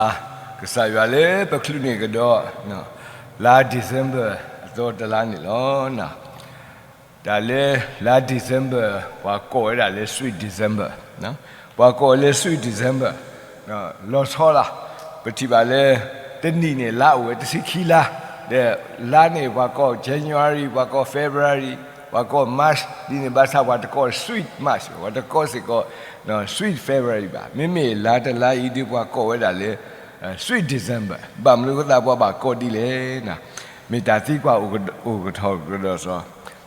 အါ, ကစၢ်ယွၤလၢပချုးန့ၢ်ကဒီး လါ December အသီတလါန့ၣ်လီၤ. တၢ်လၢ လါ December ပှၤကိးဝဲဒၣ်လၢ Sweet December, ပှၤကိးလၢ Sweet December လီၤဆီလီၤ. ပထံၣ်ဘၣ်လၢ တနံၣ်န့ၣ် လါအိၣ်ဝဲတဆံခံလါ, ဒီးလါန့ၣ် ပှၤကိး January, ပှၤကိး February, ပှၤကိး March ဒ်န့ၣ်ဘၣ်ဆၣ် ပှၤတကိး Sweet March, ပှၤတကိးစ့ၢ်ကီး Sweet February ဘၣ်. မ့မ့ၢ်လါတလါအံၤဒုး ပှၤကိးဝဲဒၣ်လၢ Sweet December. ဘၣ်မနုၤအဃိသတး ပှၤဘၣ်ကိးဒ်လဲၣ်န့ၣ်, မ့ၢ်တၢ်သံကွၢ်အိၣ်ကထီၣ်ကဒီးစီၤ,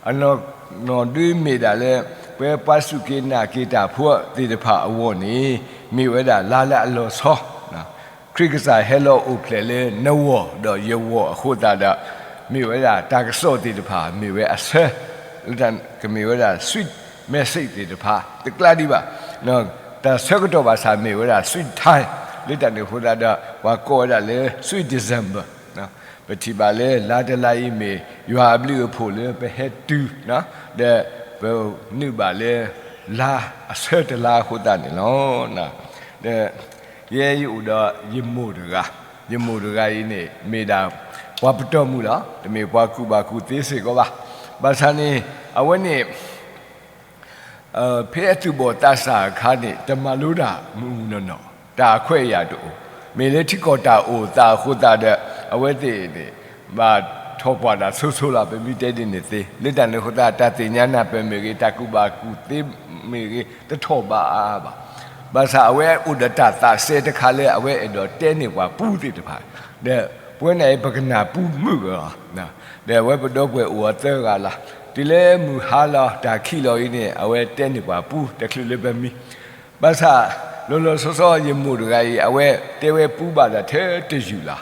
အနီၢ်နီၢ်ဒုးမ့ၢ်ဒၣ်လၢ ပှၤစူၢ်က့ၤနာ်က့ၤတၢ်ဖိသ့ၣ်တဖၣ်အဂီၢ်န့ၣ် မ့ၢ်ဝဲဒၣ်လါလၢအလီၤဆီ, ခရံာ်ကစၢ်ဟဲလီၤအိၣ်ဖျဲၣ်လၢနဂီၢ်ဒီးယဂီၢ်အဃိသတးဒီး မ့ၢ်ဝဲဒၣ်တၢ်ကစီၣ်သ့ၣ်တဖၣ် မ့ၢ်ဝဲအဆၢ, လၢတၢ်ကမ့ၢ်ဝဲဒၣ် sweet message သ့ၣ်တဖၣ် တကျါဒံးဘၣ်. တၢ်ဆၢကတီၢ်ဘၣ်ဆၣ်မ့ၢ်ဝဲဒၣ် sweet time, လၢတၢ်န့ၣ်အဃိသတးဒီး ပှၤကိးဝဲဒၣ်လၢ Sweet December. ပထံၣ်ဘၣ်လၢလါတလါအံၤမ့ၢ် ယွၤအဘျုးအဖှိၣ်လၢပဟဲတုၤ, ဒီးပနုာ်ဘၣ်လၢ လါအဆၢတလါအဃိသတးန့ၣ်လီၤ. ဒီးယဲယအိၣ်ဒီးယမိၢ်တဂၤ, ယမိၢ်တဂၤအံၤန့ၣ် မ့ၢ်ဒၣ်ပှၤပတီၢ်မုၢ်လီၤ. တမ့ၢ်ပှၤကူၣ်ဘၣ်ကူၣ်သ့စ့ၢ်ကီးဘၣ်. ဘၣ်ဆၣ်န့ၣ် အဝဲန့ၣ် ဖဲအသူၣ်ဘီၣ်သးစၢ်အခါန့ၣ် တမၤလိတၢ်မုၢ်မုၢ်နီၢ်နီၢ်, တၢ်အခွဲးအယာ်တအိၣ်, မ့ၢ်လၢထံကီၢ်တၢ်အိၣ်သးအဃိသတးဒီး အဝဲသ့ၣ်န့ၣ် ဘၣ်ထီၣ်ပှၢ်တၢ်ဆိဆိလီၤ, ပမ့ၢ်တဲဒ်န့ၣ်သ့. လၢတၢ်န့ၣ်အဃိသတး တၢ်သ့ၣ်ညါနၢ်ပၢၢ်မ့ၢ်ဂ့ၤ, တၢ်ကူၣ်ဘၣ်ကူၣ်သ့မ့ၢ်ဂ့ၤ တထီၣ်ဘးအါဘၣ်. ဘၣ်ဆၣ်အဝဲအိၣ်ဒီးတၢ်သးစဲတခါလၢ အဝဲအဲၣ်ဒိးတဲန့ၢ်ပှၤပူသ့ၣ်တဖၣ်, ဒီးပဝဲန့ၣ်အံၤ ပကနၢ်ပူမုာ်ဂ့ၤလီၤ. ဒီးအဝဲပဒီပုၢ်ဝဲၢ်အိၣ်အသၢဂၤလီၤ. တုၤလၢမုၢ်ဟါလီၤ တၢ်ခံးလီၤအံၤန့ၣ် အဝဲတဲန့ၢ်ပှၤပူ တချုးလၢပမံ ဘၣ်ဆၣ် လီၤလီၤဆီဆီ ယမိၢ်တဂၤအံၤ အဝဲတဲဝဲပူဘၣ်တၢ်ထဲတယုၢ်လီ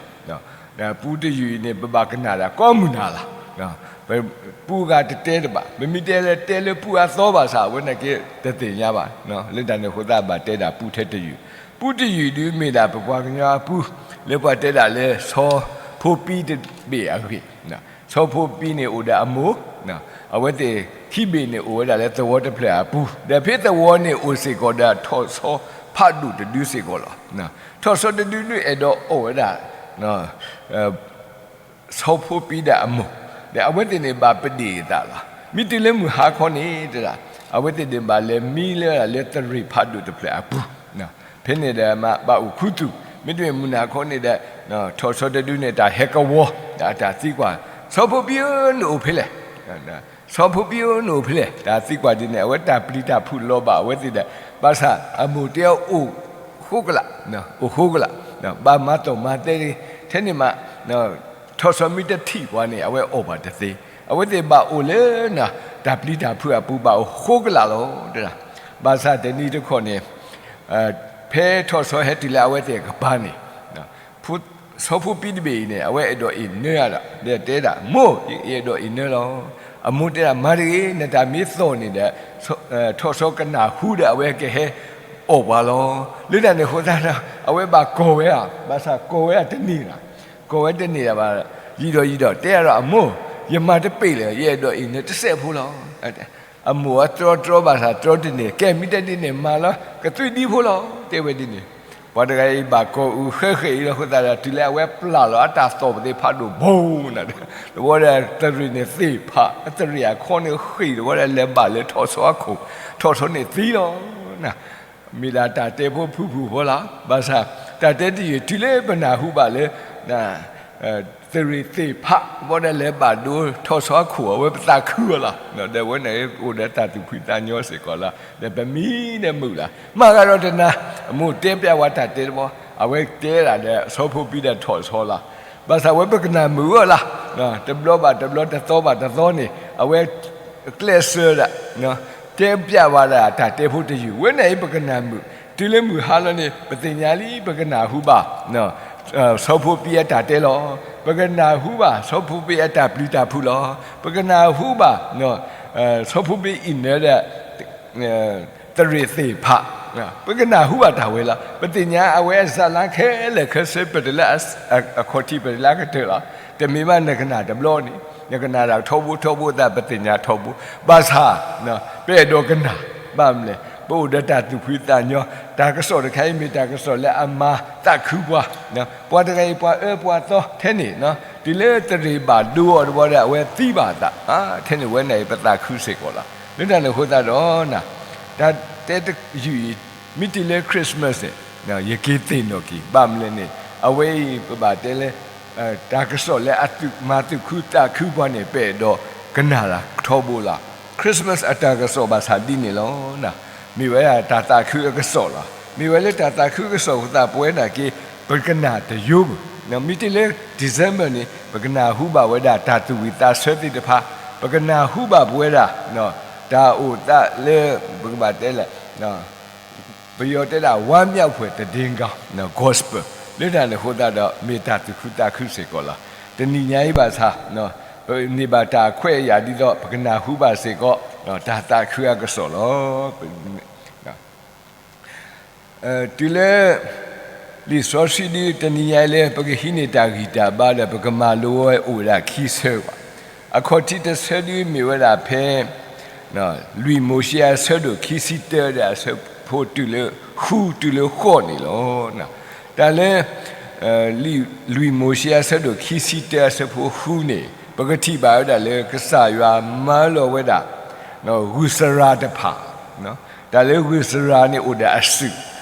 ၤ. ပူတယုၢ်အံၤန့ၣ် ပဘၣ်ကနၣ်တၢ်ကိးမုၢ်နၤလီၤ. ပူဂၤတတဲတဘၣ်, ပမ့ၢ်တဲလၢတဲလၢပူအသီဘၣ်ဆၣ် အဝဲန့ၣ်က့တသ့ၣ်ညါဘၣ်. လၢတၢ်န့ၣ်အဃိသတး ဘၣ်တဲဒၣ်ပူထဲတယုၢ်, ပူတယုၢ်ဒုးမ့ၢ်ဒၣ်ပပှၤကညီအပူ လၢပှၤတဲဒၣ်လၢ ဆီဖိပံတဘ့ၣ်အဂ့ၢ် ဆီဖိပံန့ၣ်အိၣ်ဒီးအမိၢ်, အဝဲသ့ၣ်ခံဘ့ၣ်န့ၣ်အိၣ်ဝဲဒၣ်လၢသဝီတဖျၢၣ်အပူၤ, ဒီးဖဲသဝီန့ၣ်အိၣ်စ့ၢ်ကီးဒီးထီၣ်ဆီဖးဒိၣ်တဒုစ့ၢ်ကီးလီၤ. ထီၣ်ဆီတဒုဒုးအဲၣ်ဒိးအီၣ်ဝဲဒၣ် ဆီဖိပံဒီးအမိၢ်, ဒီးအဝဲသ့ၣ်န့ၣ်ဘၣ်ပဒ့ၣ်အသးလီၤ. မ့ၢ်တုၤလၢမုၢ်ဟါခီန့ၣ်တဒၣ်, အဝဲသ့ၣ်န့ၣ်ဘၣ်လဲၤမံလၢလၢသရ့ၣ်ဖးဒိၣ်တဖျၢၣ်အပူၤ, ဖဲန့ၣ်ဒီးမ့ၢ်ဘၣ်အိၣ်ခူသူၣ်, မ့တမ့ၢ်မုၢ်နၤခီန့ၣ်ဒီး ထီၣ်ဆီတဒုန့ၣ် တၢ်ဟဲကဝီၤ ဒီးအတၢ်သံကွၢ်, ဆီဖိပံဧၢ နအိၣ်ဖဲလဲၣ်, ဆီဖိပံဧၢ နအိၣ်ဖဲလဲၣ်, တၢ်သံကွၢ်ဒ်န့ၣ် အဝဲတၢ်ပျံၤတၢ်ဖုးလီၤဘၣ်အဝဲသ့ၣ်ဒီး, ဘၣ်ဆၣ်အမိၢ်တဲအီၤအိၣ်ဃိကလာ်, အိၣ်ဃိကလာ်, ဘၣ်မၤတီၢ်မၤတဲ, ထဲန့ၣ်မး ထီၣ်ဆီမ့ၢ်တထံၣ်ပှၤန့ၣ် အဝဲအီၣ်ဘၣ်တသ့, အဝဲသ့ၣ်ဘၣ်အိၣ်လၢ တၢ်ပျံၤတၢ်ဖုးအပူၤ ဘၣ်အိၣ်ဃိကလာ်လီၤ. ဘၣ်ဆၣ်တနံၤတခီန့ၣ် ဖဲထီၣ်ဆီဟဲတုၤလၢအဝဲသ့ၣ်အကပၤန့ၣ် ဆီဖိပံတဘ့ၣ်အံၤန့ၣ် အဝဲအဲၣ်ဒိးအ့ၣ်နၢအဒီး ဒီးတဲဒၣ် မိၢ်, ယအဲၣ်ဒိးအ့ၣ်နၢလီၤ. အမိၢ်တဲဒၣ် မၤတဂ့ၤ, နတၢ်မ့ၢ်သီၣ်န့ၣ်ဒီး ထီၣ်ဆီကနၣ်ဟူဒီး အဝဲကဟဲအီၣ်ပှၤလီၤ. လၢတၢ်န့ၣ်အဃိသတးဒီး အဝဲဘၣ်ကိးဝဲဧါ, ဘၣ်ဆၣ်ကိးဝဲတန့ၢ်ဘၣ်, ကိးဝဲတန့ၢ်ဘၣ်, ယံာ်ဒီးယံာ်ဒီး တဲအါဒီး အမိၢ်, ယမၤတပ့ၢ်လၢၤ, ယအဲၣ်ဒိးအ့ၣ်နၢတစဲးဖိလီၤ. အမိၢ်အတြီတြီဘၣ်ဆၣ်တြီတန့ၢ်, ကဲမ့ၢ်တဲဒ်န့ၣ်မၤလီၤ, ကသွံဒံဖိလီၤ, တဲဝဲဒ်န့ၣ်. ပှၤတဂၤအံၤဘၣ်ကိးအုးဃဲဃဲအံၤလီၤအဃိသတးဒီး တုၤလၢအဝဲပျၢ်လီၤအတၢ်သီၣ်ပသ့ၣ်ဖးဒိၣ်ဘိနၤဒီး တဝီဒီးသရ့ၣ်န့ၣ်သ့ၣ်ဖး, သရ့ၣ်အခီန့ၣ်ဃ့ၢ်တဝီဒီး လဲၤဘၣ်လၢထီၣ်ဆီအခိၣ်, ထီၣ်ဆီန့ၣ်သံလီၤ. မ့ၢ်ဒၣ်တၢ်တဲဖိဖုၣ်ဖုၣ်ဖိလီၤ. ဘၣ်ဆၣ် တၢ်တဲတယုၢ် တုၤလၢပနၢ်ဟူဘၣ်လၢ သရ့ၣ်သ့ၣ်ဖးဝံၤဒီး လဲၤဘၣ်ဒိထီၣ်ဆီအခိၣ် အဝဲပသးခုအီၤလီၤ. ဒီးအဝဲန့ၣ်အိၣ်ဒီးတၢ်သူၣ်ဖှံသးညီစ့ၢ်ကီးလီၤ. ဒီးပမံဒီးမုာ်လီၤ. မၤဂၤဒီးတနၤ အမိၢ်တဲပျးဝဲတၢ်တဲတဘီ, အဝဲတဲဒၣ်ဒီးဆီဖိပံဒီးထီၣ်ဆီလီၤ. ဘၣ်ဆၣ်ဝဲပကနၣ်မုာ်အီၤလီၤ. တဘျီဘၣ်တဘျီ တသီဘၣ်တသီန့ၣ် အဝဲကျဲးစၢးဒၣ် တဲပျးဝဲဒၣ်တၢ်တဲဖိတယုၢ်, ဝဲန့ၣ်အံၤပကနၣ်မုာ်, တုၤလၢမုၢ်ဟါလီၤန့ၣ် ပသ့ၣ်ညါလံ ပကနၢ်ဟူဘၣ် ဆီဖိပံအတၢ်တဲလီၤ. ပကနၢ်ဟူဘၣ် ဆီဖိပံအတၢ်ပျံၤတၢ်ဖုးလီၤ. ပကနၢ်ဟူဘၣ် ဆီဖိပံအ့ၣ်နၢဒီး သရ့ၣ်သ့ၣ်ဖး, ပကနၢ်ဟူဘၣ်တၢ်ဝဲလီၤ. ပသ့ၣ်ညါအဝဲအစးလၢခဲလၢာ်ခဲဆ့ ပတုၤလၢအခီၣ်ထံး ပတုၤလၢအကတၢၢ်လီၤ. တမ့ၢ်ဘၣ်နကနၣ်တဘျီန့ၣ် နကနၣ်တၢ်ထီဘိထီဘိသး ပသ့ၣ်ညါထီဘိ. ဘၣ်ဆၣ် ပအဲၣ်ဒိးကနၣ် ဘၣ်မနုၤလဲၣ် ပအိၣ်ဒီးတၢ်သူၣ်ဖှံသးညီ, တၢ်ကစီၣ်တခါအံၤမ့ၢ်တၢ်ကစီၣ်လၢအမၤသးခုပှၤ, ပှၤတဂၤအံၤပှၤအၢပှၤသီထဲန့ၣ်, တုၤလၢတရ့ၣ်ဘၣ်ဒိအီၤတဘျီဒီး အဝဲသံဘၣ်အသး, ထဲန့ၣ်ဝဲန့ၣ်အံၤ ပသးခုစ့ၢ်ကီးလီၤ. လၢတၢ်န့ၣ်အဃိသတးဒီး တၢ်တဲတယုၢ်အံၤ မ့ၢ်တုၤလၢ Christmas န့ၣ် ယက့ၤသ့ၣ်နီၣ်က့ၤ, ဘၣ်မနုၤလဲၣ်န့ၣ် အဝဲအံၤပဘၣ်တဲလၢ တၢ်ကစီၣ်လၢအမၤသူၣ်ခုသးခုပှၤန့ၣ် ပအဲၣ်ဒိးကနၣ်လၢထီဘိလီၤ. Christmas အတၢ်ကစီၣ်ဘၣ်ဆၣ်ဒ်န့ၣ်လီၤ. မ့ၢ်ဝဲဒၣ်တၢ်သးခုအကစီၣ်လီၤ. မ့ၢ်ဝဲလၢတၢ်သးခုအကစီၣ်အဃိသတး ပဝဲဒၣ်က့ၤ ပကနၣ်တယိဘၣ်. မ့ၢ်တုၤလၢ December န့ၣ် ပကနၢ်ဟူဘၣ်ဝဲဒၣ်တၢ်သူၣ်ဝံၣ်သးဆၢသ့ၣ်တဖၣ်, ပကနၢ်ဟူဘၣ်ပဝဲဒၣ် တၢ်အိၣ်သးလၢ ပကဘၣ်တဲလၢ ပယီၤတဲဒၣ် ဝမ်းမြောက်ဖွယ်သတင်းကောင်း gospel လၢတၢ်န့ၣ်အဃိသတးဒီး မ့ၢ်တၢ်သူၣ်ခုသးခုစ့ၢ်ကီးလီၤ. တနံၤညါအံၤဘၣ်ဆၣ် ပန့ၢ်ဘၣ်တၢ်ခွဲးအယာ်ဒ်သိး ပကနၢ်ဟူဘၣ်စ့ၢ်ကီး တၢ်သးခုအကစီၣ်လီၤ. တုၤလၢ လံာ်စီဆှံဒ်တနံၤညါအံၤလၢ ပကဟံးန့ၢ်တၢ်ဂံၢ်တၢ်ဘါဒီး ပကမၤလိဝဲအိၣ်ဝဲဒၣ်ခံဆၢဘၣ်. အခီၣ်ထံးတဆၢဒ်မ့ၢ်ဝဲဒၣ်ဖဲ လွံၢ်မိၤၡ့အဆၢဒိၣ်ခံဆံတၢဒီးအဆၢဖိတုၤလၢ ဃုတုၤလၢဃိးန့ၣ်လီၤ. တၢ်လၢ လွံၢ်မိၤၡ့အဆၢဒိၣ်ခံဆံတၢအဆၢဖိဃုန့ၣ် ပကထံၣ်ဘၣ်ဝဲဒၣ်လၢကစၢ်ယွၤမၢလီၤဝဲဒၣ် ဂုၢ်စရၤတဖၣ်, တၢ်လၢဂုၢ်စရၤန့ၣ်အိၣ်ဒီးအစုၣ်,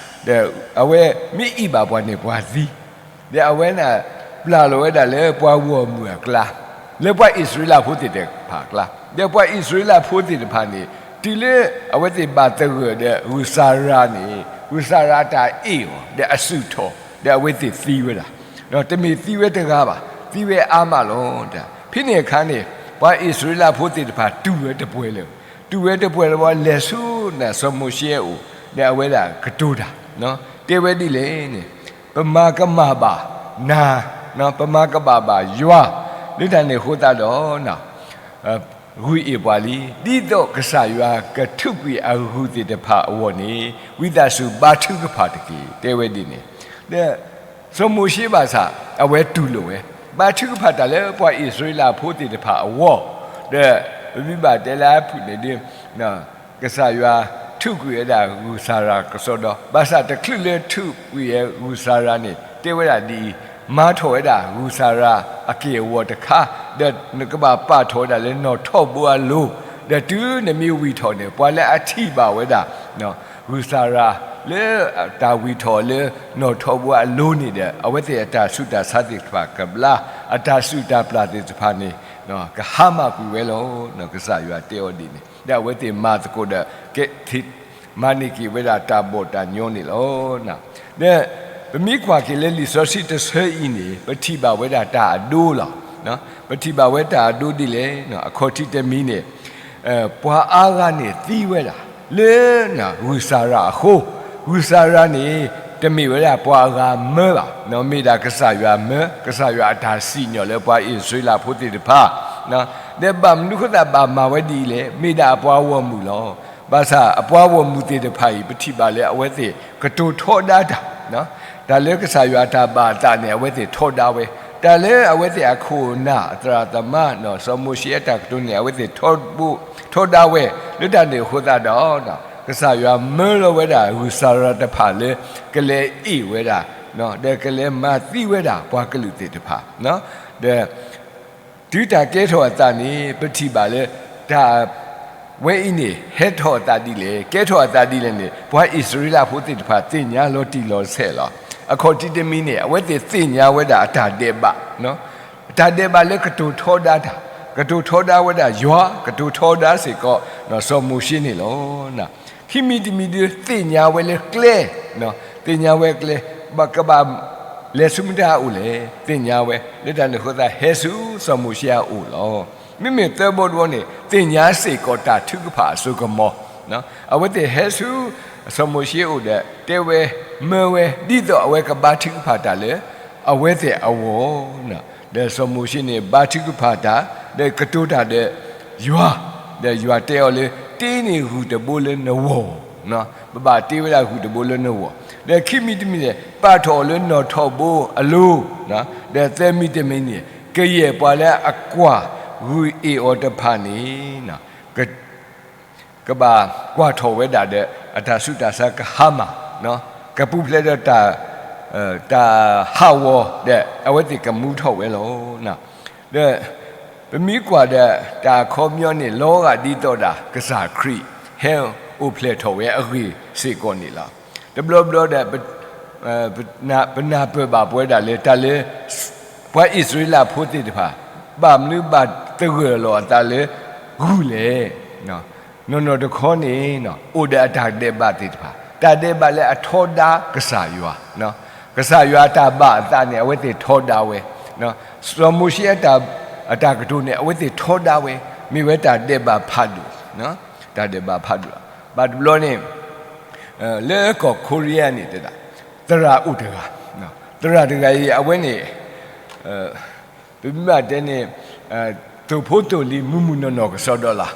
ဒီးအဝဲမ့ၢ်အ့ၣ်ဘၣ်ပှၤန့ၣ်ပှၤသံ, ဒီးအဝဲန့ၣ် ပျၢ်လီၤဝဲဒၣ်လၢပှၤဂီၢ်မုၢ်အကျါ, လၢပှၤအံၣ်စရ့လးဖိသ့ၣ်တဖၣ်အကျါ, ဒီးပှၤအံၣ်စရ့လးဖိသ့ၣ်တဖၣ်န့ၣ် တုၤလၢအဝဲသ့ၣ်ဘၣ်သဂၢၢ်ဒီးဂုၢ်စရၤန့ၣ် ဂုၢ်စရၤတၢ်အ့ၣ်အီၤ ဒီးအစုၣ်ထီၣ် ဒီးအဝဲသ့ၣ်သံဝဲဒၣ်, တမ့ၢ်သံဝဲတဂၤဘၣ်, သံဝဲအါမးလီၤ. ဖဲန့ၣ်အခါန့ၣ် ပှၤအံၣ်စရ့လးဖိသ့ၣ်တဖၣ်တူၢ်ဝဲတပှဲၤလၢၤ, တူၢ်ဝဲတပှဲၤလၢၤဘၣ် လဲၤဆူနၤစီၤမိၤၡ့အအိၣ်, ဒီးအဝဲဒၣ်ကတိၤတၢ်, တဲဝဲဒ်လဲၣ်န့ၣ် ပမၤကမၣ်ဘၣ်နၤ, ပမၤကမၣ်ဘၣ်ယွၤ, လၢတၢ်န့ၣ်အဃိသတးဒီး ဂုၢ်အ့ၣ်ပှၤလံ, ဒ်သိးကစၢ်ယွၤကထုးကွံာ်အဂုၢ်သ့ၣ်တဖၣ်အဂီၢ်န့ၣ် ဝံသးစူၤဘါထုကဖၣ်တက့ၢ် တဲဝဲဒ်န့ၣ်, ဒီး စီၤမိၤၡ့ဘၣ်ဆၣ် အဝဲတူၢ်လိာ်ဝဲ, ဘါထုကဖၣ်တၢ်လၢပှၤအံၣ်စရ့လးဖိသ့ၣ်တဖၣ်အဂီၢ်, ဒီးပမ့ၢ်ဘၣ်တဲလၢအဖုၣ်န့ၣ်ဒ် ကစၢ်ယွၤထုးကွံာ်ဝဲဒၣ်ဂုၢ်စရၤကစီဒီ, ဘၣ်ဆၣ်တချုးလၢထုးကွံာ်ဝဲဂုၢ်စရၤန့ၣ် တဲဝဲဒၣ်ဒ်အံၤ, မၤထီၣ်ဝဲဒၣ်ဂုၢ်စရၤအက့ၢ်အဂီၤတခါ, ဒီးနကဘၣ်ပာ်ထီၣ်ဝဲဒၣ်လၢနီၣ်ထိးဘိအလိၤ, ဒီးတုၤနမ့ၢ်ဝံၢ်ထီၣ်န့ၣ် ပှၤလၢအထံၣ်ဘၣ်ဝဲဒၣ် ဂုၢ်စရၤလၢတၢ်ဝံၢ်ထီၣ်လၢနီၣ်ထိးဘိအလိၤန့ၣ်ဒီး အဝဲသ့ၣ်အတၢ်ဆူးတၢ်ဆါသ့ၣ်တဖၣ်ကဘျါ, အတၢ်စုၣ်တၢ်ပျၢ်သ့ၣ်တဖၣ်န့ၣ် ကဟါမၢ်ကွံာ်ဝဲလီၤ. ကစၢ်ယွၤတဲအီၤဒ်န့ၣ် ဒီးအဝဲသ့ၣ်မၤသကိးဒီး ကဲ မၤန့ၢ်က့ၤဝဲဒၣ်တၢ်ဘီၣ်တၢ်ညီန့ၣ်လီၤ. ဒီးပမ့ၢ်ကွၢ်က့ၤလၢလံာ်စီဆှံတဆၢအံၤန့ၣ် ပထံၣ်ဘၣ်ဝဲဒၣ်တၢ်အဒိလီၤ. ပထံၣ်ဘၣ်ဝဲတၢ်အဒိဒ်လဲၣ်, အခီၣ်ထံးတမံၤန့ၣ် ပှၤအါဂၤန့ၣ်သံဝဲဒၣ် လၢဂုၢ်စရၤအဃိ, ဂုၢ်စရၤန့ၣ် တမ့ၢ်ဝဲဒၣ်ပှၤအဂၤမၢဘၣ်, မ့ၢ်ဒၣ်ကစၢ်ယွၤမၢ, ကစၢ်ယွၤအတၢ်စံၣ်ညီၣ်လၢပှၤအံၣ်စရ့လးဖိသ့ၣ်တဖၣ်, ဒီးဘၣ်မနုၤအဃိသတးဘၣ်မၤဝဲဒ်အံၤလဲၣ်, မ့ၢ်ဒၣ်အပှၤဂီၢ်မုၢ်လီၤ. ဘၣ်ဆၣ်အပှၤဂီၢ်မုၢ်သ့ၣ်တဖၣ်အံၤ ပထံၣ်ဘၣ်လၢအဝဲသ့ၣ်ကတိၤထီဒါတၢ်, တၢ်လၢကစၢ်ယွၤအတၢ်ဘၣ်အသးန့ၣ် အဝဲသ့ၣ်ထီဒါဝဲ, တၢ်လၢအဝဲသ့ၣ်အခိၣ်အနၢ်အသရၣ်သမါ စီၤမိၤၡ့အတၢ်ကတိၤန့ၣ် အဝဲသ့ၣ်ထီဒါဝဲ, လၢတၢ်န့ၣ်အဃိသတးဒီး ကစၢ်ယွၤမၢလီၤဝဲဒၣ်ဂုၢ်စရၤတဖၣ်လၢ ကလဲၤအ့ၣ်ဝဲဒၣ်, ဒီးကလဲၤမၤသံဝဲဒၣ်ပှၤကလုာ်သ့ၣ်တဖၣ်, ဒီး တုၤတၢ်ကဲထီၣ်အသးန့ၣ် ပထံၣ်ဘၣ်လၢ တၢ်ဝဲအံၤန့ၣ် ဟဲထီၣ်အသးဒ်လဲၣ်, ကဲထီၣ်အသးဒ်လဲၣ်န့ၣ် ပှၤအံၣ်စရ့လးဖိသ့ၣ်တဖၣ်သ့ၣ်ညါလီၤတံၢ်လီၤဆဲးလီၤ. အခီၣ်ထံးတမံၤန့ၣ် အဝဲသ့ၣ်သ့ၣ်ညါဝဲဒၣ်အတၢ်ဒဲးဘး, အတၢ်ဒဲးဘးလၢကတိၤထီဒါတၢ်, ကတိၤထီဒါဝဲဒၣ်ယွၤ, ကတိၤထီဒါစ့ၢ်ကီး စီၤမိၤၡ့န့ၣ်လီၤ. ခံမံၤတမံၤဒုး သ့ၣ်ညါဝဲလၢကျဲ, သ့ၣ်ညါဝဲကျဲ, ကဘၣ်လဲၤဆူမတၤအအိၣ်လဲၣ်, သ့ၣ်ညါဝဲ, လၢတၢ်န့ၣ်အဃိသတး ဟဲဆူစီၤမိၤၡ့အအိၣ်လီၤ. မ့မ့ၢ်သၢဘီတဘီန့ၣ် သ့ၣ်ညါစ့ၢ်ကီးတၢ်ထုကဖၣ်အစိကမီၤ, အဝဲသ့ၣ်ဟဲဆူ စီၤမိၤၡ့အအိၣ်ဒီး တဲဝဲမၢဝဲ ဒ်သိးအဝဲကဘါထုကဖၣ်တၢ်လၢ အဝဲသ့ၣ်အဂီၢ်, ဒီးစီၤမိၤၡ့န့ၣ် ဘါထုကဖၣ်တၢ် ဒီးကတိၤတၢ်ဒီးယွၤ, ဒီးယွၤတဲအီၤလၢ တ့န့ၢ်ဂုၢ်တဘိလၢနဂီၢ်, ပဘၣ်တ့ဝဲဒၣ်ဂုၢ်တဘိလၢနဂီၢ်, ဒီးခံမံၤတမံၤန့ၣ် ပာ်ထီၣ်အီၤလၢနီၣ်ထိးဘိအလိၤ, ဒီးသၢမံၤတမံၤန့ၣ် ကယဲၢ်ပှၤလၢအကွၢ်ဂုၢ်အ့ၣ်အီၤတဖၣ်န့ၣ် ကဘၣ်ကွၢ်ထီၣ်ဝဲဒၣ်ဒီး အတၢ်ဆူးတၢ်ဆါကဟါမၢ်, ကပူၤဖျဲးဒီးတၢ်, တၢ်ဟးဂီၤဒီး အဝဲသ့ၣ်ကမူထီၣ်ဝဲလီၤ. ဒီး ပမ့ၢ်ကွၢ်ဒီးတၢ်အခီပညီန့ၣ် လီၤဂာ်ဒ်သိးဒၣ် ကစၢ်ခရံာ်ဟဲအိၣ်ဖျဲၣ်ထီၣ်ဝဲအဂ့ၢ်စ့ၢ်ကီးန့ၣ်လီၤ. တဘျီဘျီဒီး ပနၢ်ပၢၢ်ဘၣ်ပဝဲဒၣ်လၢ တၢ်လၢ ပှၤအံၣ်စရ့လးဖိသ့ၣ်တဖၣ် ဘၣ်မနုၤဘၣ်သဂၢၢ်လီၤအသးလၢ ဂုၢ်လဲၣ်. နီၢ်နီၢ်တခီန့ၣ် အိၣ်ဒီးအတၢ်ဒဲးဘးသ့ၣ်တဖၣ်, တၢ်ဒဲးဘးလၢအထီဒါကစၢ်ယွၤ, ကစၢ်ယွၤအတၢ်ဘၣ်အသးန့ၣ် အဝဲသ့ၣ်ထီဒါဝဲ, စီၤမိၤၡ့အတၢ်ကတိၤန့ၣ် အဝဲသ့ၣ်ထီဒါဝဲ, မ့ၢ်ဝဲတၢ်ဒဲးဘးဖးဒိၣ်, တၢ်ဒဲးဘးဖးဒိၣ်လီၤ. ဘၣ်တဘျီန့ၣ် လၢကီၢ်ခိရံယါန့ၣ်တဲဒၣ် သရၣ်အိၣ်တဂၤ, သရၣ်တဂၤအံၤ အဝဲန့ၣ် ပမ့ၢ်ဘၣ်တဲန့ၣ် သိၣ်ဖိသိၣ်လံၤမုၢ်မုၢ်နီၢ်နီၢ်ကစီဒီလီၤ.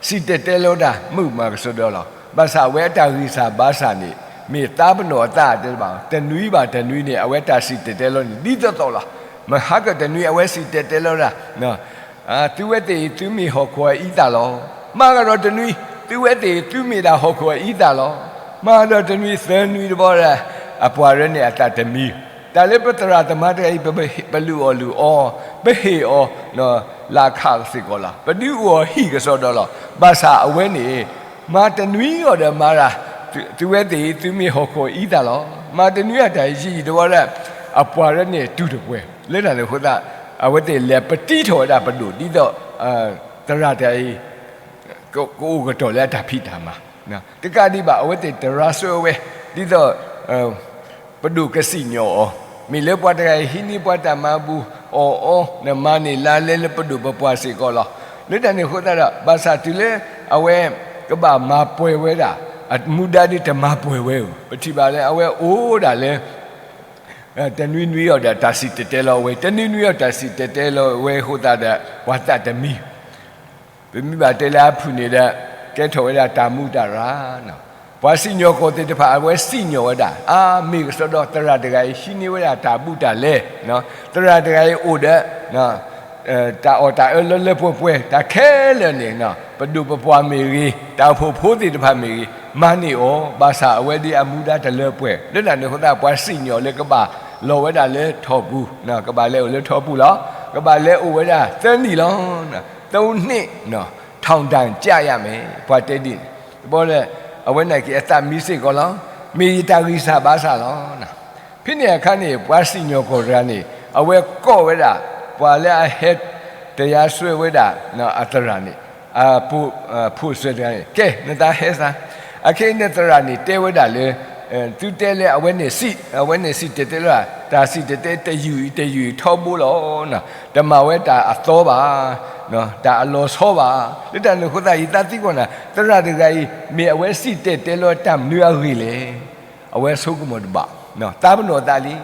စံၣ်တဲၤတဲလီၤတၢ်မုာ်မးကစီဒီလီၤ. ဘၣ်ဆၣ်အဝဲအတၢ်ဂံၢ်စၢ်ဘါစၢ်န့ၣ် မ့ၢ်သးပနီၣ်အသးတဲတဘၣ်, တနွံဘၣ်တနွံန့ၣ် အဝဲတၢ်စံၣ်တဲၤတဲလီၤန့ၣ် ဒ်သိးသိးလီၤ. မဟါကတနွံအဝဲစံၣ်တဲၤတဲလီၤတၢ် သုဝဲသ့ၣ်အံၤ သုမ့ၢ်ဟီၣ်ခိၣ်အအံသၣ်လီၤ. မၤကဒီးတနွံ သုဝဲသ့ၣ်အံၤ သုမ့ၢ်ဒၣ်ဟီၣ်ခိၣ်အအံသၣ်လီၤ. မၤကဒီးတနွံသၢနွံတဘျီဒီး အပှၤရၢန့ၣ်အသးတမံ, တၢ်လၢပသရၣ်သမါတဂၤအံၤ ပလုၢ်အီၣ်လုၢ်အီ, ပဟ့ၣ်အီၤ လၢခးစ့ၢ်ကီးလီၤ. ပဒုးအိၣ်အီၤဟံၣ်ကစီဒီလီၤ. ဘၣ်ဆၣ်အဝဲန့ၣ် မၤတနွံအီၤဒီးမၤဒၣ် သုဝဲသ့ၣ်အံၤ သုမ့ၢ်ဟီၣ်ခိၣ်အအံသၣ်လီၤ. မၤတနွံအတၢ်ယံာ်တဘျီဒီး အပှၤရၢန့ၣ်တူၢ်တပှဲၤ, လၢတၢ်န့ၣ်အဃိသတး အဝဲသ့ၣ်လဲၤပတံထီၣ်ဝဲဒၣ်ပဒိၣ် ဒ်သိး သရၣ်တဂၤအံၤ ကအိၣ်ကတီၢ်လၢအတၢ်ဖံးတၢ်မၤ, တကးဒံးဘၣ် အဝဲသ့ၣ်တရါစၢၤဝဲ ဒ်သိး ပဒိၣ်ကစံၣ်ညီၣ်အီၤ, မ့ၢ်လၢပှၤတဂၤအံၤ ဟံးန့ၢ်ပှၤတၢ်မၤဘူၣ်အီၣ်အီ နမၤန့ၢ်လါလဲလၢပဒိၣ်ပပှၢ်စ့ၢ်ကီးလီၤ. လၢတၢ်န့ၣ်အဃိသတးဒီး ဘၣ်ဆၣ်တုၤလၢအဝဲကဘၣ်မၤပှဲၤဝဲဒၣ် အမူဒါဒ်တမၤပှဲၤဝဲဧိၤ, ပထံၣ်ဘၣ်လၢအဝဲအိၣ်ဒၣ်လၢ တနွံနွံအီၤဒီးတၢ်စံၣ်တဲၤတဲလီၤဝဲ, တနွံနွံအီၤတၢ်စံၣ်တဲၤတဲလီၤဝဲအဃိသတးဒီး ပှၤသးတမံ, ပမ့ၢ်ဘၣ်တဲလၢအဖုၣ်န့ၣ်ဒီး ကဲထီၣ်ဝဲဒၣ်တၢ်မူးတၢ်ရၢ်, ပှၤစံၣ်ညီၣ်ကွီၢ်သ့ၣ်တဖၣ် အဝဲစံၣ်ညီၣ်ဝဲဒၣ် အါမ့ၢ်ကစီဒီသရၣ်တဂၤအံၤ ဟံးန့ၢ်ဝဲဒၣ်တၢ်ဘူးတၢ်လဲ, သရၣ်တဂၤအံၤအိၣ်ဒီး တၢ်အီၣ်တၢ်အၢလၢလၢပှဲၤပှဲၤ တၢ်ခဲလၢာ်န့ၣ် ပဒိၣ်ပပှၢ်မ့ၢ်ဂ့ၤ တၢ်အိၣ်ဖှိၣ်ဖိသ့ၣ်တဖၣ်မ့ၢ်ဂ့ၤ မၤန့ၢ်အီၤ, ဘၣ်ဆၣ်အဝဲဒ်အမူဒါတလၢပှဲၤ, လၢတၢ်န့ၣ်အဃိသတး ပှၤစံၣ်ညီၣ်လၢကဘၣ်လီၤဝဲဒၣ်လၢထီၣ်ပူၤ, ကဘၣ်လဲၤအိၣ်လၢထီၣ်ပူၤလီၤ, ကဘၣ်လဲၤအိၣ်ဝဲဒၣ်သၢနံၣ်လီၤ, သုံးနှစ် ထောင်ဒဏ်ကျရမယ် ပှၤတဲဒ်န့ၣ်, တဘျီဒီး အဝဲန့ၣ်က့ၤအသးမံစ့ၢ်ကီးလီၤ, မ့ၢ်ယတၢ်ဂံၢ်စၢ်ဘါစၢ်လီၤ. ဖဲန့ၣ်အခါန့ၣ် ပှၤစံၣ်ညီၣ်ကွီၢ်တဂၤန့ၣ် အဝဲကိးဝဲဒၣ် ပှၤလၢအဟဲ တရားစွဲဝဲဒၣ် အသရၣ်န့ၣ် အဖိစၢၤတဂၤန့ၣ် ကဲ နသးဟဲစၢ်, အခဲအံၤန့ၣ်သရၣ်န့ၣ်တဲဝဲဒၣ်လၢ သုတဲလၢအဝဲန့ၣ်စံၣ်, အဝဲန့ၣ်စံၣ်တဲၤတဲလီၤ, တၢ်စံၣ်တဲၤတဲတယုၢ်အံၤတယုၢ်အံၤထီဘိလီၤ, တမၤဝဲတၢ်အသီဘၣ်, တၢ်အလီၤဆီဘၣ်, လၢတၢ်န့ၣ်အဃိသတး ယသးသံကွၢ်နၤ သရၣ်တဂၤအံၤ မ့ၢ်အဝဲစံၣ်တဲၤတဲလီၤတၢ်မနုၤအဂ့ၢ်လဲၣ်. အဝဲဆိကမိၣ်တဘၣ်, သးပနီၣ်သးလံ,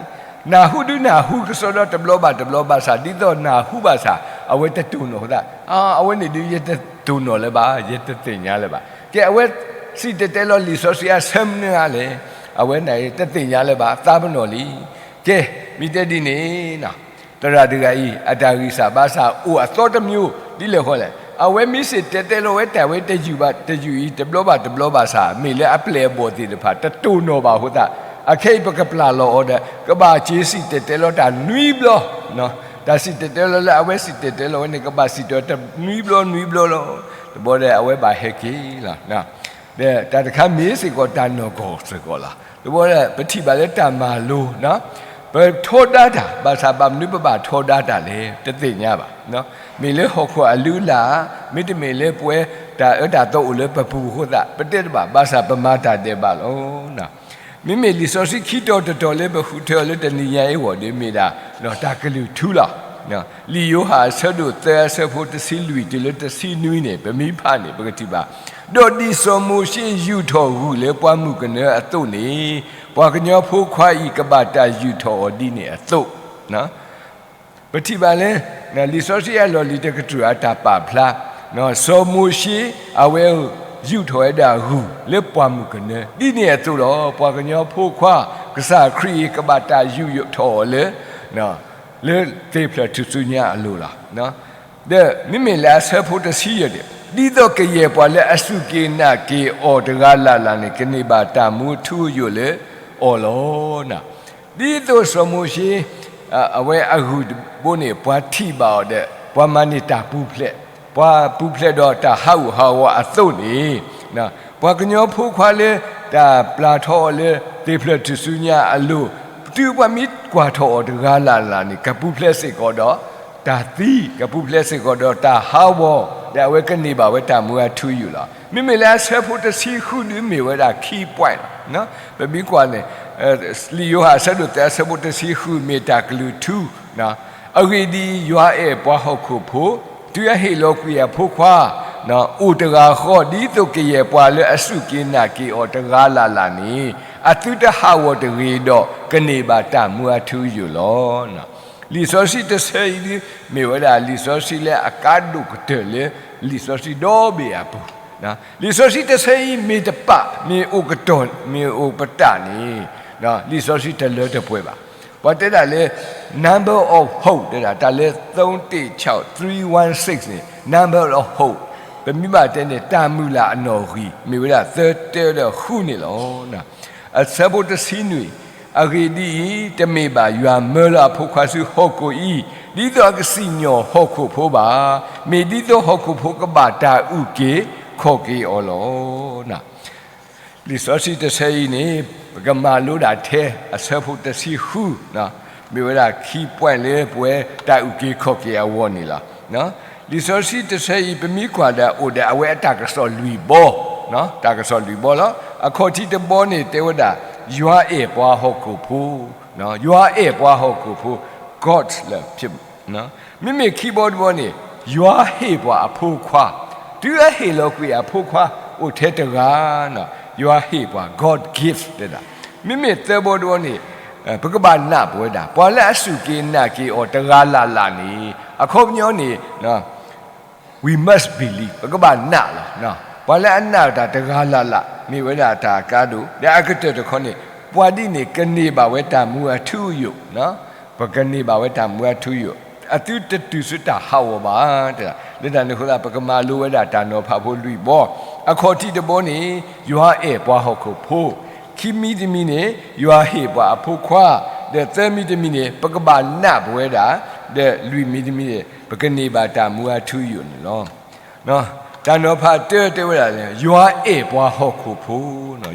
နၢ်ဟူဒုးနၢ်ဟူကစီဒီတဘျီဘၣ်တဘျီဘၣ်ဆၣ် ဒ်သိးနၢ်ဟူဘၣ်ဆၣ် အဝဲတတိၢ်နီၣ်အဃိသတး, အဝဲန့ၣ်ဒုးယတတိၢ်နီၣ်လၢၤဘၣ်, ယတသ့ၣ်ညါလၢၤဘၣ်, ကဲ အဝဲစံၣ်တဲၤတဲလီၤလံာ်စီဆှံအဆၢမနုၤဧါလဲၣ်, အဝဲန့ၣ်တသ့ၣ်ညါလၢၤဘၣ် သးပနီၣ်လံ, ကဲ မ့ၢ်တဲဒ်န့ၣ် သရၣ်တဂၤအံၤ အတၢ်ဂံၢ်စၢ်ဘါစၢ်အိၣ်အသီတမံၤ ဒ်လဲၣ်ဃီလဲၣ်, အဝဲမ့ၢ်စံၣ်တဲၤတဲလီၤဝဲတၢ်ဝဲတယုၢ်ဘၣ်တယုၢ်အံၤ တဘျီဘၣ်တဘျီဘၣ်ဆၣ် မ့ၢ်လၢအပျဲၢ်အဘီၣ်သ့ၣ်တဖၣ် တတိၢ်နီၣ်ဘၣ်အဃိသတး, အခဲအံၤပကပျၢ်လီၤအီၤဒီး ကဘၣ်စံၣ်တဲၤတဲလီၤတၢ်နွံဘျီ, တၢ်စံၣ်တဲၤတဲလီၤလၢအဝဲစံၣ်တဲၤတဲလီၤဝဲန့ၣ် ကဘၣ်စံၣ်တဲၤတဲလီၤနွံဘျီနွံဘျီလီၤ, တဘျီဒီးအဝဲဘၣ်ဟဲက့ၤလီၤ. ဒီးတၢ်တခါမ့ၢ်စ့ၢ်ကီးတၢ်နီၢ်ကီၢ်စ့ၢ်ကီးလီၤ. တဘျီဒီး ပထံၣ်ဘၣ်လၢတၢ်မၤလိ, ပထီဒါတၢ် ဘၣ်ဆၣ်ဘၣ်မနုၤပဘၣ်ထီဒါတၢ်လဲၣ် တသ့ၣ်ညါဘၣ်. မ့ၢ်လၢဟီၣ်ခိၣ်အလုၢ်အလၢ်, မ့တမ့ၢ်လၢပဝဲတၢ်အၢတၢ်သီအိၣ်လၢပပူၤအဃိသတး ပတဲတဘၣ်, ဘၣ်ဆၣ်ပမၤတၢ်ဒဲးဘးလီၤ. မ့မ့ၢ်လံာ်စီဆှံခံတီၤတတီၤလၢပဃုထၢအီၤလၢတနံၤညါအံၤအဂီၢ်ဒီး မ့ၢ်ဒၣ်တၢ်ကလုၢ်ထူလီၤ. လံာ်ယိၤဟၣ်အဆၢဒိၣ်သၢအဆၢဖိတဆံလွံၢ်တုၤလၢတဆံနွံန့ၣ် ပမ့ၢ်ဖးန့ၣ် ပကထံၣ်ဘၣ်, ဒီးဒ်စီၤမိၤၡ့ယူာ်ထီၣ်ဂုၢ်လၢပှၤမုၣ်ကနၢအသိးန့ၣ်, ပှၤကညီဖိခွါအံၤကဘၣ်တၢ်ယူာ်ထီၣ်အီၤဒ်န့ၣ်အသိး ပထံၣ်ဘၣ်လၢ လံာ်စီဆှံအလီၢ်လံၤတကတြူၢ်အတၢ်ပာ်ဖျါ, စီၤမိၤၡ့ အဝဲယူာ်ထီၣ်ဝဲဒၣ်ဂုၢ်လၢပှၤမုၣ်ကနၢ ဒ်န့ၣ်အသိးလီၤ. ပှၤကညီဖိခွါ ကစၢ်ခရံာ်အံၤကဘၣ်တၢ်ယူာ်ထီၣ်အီၤလၢ လၢသ့ၣ်ဖျၢၣ်ထူၣ်စုညါအလိၤလီၤ. ဒီးမ့မ့ၢ်လၢအဆၢဖိတဆံယဲၢ်န့ၣ် ဒ်သိးကယဲၢ်ပှၤလၢအစူၢ်က့ၤနာ်က့ၤအီၤတဂၤလၢ်လၢ်န့ၣ် ကန့ၢ်ဘၣ်တၢ်မူအထူအယိာ်လၢအီၤလီၤ. ဒ်သိးစီၤမိၤၡ့ အဝဲအဂ့ၢ်တဘိန့ၣ် ပှၤထံၣ်ဘၣ်အီၤဒီး ပှၤမၤန့ၢ်တၢ်ပူၤဖျဲး, ပှၤပူၤဖျဲးဒီးတၢ်ဟးဂူာ်ဟးဂီၤအသိးန့ၣ်, ပှၤကညီဖိခွါလၢတၢ်ပျၢ်ထီၣ်အီၤလၢသ့ၣ်ဖျၢၣ်ထူၣ်စုညါအလိၤ, တုၤပှၤမ့ၢ်ကွၢ်ထီၣ်အီၤတဂၤလၢ်လၢ်န့ၣ် ကပူၤဖျဲးစ့ၢ်ကီးဒီးတၢ်သံ, ကပူၤဖျဲးစ့ၢ်ကီးဒီးတၢ်ဟးဂီၤ, ဒီးအဝဲကန့ၢ်ဘၣ်ဝဲတၢ်မူအထူအယိာ်လီၤ. မ့မ့ၢ်လၢအဆၢဖိတဆံဃုဒုးမ့ၢ်ဝဲဒၣ် key point လီၤ. ပမ့ၢ်ကွၢ်န့ၣ် လံာ်ယိၤဟၣ်အဆၢဒိၣ်သၢအဆၢဖိတဆံဃု မ့ၢ်တၢ်ကလုၢ်ထူ, အဂ့ၢ်ဒ်အံၤ, ယွၤအဲၣ်ပှၤဟီၣ်ခိၣ်ဖိ, တုၤအဟ့ၣ်လီၤကွံာ်အဖိခွါ အိၣ်တဂၤဃီ, ဒ်သိးကယဲၢ်ပှၤလၢအစူၢ်က့ၤနာ်က့ၤအီၤတဂၤလၢ်လၢ်န့ၣ် အသုတဟးဂီၤတဂ့ၤဒီး ကန့ၢ်ဘၣ်တၢ်မူအထူအယိာ်လီၤ. လံာ်စီဆှံတဆၢအံၤဒုး မ့ၢ်ဝဲဒၣ်လံာ်စီဆှံလၢအကါဒိၣ်ကတၢၢ်လၢ လံာ်စီဆှံဒီဘ့ၣ်အပူၤ, လံာ်စီဆှံတဆၢအံၤ မ့ၢ်တပာ်, မ့ၢ်အိၣ်ကတီၢ်, မ့ၢ်အိၣ်ပတာ်န့ၣ် လံာ်စီဆှံတလၢတပှဲၤဘၣ်. ပှၤတဲဒၣ်လၢ number of hope တဲဒၣ် တၢ်လၢ သုံးတစ်ခြောက် three one six န့ၣ် number of hope ပမ့ၢ်ဘၣ်တဲန့ၣ် တၢ်မုၢ်လၢ်အနီၣ်ဂံၢ် မ့ၢ်ဝဲဒၣ်သၢတၢဒီးဃုန့ၣ်လီၤ. အဆၢဖိတဆံနွံ, အဂ့ၢ်ဒ်အံၤ, တမ့ၢ်ဘၣ်ယွၤမၢလီၤအဖိခွါဆူဟီၣ်ခိၣ်အံၤ ဒ်သိးအကစံၣ်ညီၣ်ဟီၣ်ခိၣ်ဖိဘၣ်, မ့ၢ်ဒ်သိးဟီၣ်ခိၣ်ဖိကဘၣ်တၢ်အုၣ်က့ၤခီၣ်က့ၤအီၤလီၤ. လံာ်စီဆှံတဆၢအံၤန့ၣ် ပကမၤလိဒၣ်ထဲအဆၢဖိတဆံဃု, မ့ၢ်ဝဲဒၣ် key point လၢပဝဲတၢ်အုၣ်က့ၤခီၣ်က့ၤအဂီၢ်န့ၣ်လီၤ. လံာ်စီဆှံတဆၢအံၤ ပမ့ၢ်ကွၢ်ဒီးအိၣ်ဒီးအဝဲအတၢ်ကစီၣ်လွံၢ်ဘီ, တၢ်ကစီၣ်လွံၢ်ဘီလီၤ. အခီၣ်ထံးတဘီန့ၣ် တဲဝဲဒၣ် ယွၤအဲၣ်ပှၤဟီၣ်ခိၣ်ဖိ, ယွၤအဲၣ်ပှၤဟီၣ်ခိၣ်ဖိ, God's love မ့မ့ၢ်ခံဘီတဘီန့ၣ် ယွၤဟ့ၣ်ပှၤအဖိခွါ, တုၤအဟ့ၣ်လီၤကွံာ်အဖိခွါ အိၣ်ထဲတဂၤ, ယွၤဟ့ၣ်ပှၤ God gift တဲဒၣ်. မ့မ့ၢ်သၢဘီတဘီန့ၣ် ပကဘၣ်နာ်ပဝဲဒၣ် ပှၤလၢအစူၢ်က့ၤနာ်က့ၤအီၤတဂၤလၢ်လၢ်န့ၣ် အခီပညီန့ၣ် we must believe ပကဘၣ်နာ်လီၤ. ပှၤလၢအနာ်တၢ်တဂၤလၢ်လၢ် မ့ၢ်ဝဲဒၣ်တၢ်အကါဒိၣ်, ဒီးအကတၢၢ်တခီန့ၣ် ပှၤဒ်န့ၣ်ကန့ၢ်ဘၣ်ဝဲတၢ်မူအထူအယိာ်, ပကန့ၢ်ဘၣ်ဝဲတၢ်မူအထူအယိာ်, အသုတတုၤဆူတၢ်ဟးဂီၤဘၣ်, လၢတၢ်န့ၣ်အဃိသတး ပကမၤလိဝဲဒၣ်တၢ်နီၤဖးဖိလွံၢ်ဘီ, အခီၣ်ထံးတဘီန့ၣ် ယွၤအဲၣ်ပှၤဟီၣ်ခိၣ်ဖိ, ခံမံၤတမံၤန့ၣ် ယွၤဟ့ၣ်ပှၤအဖိခွါ, ဒီးသၢမံၤတမံၤန့ၣ် ပကဘၣ်နာ်ပဝဲဒၣ်, ဒီးလွံၢ်မံၤတမံၤန့ၣ် ပကန့ၢ်ဘၣ်တၢ်မူအထူအယိာ်န့ၣ်လီၤ. တၢ်နီၤဖးတၢတဲဝဲဒၣ်လၢ ယွၤအဲၣ်ပှၤဟီၣ်ခိၣ်ဖိ,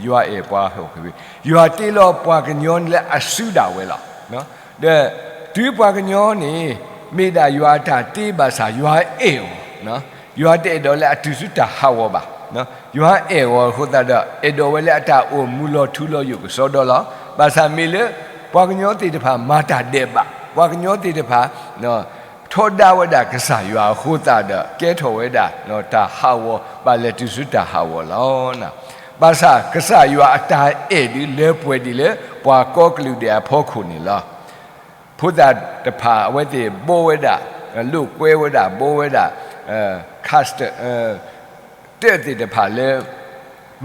ယွၤအဲၣ်ပှၤဟီၣ်ခိၣ်ဖိ, ယွၤတ့လီၤပှၤကညီလၢအစုဒၣ်ဝဲလီၤ. ဒီးတုၤပှၤကညီန့ၣ် မ့ၢ်ဒၣ်ယွၤအတၢ်တ့ဘၣ်ဆၣ် ယွၤအဲၣ်အီၤ, ယွၤတအဲၣ်ဒိးလၢအတုၤဆူတၢ်ဟးဂီၤဘၣ်. ယွၤအဲၣ်အီၤအဃိသတးဒီး အဲၣ်ဒိးဝဲလၢအတၢ်အိၣ်မူလီၤထူလီၤယိာ်ကစီဒီလီၤ. ဘၣ်ဆၣ်မ့ၢ်လၢ ပှၤကညီသ့ၣ်တဖၣ်မၤတၢ်ဒဲးဘး, ပှၤကညီသ့ၣ်တဖၣ် ထီဒါဝဲဒၣ်ကစၢ်ယွၤအဃိသတးဒီး ကဲထီၣ်ဝဲဒၣ်တၢ်ဟးဂီၤ ဘၣ်လဲၤတုၤဆူတၢ်ဟးဂီၤလီၤ. ဘၣ်ဆၣ်ကစၢ်ယွၤအတၢ်အဲၣ်ဒုးလၢပှဲၤဒ်လၢပှၤကိးကလုာ်ဒဲးအဖီခိၣ်န့ၣ်လီၤ. ဖိသၣ်တဖၣ်အဝဲသ့ၣ်ဘိဝဲဒၣ်, လိာ်ကွဲဝဲဒၣ်, ဘိဝဲဒၣ် custom တၢၣ်သ့ၣ်တဖၣ်လၢ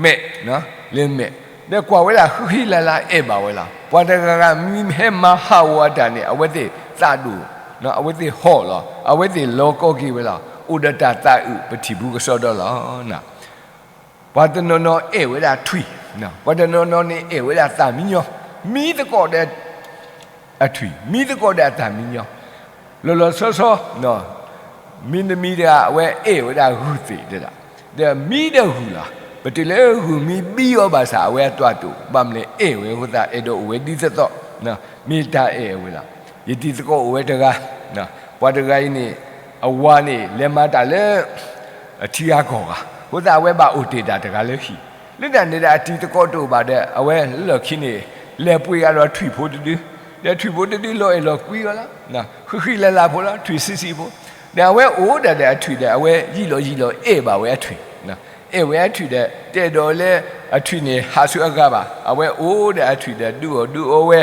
မဲာ်, လၢမဲာ်, ဒီးကွၢ်ဝဲဒၣ်ဃံဃံလၤလၤ အဲၣ်ဘၣ်ဝဲလီၤ. ပှၤတဂၤဂၤမ့ၢ်ဟဲမၤဟးဂီၤအတၢ်န့ၣ် အဝဲသ့ၣ်သးဒိၣ်, အဝဲသ့ၣ်ဟီၣ်လီၤ, အဝဲသ့ၣ်လီၤကီက့ၤဝဲလီၤ. အိၣ်ဒီးတၢ်သးအုးပထံၣ်ပူၤကစီဒီလီၤ. ပှၤတနီၤနီၤအဲၣ်ဝဲဒၣ်ထွံၣ်, ပှၤတနီၤနီၤန့ၣ်အဲၣ်ဝဲဒၣ်သၣ်မံညီ, မံသကိးဒီး အထွံၣ်, မံသကိးဒီးအသၣ်မံညီ, လီၤလီၤဆီဆီ, မံတမံၤတဂၤ အဝဲအဲၣ်ဝဲဒၣ်ဂုၢ်သ့ၣ်တဲဒၣ်, ဒီးမံဒီးဂုၢ်လီၤ. ပတုၤလၢဂုၢ်မံဘံအီၤဘၣ်ဆၣ် အဝဲအသွၣ်တိာ်, ဘၣ်မနုၤလဲၣ် အဲၣ်ဝဲအဃိသတး အဲၣ်ဒိးအိၣ်ဝဲဒ်သိးသိး, မ့ၢ်တၢ်အဲၣ်ဝဲလီၤ. ယတံၤသကိးအိၣ်ဝဲတဂၤ, ပှၤတဂၤအံၤန့ၣ် အဝၤန့ၣ် လဲၤမၤတၢ်လၢ အထံဂၤကီၢ်ဂၤ, အဃိသတးအဝဲဘၣ်အိၣ်တ့ၢ်တၢ်တဂၤလၢဟံၣ်, လၢတၢ်န့ၣ်ဒီးအတံၤသကိးတအိၣ်ဘၣ်ဒီး အဝဲလၢခံန့ၣ် လဲၤပှ့ၤဂၤဒီးထွံၣ်ဖိတဒု, ဒီးထွံၣ်ဖိတဒုလီၤအဲၣ်လီၤကွံအီၤလီၤ, ဃံဃံလၤလၤဖိလီၤ, ထွံၣ်ဆံးဆံးဖိ, ဒီးအဝဲအိၣ်ဒၣ်ဒီးအထွံၣ်ဒီး အဝဲယံာ်လီၤယံာ်လီၤအဲၣ်ဘၣ်ဝဲအထွံၣ် အဲၣ်ဝဲအထွံၣ်ဒီး တအဲၣ်ဒိးလၢအထွံၣ်န့ၣ်ဟးဆူအဂၤဘၣ်, အဝဲအိၣ်ဒီးအထွံၣ်ဒီး ဒုးအီၣ်ဒုးအီဝဲ,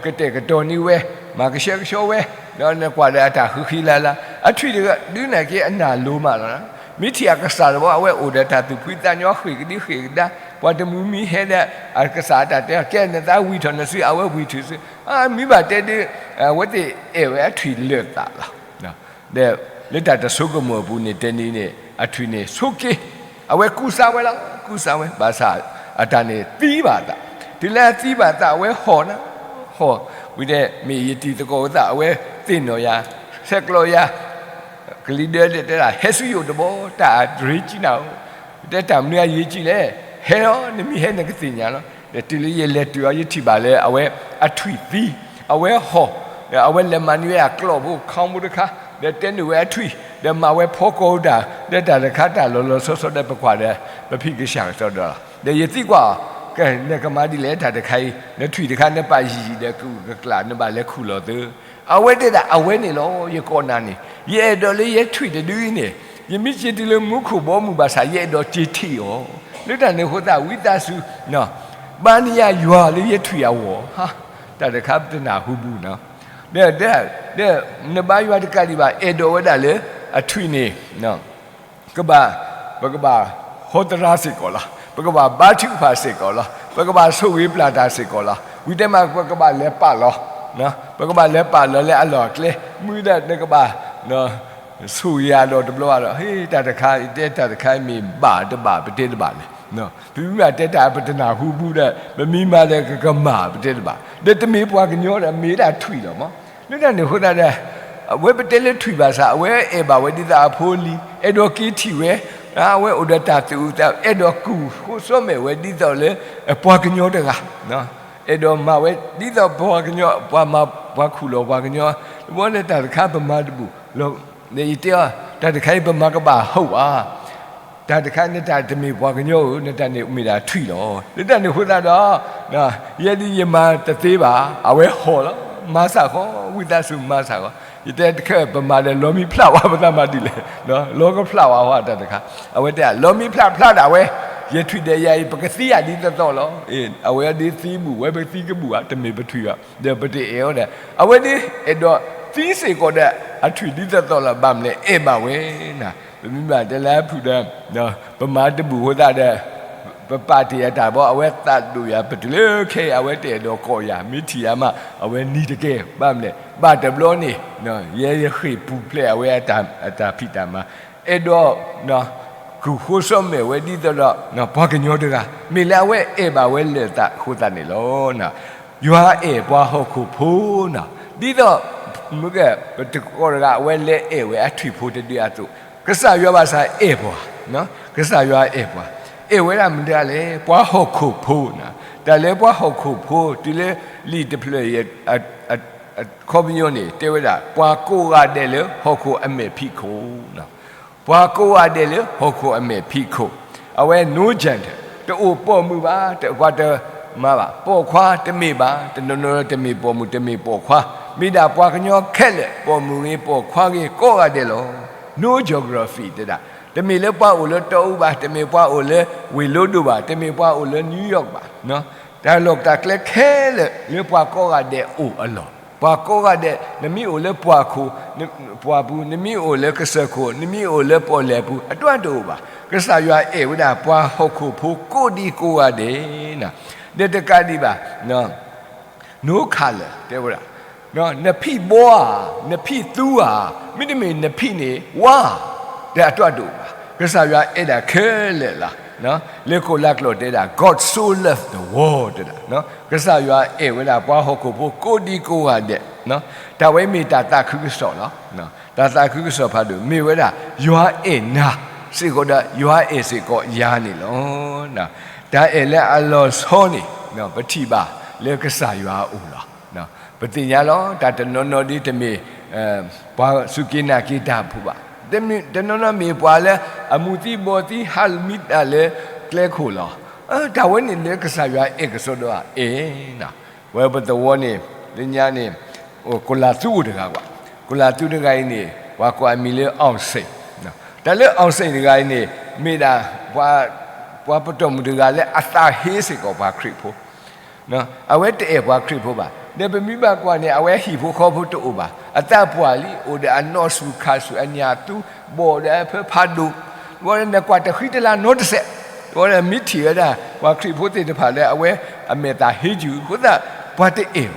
ကတဲာ်ကတီၤန့ၢ်ဝဲ, မၤကဆှဲကဆှီဝဲ, ဒီးနကွၢ်ဒီးအတၢ်ဃံဃံလၤလၤ, အထွံၣ်တဂၤဒုးန့ၣ်က့အနၢ်လိၤမးလီၤ. မ့ၢ်ထံၣ်အကစၢ်တဘျီ အဝဲအိၣ်ဒီးတၢ်သူၣ်ဖှံသးညီ ဃ့ၢ်ကဒံဃ့ၢ်ကဒါ, ပှၤတမုာ်မံဟဲဒီး အကစၢ်အတၢ်တဲ ကဲနသးဝံၢ်ထီၣ်နစု အဝဲဝံၢ်ထီၣ်စု, မ့ၢ်ဘၣ်တဲဒုး အဝဲသ့ၣ်အဲၣ်ဝဲအထွံၣ်လၢာ်သးလီၤ. ဒီး လၢတၢ်တဆိကမိၣ်အပူၤန့ၣ် တနံၤန့ၣ် အထွံၣ်န့ၣ်ဆိးက့, အဝဲကူစါဝဲလီၤ, ကူစါဝဲ, ဘၣ်ဆၣ်အတၢ်န့ၣ်သံဘၣ်အသး, တုၤလၢအသံဘၣ်အသး အဝဲဟီၣ်နၤ, ဟီၣ်, ဝံၤဒီးမ့ၢ်ယတံၤသကိးအသး အဝဲသ့ၣ်နီၣ်ယၤ, ဆဲးကျိးယၤ, ကလံၤဒၢတဲဒၣ် ဟဲဆူယအိၣ်တဘျီ, တၢ်အရ့ကံနၤဧိၤ, တဲတၢ်မနုၤအရ့ကံလဲၣ်, ဟဲလီၤ, နမ့ၢ်ဟဲနကသ့ၣ်ညါလီၤ. ဒီးတုၤလၢယလဲၤတုၤအီၤ ယထံၣ်ဘၣ်လၢအဝဲအထွံၣ်သံ, အဝဲဟီၣ်, အဝဲလဲၤမၤန့ၢ်ဝဲအကျီၢ်ဖိ ခီဘိတခါ, ဒီးတဲနုာ်ဝဲအထွံၣ်, ဒီးမၤဝဲဖီကိးတၢ်, ဒီးတၢ်တခါတၢ်လီၤလီၤဆီဆီဒီး ပကွၢ်ဒီး ပဖံးကစၢ်ကစီဒီလီၤ. ဒီးယသံကွၢ်အီၤ, ကဲ နကမၤဒ်လဲၣ်တၢ်တခါအံၤ, နထွံၣ်တခါ နပာ်ယံာ်ယံာ်ဒီး ကအုၣ်ကကျၢ် နဘၣ်လဲၤခူၣ်လီၤသၢ. အဝဲတဲဒၣ် အဝဲန့ၣ်လီၤ, ယကိးနၤန့ၣ်, ယအဲၣ်ဒိးလၢယထွံၣ်တဒုအံၤန့ၣ်, ယမ့ၢ်စ့တုၤလၢမူခိၣ်ဘီမုၢ်ဘၣ်ဆၣ် ယအဲၣ်ဒိးစ့ထံၣ်အီၤ, လၢတၢ်န့ၣ်အဃိသတး ဝံသးစူၤ ဘါန့ၢ်ယၤယွၤလၢယထွံၣ်အဂီၢ်, တၢ်တခါပတနၢ်ဟူဘူးနီၤ, ဒီး ဒီး နဘါယွၤတကးဒံးဘၣ် အဲၣ်ဒိးဝဲဒၣ်လၢ အထွံၣ်န့ၣ် ကဘၣ်, ပကဘၣ်ဟီသရၣ်စ့ၢ်ကီးလီၤ, ပကဘၣ်ဘါထုကဖၣ်စ့ၢ်ကီးလီၤ, ပကဘၣ်ဆိၣ်ဂ့ၤပျၢ်တၢ်စ့ၢ်ကီးလီၤ, ဝံၤတဲမး ပကဘၣ်လဲၤပာ်လီၤ, ပကဘၣ်လဲၤပာ်လီၤလၢအလီၢ်အကျဲ, မုၢ်ဒီးနကဘၣ် ဆိၣ်ဂ့ၤအဒီးတဘျီဘၣ်ဒီး ဟ့ တၢ်တခါ တဲတၢ်တခါအံၤမ့ၢ်ဘၣ်တဘၣ် ပတဲတဘၣ်လဲၣ်. ပမ့ၢ်ဘၣ်တဲတၢ်ပတနၢ်ဟူဘူးဒီး ပမ့ၢ်မၤဒီးကကမၣ် ပတဲတဘၣ်, ဒီးတမ့ၢ်ပှၤကညီဒီး မ့ၢ်ဒၣ်ထွံၣ်လီၤမး. လၢတၢ်န့ၣ်အဃိသတးဒီး အဝဲပတဲလၢထွံၣ်ဘၣ်ဆၣ် အဝဲအဲၣ်ဘၣ်ဝဲဒ်သိးအဖိအလံၤ အဲၣ်ဒိးက့ၤထံၣ်ဝဲ, အဝဲအိၣ်ဒီးတၢ်သူၣ်အုးသးအုး အဲၣ်ဒိးကူၣ်ဃိစီမဲာ်ဝဲဒ်သိးလၢ ပှၤကညီတဂၤ အဲၣ်ဒိးမၤဝဲဒ်သိးပှၤကညီ ပှၤမၤ ပှၤခူၣ်လီၤပှၤကညီ, တဘျီလၢတၢ်တခါပမၤတဘူၣ်လီၤ, ယတဲအီၤ တၢ်တခါအံၤပမၤကဘၣ်ဟီၣ်ဧါ, တၢ်တခါ နတၢ်တမ့ၢ်ပှၤကညီဧိၤ နတၢ်န့ၣ်မ့ၢ်ဒၣ်ထွံၣ်လီၤ. လၢတၢ်န့ၣ်အဃိသတးဒီး ယဲဒၣ်ယမၤတသ့ဘၣ် အဝဲဟီၣ်လီၤ, မၤစၢ်ဃီ ဝံသးစူၤမၤစၢ်ဃီ, ယတဲတခါ ပမၤဒီးလီမံဖျးဝါ ပသးမၤဒ်လဲၣ်, လီကဖျးဝါဟီၣ်တၢ်တခါ, အဝဲတဲ လီမံဖျးဖျးဒၣ်ဝဲ, ယထွံၣ်ဒီးယၤအံၤ ပကသံယၤဒ်သိးသိးလီၤ. အဝဲဒ်သံဘူၣ်ဝဲ ပကသံကဘူၣ်ဧါ တမ့ၢ်ပထွံၣ်ဘၣ်, ဒီးပတအဲၣ်အီၤဒီး အဝဲဒ်အဲၣ်ဒိးသံစ့ၢ်ကီးဒီး အထွံၣ်ဒ်သိးသိးလီၤ ဘၣ်မနုၤလဲၣ် အဲၣ်ဘၣ်ဝဲနၤ, ပမ့ၢ်ဘၣ်တဲလၢအဖုၣ်ဒီး ပမၤတဘူၣ်အဃိသတးဒီး ပပာ်တ့ၢ်အတၢ်ဘီ အဝဲသးဒိၣ်ယၤ ပတုၤလၢခဲအံၤ အဝဲတအဲၣ်ဒိးကိးယၤ မ့ၢ်ထံၣ်ယၤမး အဝဲနံၤတကဲ ဘၣ်မနုၤလဲၣ် ဘၣ်တဘျီန့ၣ် ယဲယဃ့ၢ်ပူၤဖျဲးအဝဲအတၢ်ဖံးတၢ်မၤ အဲၣ်ဒိး ကူၣ်ဃိစီမဲာ်ဝဲဒ်သိးဒီး ပှၤကညီတဂၤ မ့ၢ်လၢအဝဲအဲၣ်ဘၣ်ဝဲလၢာ်သးအဃိသတးန့ၣ်လီၤ. ယွၤအဲၣ်ပှၤဟီၣ်ခိၣ်ဖိနီၤ, ဒ်သိး မ့ၢ်ကဲ ပတံၤသကိးတဂၤ အဝဲလဲၤအဲၣ်ဝဲအထွံၣ်ဖိတဒုအသိး, ကစၢ်ယွၤဘၣ်ဆၣ်အဲၣ်ပှၤ, ကစၢ်ယွၤအဲၣ်ပှၤ, အဲၣ်ဝဲဒၣ်မတၤလဲၣ် ပှၤဟီၣ်ခိၣ်ဖိနီၤ, တၢ်လၢပှၤဟီၣ်ခိၣ်ဖိ တုၤလၢလံာ်တဖျၢၣ်အံၤ အခီပညီန့ၣ် တဲဝဲဒၣ် ပှၤကိးဂၤဒဲးလၢဟီၣ်ခိၣ်အမဲာ်ဖံးခိၣ်နီၤ, ပှၤကိးဂၤဒဲးလၢဟီၣ်ခိၣ်အမဲာ်ဖံးခိၣ်, အဝဲ no gender တအိၣ်ပိာ်မုၣ်ဘၣ်, တပှၤတမါဘၣ်, ပိာ်ခွါတမ့ၢ်ဘၣ်, တနီၤနီၤတမ့ၢ်ပိာ်မုၣ်တမ့ၢ်ပိာ်ခွါ, မ့ၢ်ဒၣ်ပှၤကညီခဲလၢာ် ပိာ်မုၣ်ဂ့ၤပိာ်ခွါဂ့ၤ ကိးဂၤဒဲးလီၤ. No geography တဲဒၣ်, တမ့ၢ်လၢပှၤအိၣ်လၢတီအူဘၣ်, တမ့ၢ်ပှၤအိၣ်လၢဝ့ၢ်လိဒိၣ်ဘၣ်, တမ့ၢ်ပှၤအိၣ်လၢ New York ဘၣ်, တၢ်လီၢ်တၢ်ကျဲခဲလၢာ်လၢပှၤကိးဂၤဒဲးအိၣ်အလီၢ်, ပှၤကိးဂၤဒဲး နမ့ၢ်အိၣ်လၢပှၢ်ခိၣ် ပှၢ်ပူၤ, နမ့ၢ်အိၣ်လၢကစၢၢ်ခိၣ်, နမ့ၢ်အိၣ်လၢပီၣ်လဲၣ်ပူၤ အတၢ်တအိၣ်ဘၣ်. ကစၢ်ယွၤအဲၣ်ဝဲဒၣ်ပှၤဟီၣ်ခိၣ်ဖိကိးဒံကိးဂၤဒဲး, ဒီးတကးဒံးဘၣ် no color တဲဝဲဒၣ်, နဖံးဘီဧါ, နဖံးသူဧါ, မ့တမ့ၢ်နဖံးန့ၣ် ဝါ, ဒီးအတၢ်တအိၣ်ဘၣ်. ကစၢ်ယွၤအဲၣ်ဒၣ်ခဲလၢာ်လီၤ. လၢခိၣ်လၢကျိာ်တဲဒၣ် God so loved the world တဲဒၣ်, ကစၢ်ယွၤအဲၣ်ဝဲဒၣ်ပှၤဟီၣ်ခိၣ်ဖိကိးဒံကိးဂၤဒဲး, တၢ်ဝဲမ့ၢ်တၢ်သးခုကစီၣ်လီၤ. တၢ်သးခုကစီၣ်ဖးဒိၣ် မ့ၢ်ဝဲဒၣ် ယွၤအဲၣ်နၤစ့ၢ်ကီးဒီး ယွၤအဲၣ်စ့ၢ်ကီးယၤန့ၣ်လီၤ. တၢ်အဲၣ်လၢအလီၤဆီန့ၣ် ပထံၣ်ဘၣ်လၢကစၢ်ယွၤအအိၣ်လီၤ. ပသ့ၣ်ညါလီၤ တၢ်တနီၤနီၤဒ်တမ့ၢ် ပှၤစူၢ်က့ၤနာ်က့ၤတၢ်ဖိဘၣ်. တနီၤနီၤမ့ၢ်ပှၤလၢအမူသံဘီၣ်သံ ဟးမံတၢ်လၢကျဲခိၣ်လီၤ. တၢ်ဝဲန့ၣ်လၢကစၢ်ယွၤအဲၣ်ကစီဒီဧါ, အဲၣ်နၤ. ဝဲပသဝီန့ၣ် လၢညါန့ၣ် ကိလၢ်သူအိၣ်တဂၤဘၣ်. ကိလၢ်သူတဂၤအံၤန့ၣ် ပှၤကိးအမံၤလၢ အောင်စိန်, တၢ်လၢ အောင်စိန် တဂၤအံၤန့ၣ် မ့ၢ်ဒၣ် ပှၤပတီၢ်မုၣ်တဂၤလၢအသးဟ့စ့ၢ်ကီးပှၤခရံာ်ဖိ အဝဲတအဲၣ်ပှၤခရံာ်ဖိဘၣ်. ဒီးပမ့ၢ်ဘၣ်ကွၢ်န့ၣ် အဝဲဟံၣ်ဖိဃီဖိတအိၣ်ဘၣ်. အသးပှၢ်လံ, အိၣ်ဒီးအနီၢ်ဆူၣ်ခါဆူၣ် အညၣ်သူဘီၣ်ဒီးအဖၢဖးဒိၣ်, ဝဲနကွၢ်တဃံတလၤနီတစဲး, ဝဲမ့ၢ်ထံၣ်ဝဲဒၣ် ပှၤခရံာ်ဖိသ့ၣ်တဖၣ်လၢအဝဲအမဲာ်သးဟ့ယုာ်အဃိသတး ပှၤတအဲၣ်အီၤ,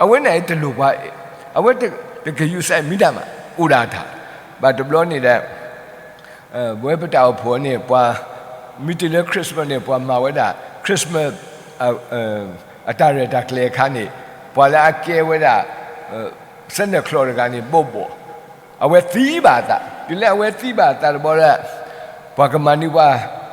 အဝဲန့ၣ်တလိၣ်ပှၤအဲၣ်, အဝဲတဂ့ၤယုာ်စဲးမံတၢ်မး အိၣ်ဒၣ်တၢ် ဘၣ်တဘျီန့ၣ်ဒီး ဝဲပတၢ်အိၣ်ဖှိၣ်န့ၣ် ပှၤ မ့ၢ်တုၤလၢ Christmas န့ၣ် ပှၤမၤဝဲဒၣ် Christmas အတၢ်ရဲၣ်တၢ်ကျဲၤအခါန့ၣ် ပှၤလၢအကဲဝဲဒၣ် Santa Claus တဂၤန့ၣ် ဘီၣ်ဘီၣ်, အဝဲသံဘၣ်အသး, တုၤလၢအဝဲသံဘၣ်အသးတဘျီဒီး ပှၤကမၤန့ၢ်ပှၤ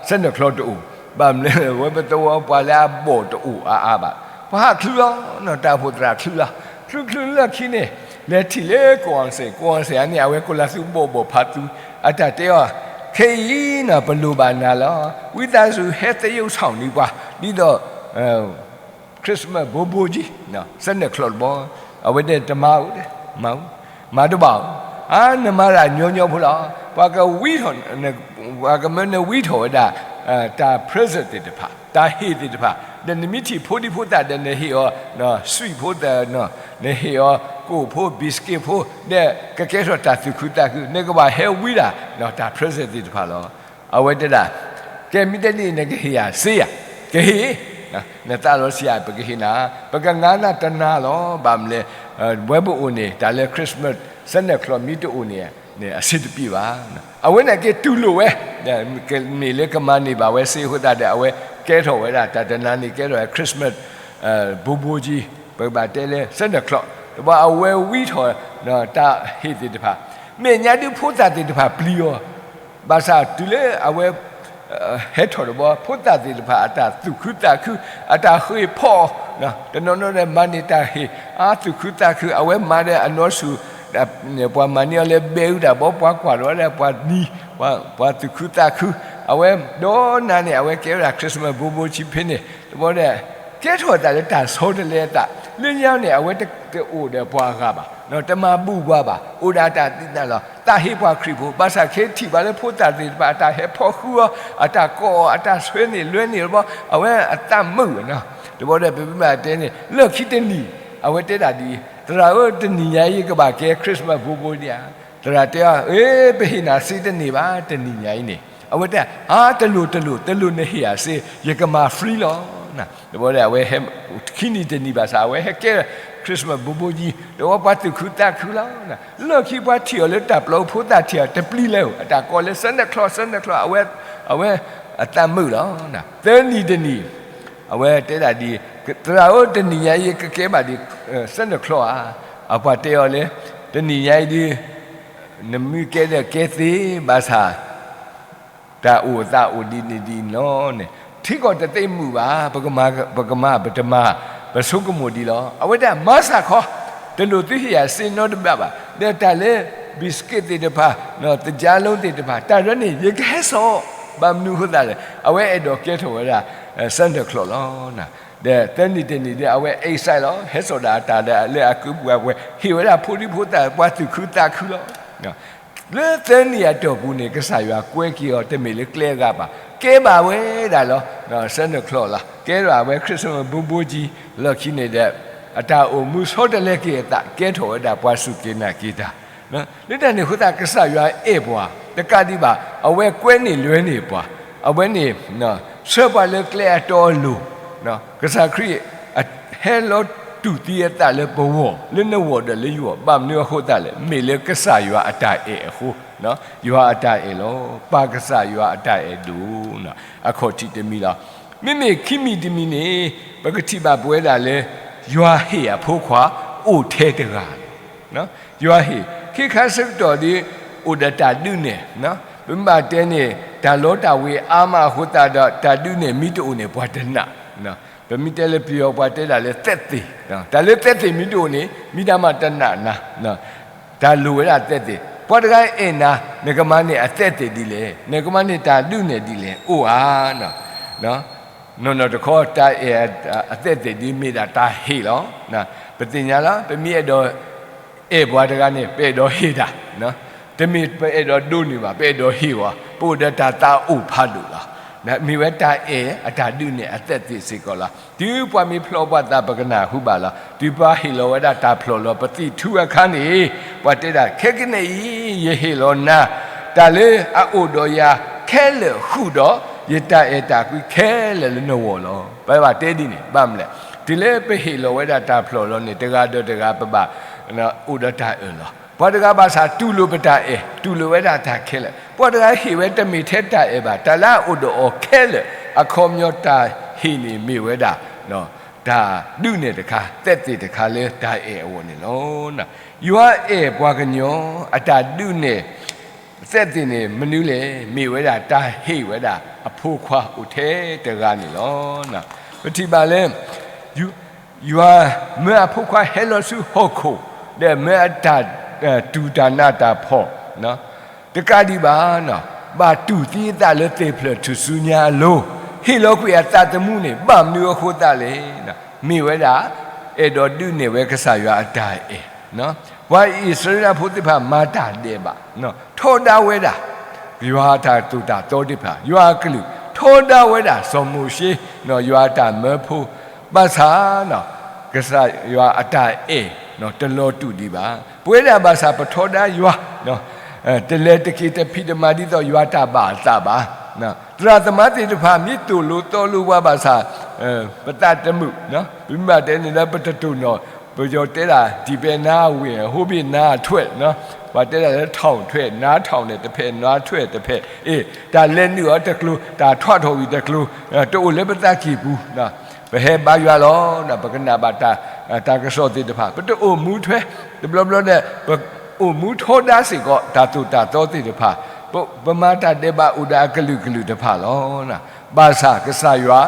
Santa Claus တအိၣ်, ဘၣ်မနုၤလဲၣ် ဝဲပသဝီပှၤလၢအဘီၣ်တအိၣ်အါအါဘၣ်, ပှၤဟးချုးလီၤ, တၢ်အိၣ်ဖှိၣ်သရၣ်ချုးလီၤ, ချုးချုးလၢခံန့ၣ် လဲၤထံၣ်လၢ ကီၢ်စဲၣ်, ကီၢ်စဲၣ်န့ၣ် အဝဲကိးလၢသူဘီၣ်ဘီၣ်ဖးသူ, အတၢ်တဲအီၤ, ခဲအံၤန့ၣ် ပလိၣ်ဘၣ်နၤလီၤ, ဝံသးစူၤဟဲသရုပ်ဆောင်န့ၢ်ပှၤ ဒ်သိး Christmas ဘိဘိကၠံ Santa Claus တဘီ, အဝဲတဲတမၤဧိၤ, မၤဧိၤ, မၤတဘၣ်ဧိၤ, အါ နမၤတၢ်ညီညီဖိလီၤ, ပှၤကဝံထီၣ်, ပှၤကမၢနဝံထီၣ်ဝဲဒၣ် တၢ် present သ့ၣ်တဖၣ်, တၢ်ဟ့ၣ်သ့ၣ်တဖၣ်, ဒီးနမ့ၢ်ထံၣ်ဖိဒံဖိသၣ်ဒီး နဟ့ၣ်အီၤ sweet ဖိ, နဟ့ၣ်အီၤ ကိၣ်ဖိ biscuit ဖိ, ဒီးကကဲထီၣ်တၢ်သူၣ်ခုသးခု, နကဘၣ်ဟဲဝံဒၣ် တၢ် present သ့ၣ်တဖၣ်လီၤ. အဝဲတဲဒၣ်, ကဲမ့ၢ်တဲဒ်အံၤ နကဟ့ၣ်ယၤစ့ဧါ, ကဟ့ၣ်, နသးလီၤဆံးဧါ, ပကဟ့ၣ်နၤ, ပကငါနၤတနၤလီၤ, ဘၣ်မနုၤလဲၣ်, ဝဲပအိၣ်န့ၣ် တၢ်လၢ Christmas Santa Claus မ့ၢ်တအိၣ်န့ၣ် အဆင်တပြေဘၣ်, အဝဲန့ၣ်က့ၤတူၢ်လိာ်ဝဲ, မ့ၢ်လၢကမၤန့ၢ်ဘၣ်ဝဲစ့အဃိသတးဒီး အဝဲကဲထီၣ်ဝဲဒၣ် တၢ်တနၤန့ၣ်ကဲထီၣ်ဝဲ Christmas ဘိဘိကၠံ, ပကဘၣ်တဲလၢ Santa Claus တဘျီ အဝဲဝံထီၣ် တၢ်ဟ့ၣ်သ့ၣ်တဖၣ်, မဲာ်ညါဒုးဖိသၣ်သ့ၣ်တဖၣ်ပျံၤအီၤ, ဘၣ်ဆၣ်တုၤလၢအဝဲ ဟဲထီၣ်တဘျီ ဖိသၣ်သ့ၣ်တဖၣ်အတၢ်သူၣ်ခုသးခု, အတၢ်ဃ့ၢ်ဖီအီၤ, တနီၤနီၤဒီးမၤန့ၢ်တၢ်ဟ့ၣ် အသူၣ်ခုသးခု, အဝဲမၤဒီးအနီၢ်ဆူၣ်, ပှၤမၤန့ၢ်အီၤလၢဘဲအူတၢ်ဘီ ပှၤကွၢ်ဒီးလၢပှၤနံၤ, ပှၤသူၣ်ခုသးခု, အဝဲဒီးနၤန့ၣ် အဝဲကဲဝဲဒၣ် Christmas ဘိဘိကၠံဖဲန့ၣ် တဘျီဒီး ကဲထီၣ်အသးလၢတၢ်ဆီတလဲအသး, လၢညါန့ၣ် အဝဲတအိၣ်ဒီးပှၤအဂၤဘၣ်, တမၤဘူၣ်ပှၤဘၣ်, အိၣ်ဒီးအတၢ်သ့ၣ်ညါလီၤ, သးဟ့ပှၤခရံာ်ဖိ, ဘၣ်ဆၣ်ခဲထံၣ်ဘၣ်လၢဖိသၣ်သ့ၣ်တဖၣ် အတၢ်ဟဲဖီဃုအီၤ, အတၢ်ကိးအီၤ, အတၢ်ဆွဲန့ၢ်လွဲန့ၢ်တဘျီ, အဝဲအသးမုာ်နီၤ, တဘျီဒီး ပမ့ၢ်ဘၣ်တဲန့ၣ် လၢခံတနံၤ အဝဲတဲဒၣ်ဒ်အံၤ, သရၣ်ဧၢ တနံၤညါအံၤ ယကဘၣ်ကဲ Christmas ဘိဘိဒံးဧါ, သရၣ်တဲအီၤ, အ့ ပဟ့ၣ်နၤစ့တန့ၢ်ဘၣ် တနံၤညါအံၤန့ၣ်, အဝဲတဲ, အါ တလိၣ်တလိၣ် တလိၣ်နဟ့ၣ်ယၤစ့, ယကမၤ free လီၤ, တဘျီဒီး အဝဲဟဲ ခံနံၤတနံၤဘၣ်ဆၣ် အဝဲဟဲကဲ Christmas ဘိဘိကၠံ, တဘျီပှၤသူၣ်ခုသးခုလီၤ, လၢခံပှၤထံၣ်အီၤလၢတၢ်ပျီဖိသၣ်ထံၣ်အီၤတပျံၤလၢၤ, အတၢ်ကိးလၢ Santa Claus, Santa Claus, အဝဲ အဝဲအသးမုာ်လီၤ, သၢနံၤတနံၤ အဝဲတဲဒၣ်ဒ်အံၤ, သရၣ်ဧၢ တနံၤညါအံၤ ယကကဲဘၣ်ဒ် Santa Claus ဧါ, အပှၤတဲအီၤလၢ တနံၤညါအံၤဒ် နမ့ၢ်ကဲဒီးကဲသ့ ဘၣ်ဆၣ် တၢ်အိၣ်သးအိၣ်ဒ်န့ၣ်ဒ်န့ၣ်လီၤန့ၣ်, ထံကီၢ်တသ့မုာ်ဘၣ်, ပကမၤ ပကမၤ ပတမၤ ပဆိကမိၣ်ဒ်လီၤ, အဝဲဒၣ်မၤစၢ်ခီ, တလိၣ်သုဟ့ၣ်ယၤစ့နီတဘျီဘၣ်, ဒီးတၢ်လၢ biscuit သ့ၣ်တဖၣ်, သကြားလုံး သ့ၣ်တဖၣ် တၢ်ဒ်န့ၣ် ယကဟဲစိာ်, ဘၣ်မနုၤအဃိသတးလဲၣ်, အဝဲအဲၣ်ဒိးကဲထီၣ်ဝဲဒၣ် Santa Claus လီၤ, ဒီးသၢနံၤတနံၤဒီး အဝဲ excite လီၤ, ဟဲစိာ်ဒၣ်အတၢ်ဒီးလၢအကုပှၤပှဲၤ, ဟ့ၣ်ဝဲဒၣ်ဖိဒံဖိသၣ် ပှၤသူၣ်ခုသးခုလီၤ. လၢသၢနံၤအတီၢ်ပူၤန့ၣ် ကစၢ်ယွၤကွဲက့ၤအီၤ တမ့ၢ်လၢကျဲအဂၤဘၣ်, ကဲဘၣ်ဝဲဒၣ်လီၤ, Santa Claus လီၤ, ကဲထီၣ်ဝဲ Christmas ဘိဘိကၠံ, လီၢ်ခံန့ၣ်ဒီး အတၢ်အိၣ်မူဆီတလဲက့ၤအသး ကဲထီၣ်ဝဲဒၣ်ပှၤစူၢ်က့ၤနာ်က့ၤတၢ်, လၢတၢ်န့ၣ်အဃိသတး ကစၢ်ယွၤအဲၣ်ပှၤ တကးဒံးဘၣ် အဝဲကွဲန့ၢ်လွဲန့ၢ်ပှၤ, အဝဲန့ၣ် ဆှၢပှၤလၢကျဲအတီအလိၤ, ကစၢ်ခရံာ် ဟဲလီၤတူၢ်သံအသးလၢပဂီၢ်, လၢနဂီၢ်ဒီးလၢယဂီၢ်, ဘၣ်မနုၤအဃိသတးလဲၣ်, မ့ၢ်လၢကစၢ်ယွၤအတၢ်အဲၣ်အဃိ, ယွၤအတၢ်အဲၣ်လီၤ, ပၢ်ကစၢ်ယွၤအတၢ်အဲၣ်ဒိၣ်, အခီၣ်ထံးတမံၤလီၤ. မ့မ့ၢ်ခံမံၤတမံၤန့ၣ် ပကထံၣ်ဘၣ်ပဝဲဒၣ်လၢ ယွၤဟ့ၣ်အဖိခွါအိၣ်ထဲတဂၤလီၤ. ယွၤဟ့ၣ်, ခဲခါဆၢကတီၢ်ဒီး အိၣ်ဒီးတၢ်ဒုးနဲၣ်, ပမ့ၢ်ဘၣ်တဲန့ၣ် တၢ်လီတၢ်ဝ့ၤအါမးအဃိသတးဒီး တၢ်ဒုးနဲၣ်မ့ၢ်တအိၣ်န့ၣ် ပှၤတနာ်, ပမ့ၢ်တဲလၢပယီၤပှၤတဲဒၣ်လၢ သက်သေ, တၢ်လၢ သက်သေ မ့ၢ်တအိၣ်န့ၣ် မ့ၢ်တၢ်မၤတနာ်နၤ, တၢ်လိၣ်ဝဲဒၣ် သက်သေ, ပှၤတဂၤအဲၣ်နၤ နကမၤန့ၢ်အ သက်သေ ဒ်လဲၣ်, နကမၤန့ၢ်တၢ်ဒုးနဲၣ်ဒ်လဲၣ်, အိၣ်ဧါ နီၢ်နီၢ်တခီ တၢ်အဲၣ်အ သက်သေ ဒ်မ့ၢ်ဒၣ်တၢ်ဟ့ၣ်လီၤ. ပသ့ၣ်ညါလီၤ ပမ့ၢ်အဲၣ်ဒိး အဲၣ်ပှၤတဂၤန့ၣ် ပအဲၣ်ဒိးဟ့ၣ်တၢ်, တမ့ၢ်ပအဲၣ်ဒိးဒိးန့ၢ်ဘၣ် ပအဲၣ်ဒိးဟ့ၣ်ဝဲ, ပအိၣ်ဒီးတၢ်သးအိၣ်ဖးဒိၣ်လီၤ. မ့ၢ်ဝဲတၢ်အဲၣ်အတၢ်ဒုးနဲၣ်အ သက်သေ စ့ၢ်ကီးလီၤ. တုၤပှၤမ့ၢ်ဖျီပှၤသးပကနၢ်ဟူဘၣ်လီၤ. တုၤပှၤဟ့ၣ်လီၤဝဲဒၣ်တၢ်ဖျိးလီၤ ပသံၣ်ထူအခါန့ၣ် ပှၤတဲဒၣ် ခဲကနံၣ်အံၤ ယဟ့ၣ်လီၤနၤ တၢ်လၢအအိၣ်ဒီးယၤခဲလၢာ်ဃုာ်ဒီး ယတၢ်အဲၣ်တၢ်ကွံခဲလၢာ်လၢနဂီၢ်လီၤ. ပဘၣ်တဲဒ်န့ၣ် ဘၣ်မနုၤလဲၣ်, တုၤလၢပဟ့ၣ်လီၤဝဲဒၣ်တၢ်ဖျိးလီၤန့ၣ် တဂၤဒီးတဂၤ ပဘၣ်အိၣ်ဒီးတၢ်အၢၣ်လီၤ. ပှၤတဂၤဘၣ်ဆၣ်တူၢ်လိာ်ပတၢ်အဲၣ်, တူၢ်လိာ်ဝဲဒၣ်တၢ်ခဲလၢာ်, ပှၤတဂၤဟ့ၣ်ဝဲတမ့ၢ်ထဲတၢ်အဲၣ်ဘၣ်, တၢ်လၢအအိၣ်ဒီးအီၤခဲလၢာ်, အခီပညီတၢ်ဟ့ၣ်န့ၣ်မ့ၢ်ဝဲဒၣ် တၢ်ဒုးနဲၣ်တခါ, သက်သေတခါလၢတၢ်အဲၣ်အဂီၢ်န့ၣ်လီၤ. ယွၤအဲၣ်ပှၤကညီအတၢ်ဒုးနဲၣ် သက်သေန့ၣ်မနုၤလဲၣ်, မ့ၢ်ဝဲဒၣ်တၢ်ဟ့ၣ်ဝဲဒၣ်အဖိခွါအိၣ်ထဲတဂၤန့ၣ်လီၤ. ပထံၣ်ဘၣ်လၢ ယွၤမၢအဖိခွါဟဲလီၤဆူဟီၣ်ခိၣ်, ဒီးမၢအတၢ်တူၢ်တၢ်နးတၢ်ဖှီၣ် တကးဒံးဘၣ်, ဘၣ်တူၢ်သံအသးလၢသ့ၣ်ဖျၢၣ်ထူၣ်စုညါအလိၤ, ဟ့ၣ်လီၤကွံာ်အသးသမူန့ၣ် ဘၣ်မနုၤအဃိသတးလဲၣ်, မ့ၢ်ဝဲဒၣ် အဲၣ်ဒိးဒုးနဲၣ်ဝဲကစၢ်ယွၤအတၢ်အဲၣ်, ပှၤအံၣ်စရ့လးဖိသ့ၣ်တဖၣ်မၤတၢ်ဒဲးဘး, ထီဒါဝဲဒၣ် ယွၤအတၢ်သိၣ်တၢ်သီသ့ၣ်တဖၣ်, ယွၤအကလုၢ်, ထီဒါဝဲဒၣ်စီၤမိၤၡ့, ယွၤအတၢ်မၢဖိ, ဘၣ်ဆၣ် ကစၢ်ယွၤအတၢ်အဲၣ် တလီၤတူာ်ဒံးဘၣ်. ပဝဲဒၣ်ဘၣ်ဆၣ်ပထီဒါယွၤ, တလဲၤတက့ၤတဖံးတမၤဒ်သိးယွၤတၢ်ဘၣ်အသးဘၣ်. သရၣ်သမါသ့ၣ်တဖၣ်မ့ၢ်သိၣ်လိသီလိပှၤဘၣ်ဆၣ်, ပသးတမုာ်, ပမ့ၢ်ဘၣ်တဲန့ၣ်လၢပတတိၢ်နီၣ်, ပယီၤတဲဒၣ် ဒံးပဲနါဝ့ၢ် ဟိဘ့ၣ်နါထွဲၣ်, ပှၤတဲဒၣ်လၢ ထောင်ထွဲ နါထောင် န့ၣ်တဖဲ နါထွဲၣ်တဖဲ, အ့ၣ် တၢ်လဲၤနုာ်အီၤတကျိၤ တၢ်ထွဲထီၣ်ဝံၤတကျိၤ, တအိၣ်လၢပသးကံၢ်ပူၤ, ပဟဲဘါယွၤလီၤ, ပကနၣ်ဘၣ်တၢ်ကစီၣ်သ့ၣ်တဖၣ် ပတအိၣ်မူထွဲ, တဘျီဘျီဒီး ပအိၣ်မူထီဒါစ့ၢ်ကီး တၢ်သိၣ်တၢ်သီသ့ၣ်တဖၣ်, ပမၤတၢ်ဒဲးဘးအိၣ်ဒီးအကလုာ်ကလုာ်တဖၣ်လီၤ. ဘၣ်ဆၣ်ကစၢ်ယွၤ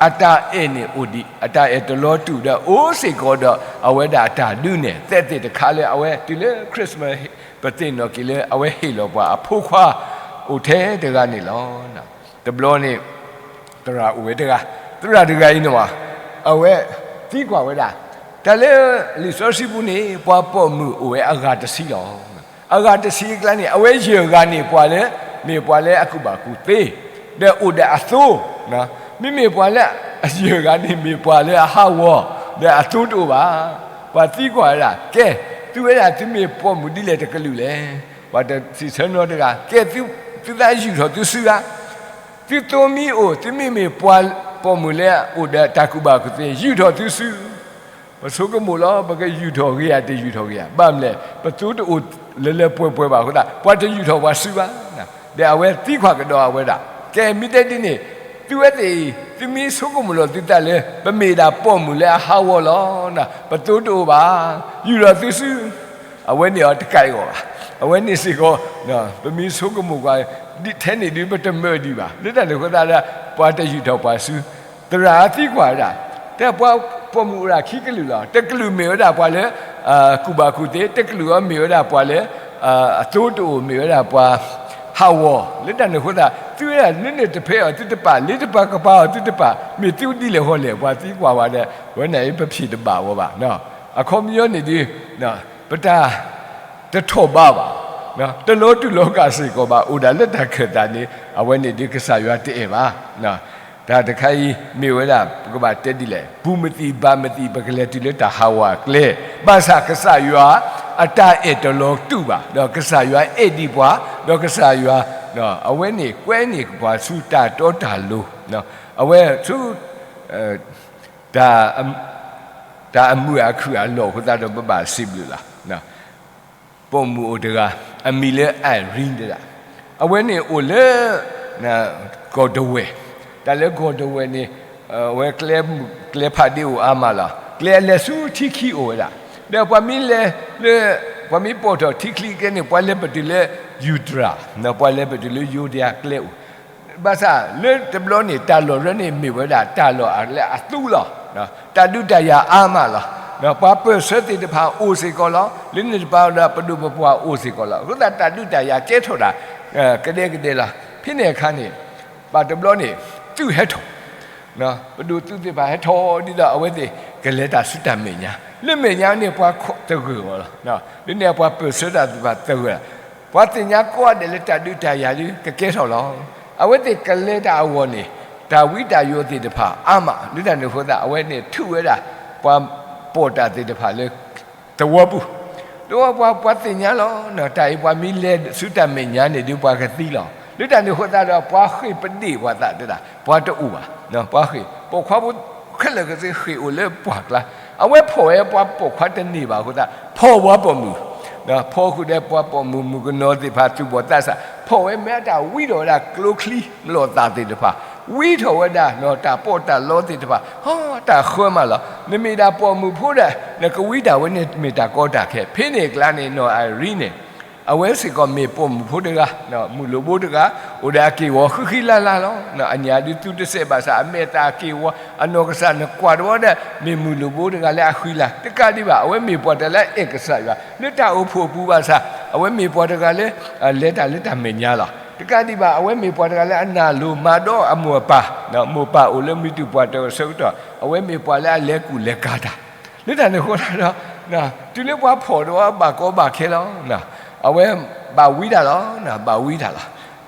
အတၢ်အဲၣ်န့ၣ်အိၣ်ဒံး, အတၢ်အဲၣ်တလီၤတူာ်ဒီးအိၣ်စ့ၢ်ကီးဒီး အဝဲဒၣ်အတၢ်ဒုးနဲၣ် သက်သေတခါလၢအဝဲတုၤလၢ Christmas ပသ့ၣ်နီၣ်က့ၤလၢအဝဲဟ့ၣ်လီၤပှၤအဖိခွါအိၣ်ထဲတဂၤန့ၣ်လီၤ. တဘျီန့ၣ် သရၣ်အိၣ်ဝဲတဂၤ, သရၣ်တဂၤအံၤန့ၣ်ဝဲ, အဝဲသံကွၢ်ဝဲဒၣ်, တၢ်လၢလံာ်စီဆှံပူၤန့ၣ် ပှၤပိာ်မုၣ်အိၣ်ဝဲအဂၤတဆံလီၤ. အဂၤတဆံအကျါန့ၣ် အဝဲယဲၢ်ဂၤန့ၣ် ပှၤလၢ မ့ၢ်ပှၤလၢအကူၣ်ဘၣ်ကူၣ်သ့, ဒီးအိၣ်ဒီးအသိ, မ့မ့ၢ်ပှၤလၢအယဲၢ်ဂၤန့ၣ် မ့ၢ်ပှၤလၢအဟးဂီၤ, ဒီးအသိတအိၣ်ဘၣ်. ပှၤသံကွၢ်ဝဲဒၣ်, ကဲ, သုဝဲဒၣ်သုမ့ၢ်ပိာ်မုၣ်ဒ်လဲၣ်တကလုာ်လဲၣ်. ပှၤတစံးဆၢနီတဂၤ, ကဲ, သုသးယူာ်ထီၣ်သုစုဧါ. သုသိမ့ၢ်အိၣ်, သုမ့မ့ၢ်ပှၤပိာ်မုၣ်လၢအအိၣ်ဒီးတၢ်ကူၣ်ဘၣ်ကူၣ်သ့, ယူာ်ထီၣ်သုစု. ပဆိကမိၣ်လီၤ ပကယူာ်ထီၣ်ဂ့ၤဧါ တယူာ်ထီၣ်ဂ့ၤဧါ. ဘၣ်မနုၤလဲၣ်, ပသိတအိၣ်လၢလၢပှဲၤပှဲၤဘၣ်အဃိသတး ပှၤတယူာ်ထီၣ်ပှၤစုဘၣ်. ဒီးအဝဲသံကွၢ်ကဒီးအဝဲဒၣ်, ကဲ, မ့ၢ်တဲဒ်န့ၣ်, သုဝဲသ့ၣ်အံၤ သုမ့ၢ်ဆိကမိၣ်လီၤသုသးလၢ ပမ့ၢ်ဒၣ်ပိာ်မုၣ်လၢအဟးဂီၤလီၤ, ပသိတအိၣ်ဘၣ်, ယူာ်ထီၣ်သုစု. အဝဲန့ၣ်အီၤတကးအဂီၢ်ဘၣ်. အဝဲန့ၣ်စ့ၢ်ကီး ပမ့ၢ်ဆိကမိၣ်ကွၢ် ထဲန့ၣ်ဒုးပတမၢဒံးဘၣ်. လၢတၢ်န့ၣ်အဃိသတးဒီး ပှၤတယူာ်ထီၣ်ပှၤစု, သရၣ်သံကွၢ်ဝဲဒၣ်, တဲပှၤပိာ်မုၣ်အိၣ်ဒၣ်ခံကလုာ်လီၤ. တကလုာ်မ့ၢ်ဝဲဒၣ်ပှၤလၢ ကူၣ်ဘၣ်ကူၣ်သ့, တကလုာ်အီၤမ့ၢ်ဝဲဒၣ်ပှၤလၢ အသိတအိၣ်မ့ၢ်ဝဲဒၣ်ပှၤဟးဂီၤ. လၢတၢ်န့ၣ်အဃိသတး သုဝဲဒၣ်လၢန့ၣ်တဖဲအီၤသုတပာ်, လၢတပာ်ကပာ်အီၤသုတပာ်, မ့ၢ်သုဒ်လဲၣ်ဃီလဲၣ်. ပှၤသံကွၢ်ဝဲဒၣ်, ဝဲန့ၣ်အံၤပဖံးတဘၣ်ဝဲဘၣ်. အခီပညီန့ၣ်ဒုး ပတၢ် တထီၣ်ဘးဘၣ်, တလီၤတူာ်လီၤကာ်စ့ၢ်ကီးဘၣ်, အိၣ်ဒၣ်လၢတၢ်ခၢၣ်သးန့ၣ် အဝဲန့ၣ်ဒုးကစၢ်ယွၤတအဲၣ်ဘၣ်. တၢ်တခါအံၤမ့ၢ်ဝဲဒၣ် ပကဘၣ်တဲဒ်လဲၣ်, ပူၤမသံၣ်ဘါမသံၣ် ပကလဲၤတုၤလၢတၢ်ဟးဂီၤအကျဲ, ဘၣ်ဆၣ်ကစၢ်ယွၤ အတၢ်အဲၣ်တလီၤတူာ်ဘၣ်, ဒီးကစၢ်ယွၤအဲၣ်ဒံးပှၤ, ဒီးကစၢ်ယွၤ အဝဲန့ၣ်ကွဲန့ၢ်ပှၤဆူတၢ်တီတၢ်လိၤ, အဝဲဆူ တၢ်အမုာ်အခုၣ်အလီၢ်အဃိသတးဒီး ပဘၣ်စံးဘျုးလီၤ. ပိာ်မုၣ်အိၣ်တဂၤ အမံၤလၢ Irene တဲဒၣ်, အဝဲန့ၣ်အိၣ်လၢ ကီၢ်ဒဝဲၢ်, တၢ်လၢကီၢ်ဒဝဲၢ်န့ၣ် အဝဲကျဲမုၢ်ကျဲဖးဒ့အိၣ်အါမးလီၤ. ကျဲအလဲၤဆူထံခံအိၣ်ဝဲဒၣ်, ဒီးပှၤမ့ၢ်လဲၤလၢ ပှၤမ့ၢ်ပိာ်ထီၣ်ထံချံကျဲန့ၣ် ပှၤလဲၤပတုာ်လၢ ယူၤတြၤ, ပှၤလဲၤပတုာ်လၢယိၤဒယၤကျဲအိၣ် ဘၣ်ဆၣ်လၢတဘျီန့ၣ် တၢ်လီၢ်ရၢန့ၣ်မ့ၢ်ဝဲဒၣ်တၢ်လီၢ်လၢအသူလီၤ. တၢ်ဒုးတၢ်ယၤအါမးလီၤ. ပှၤပၢၢ်ဆၢသ့ၣ်တဖၣ်အိၣ်စ့ၢ်ကီးလီၤ. လၢန့ၣ်တပၤဒီးပဒိၣ်ပပှၢ်အိၣ်စ့ၢ်ကီးလီၤ. အဃိသတးတၢ်ဒုးတၢ်ယၤကဲထီၣ်တၢ် ကဒဲကဒဲလီၤ. ဖဲန့ၣ်အခါန့ၣ် ဘၣ်တဘျီန့ၣ် သုးဟဲထီၣ် ပဒိၣ်သုးသ့ၣ်တဖၣ်ဟဲထီၣ်ဒ်ဒီး အဝဲသ့ၣ်ကလဲၤတၢ်ဆူတၢ်မဲာ်ညါ, လၢမဲာ်ညါန့ၣ် ပှၤခိးတဂၢၢ်အီၤလီၤ. လၢန့ၣ်ပှၤပၢၢ်ဆၢတၢ်သ့ၣ်တဖၣ်တဂၢၢ်, ပှၤသ့ၣ်ညါကိးဂၤဒဲးလၢတၢ်ဒုးတၢ်ယၤဒုးကကဲထီၣ်လီၤ. အဝဲသ့ၣ်ကလဲၤတၢ်အဂီၢ်န့ၣ် တၢ်ဝံတၢ်ယိးသ့ၣ်တဖၣ်အါမး, လၢတၢ်န့ၣ်အဃိသတး အဝဲန့ၣ်ထုးဝဲဒၣ် ပှၤပိာ်တၢ်သ့ၣ်တဖၣ်လၢ သဝီပူၤ, ဒီးပှၤ ပှၤသ့ၣ်ညါလီၤ. တၢ်အံၤပှၤမ့ၢ်လဲၤဆူတၢ်မဲာ်ညါန့ၣ်ဒုးပှၤကသံလီၤ. လၢတၢ်န့ၣ်အဃိသတးဒီး ပှၤဃ့ၢ်ပဒ့ၣ်ပှၤသးတဲဒၣ် ပှၤတအိၣ်ဘၣ်. ပှၤဃ့ၢ် ပိာ်ခွါဖိခဲလၢာ်ကသ့ဃ့ၢ်အိၣ်လၢပှၢ်ကျါ, အဝဲဖီၣ်ဝဲပှၤပိာ်ခွါတန့ၢ်ဘၣ်အဃိသတး ဖီၣ်ပှၤပိာ်မုၣ် ဖီဃုာ်ဒီးပှၤပိာ်မုၣ်မုၣ်ကနီၤသ့ၣ်တဖၣ် သူၣ်ဘီၣ်သးစၢ်, ဖီၣ်ဝဲမ့ၢ်အတၢ်ဝံထီၣ်ဝဲဒၣ်ကျိချံမျိာ်သၣ်သ့ၣ်တဖၣ်, ဝံထီၣ်ဝဲဒၣ်တၢ်ပီးတၢ်လီသ့ၣ်တဖၣ်, ဟီတၢ်ဃၢမးလီၤ. နမ့ၢ်ဒၣ်ပိာ်မုၣ်ဖိဒီး နကဝံတၢ်ဝဲန့ၣ်မ့ၢ်တၢ်ကီတၢ်ခဲ, ဖဲန့ၣ်အကျါန့ၣ် နီၢ်အၤရံန့ၣ် အဝဲစ့ၢ်ကီးမ့ၢ်ပိာ်မုၣ်ဖိတဂၤ, မုၢ်လိၣ်ဘိတဂၤ, အိၣ်ဒီးအက့ၢ်ဝီဃံဃံလၤလၤလီၤ. အညၣ်ဒုးသူတစဲးဘၣ်ဆၣ် အမဲာ်သၣ်အက့ၢ်ဝီ, အနီၢ်ကစၢ်နကွၢ်တဝီဒီး မ့ၢ်မုၢ်လိၣ်ဘိတဂၤလၢအဃံလၤ, တကးဒံးဘၣ် အဝဲမ့ၢ်ပှၤတဂၤလၢအအဲၣ်ကစၢ်ယွၤ, လၢတၢ်အိၣ်ဖှိၣ်အပူၤဘၣ်ဆၣ် အဝဲမ့ၢ်ပှၤတဂၤလၢ လဲၤတၢ်လၢတၢ်မဲာ်ညါလီၤ. တကးဒံးဘၣ် အဝဲမ့ၢ်ပှၤတဂၤလၢအနာ်လိၤမၤဒီးအမိၢ်အပၢ်, မိၢ်ပၢ်အိၣ်လၢမံၤတူၢ်ပှၢ်တၢၢ်အဆၢကတီၢ်, အဝဲမ့ၢ်ပှၤလၢအလဲၤကူၣ်လဲၤကၤတၢ်, လၢတၢ်န့ၣ်အဃိဒီး တုၤလၢပှၤဖီၣ်ဒီးအီၤဘၣ်ကီဘၣ်ခဲလီၤ. အဝဲဘၣ်ဝံတၢ်လီၤ, ဘၣ်ဝံတၢ်လီ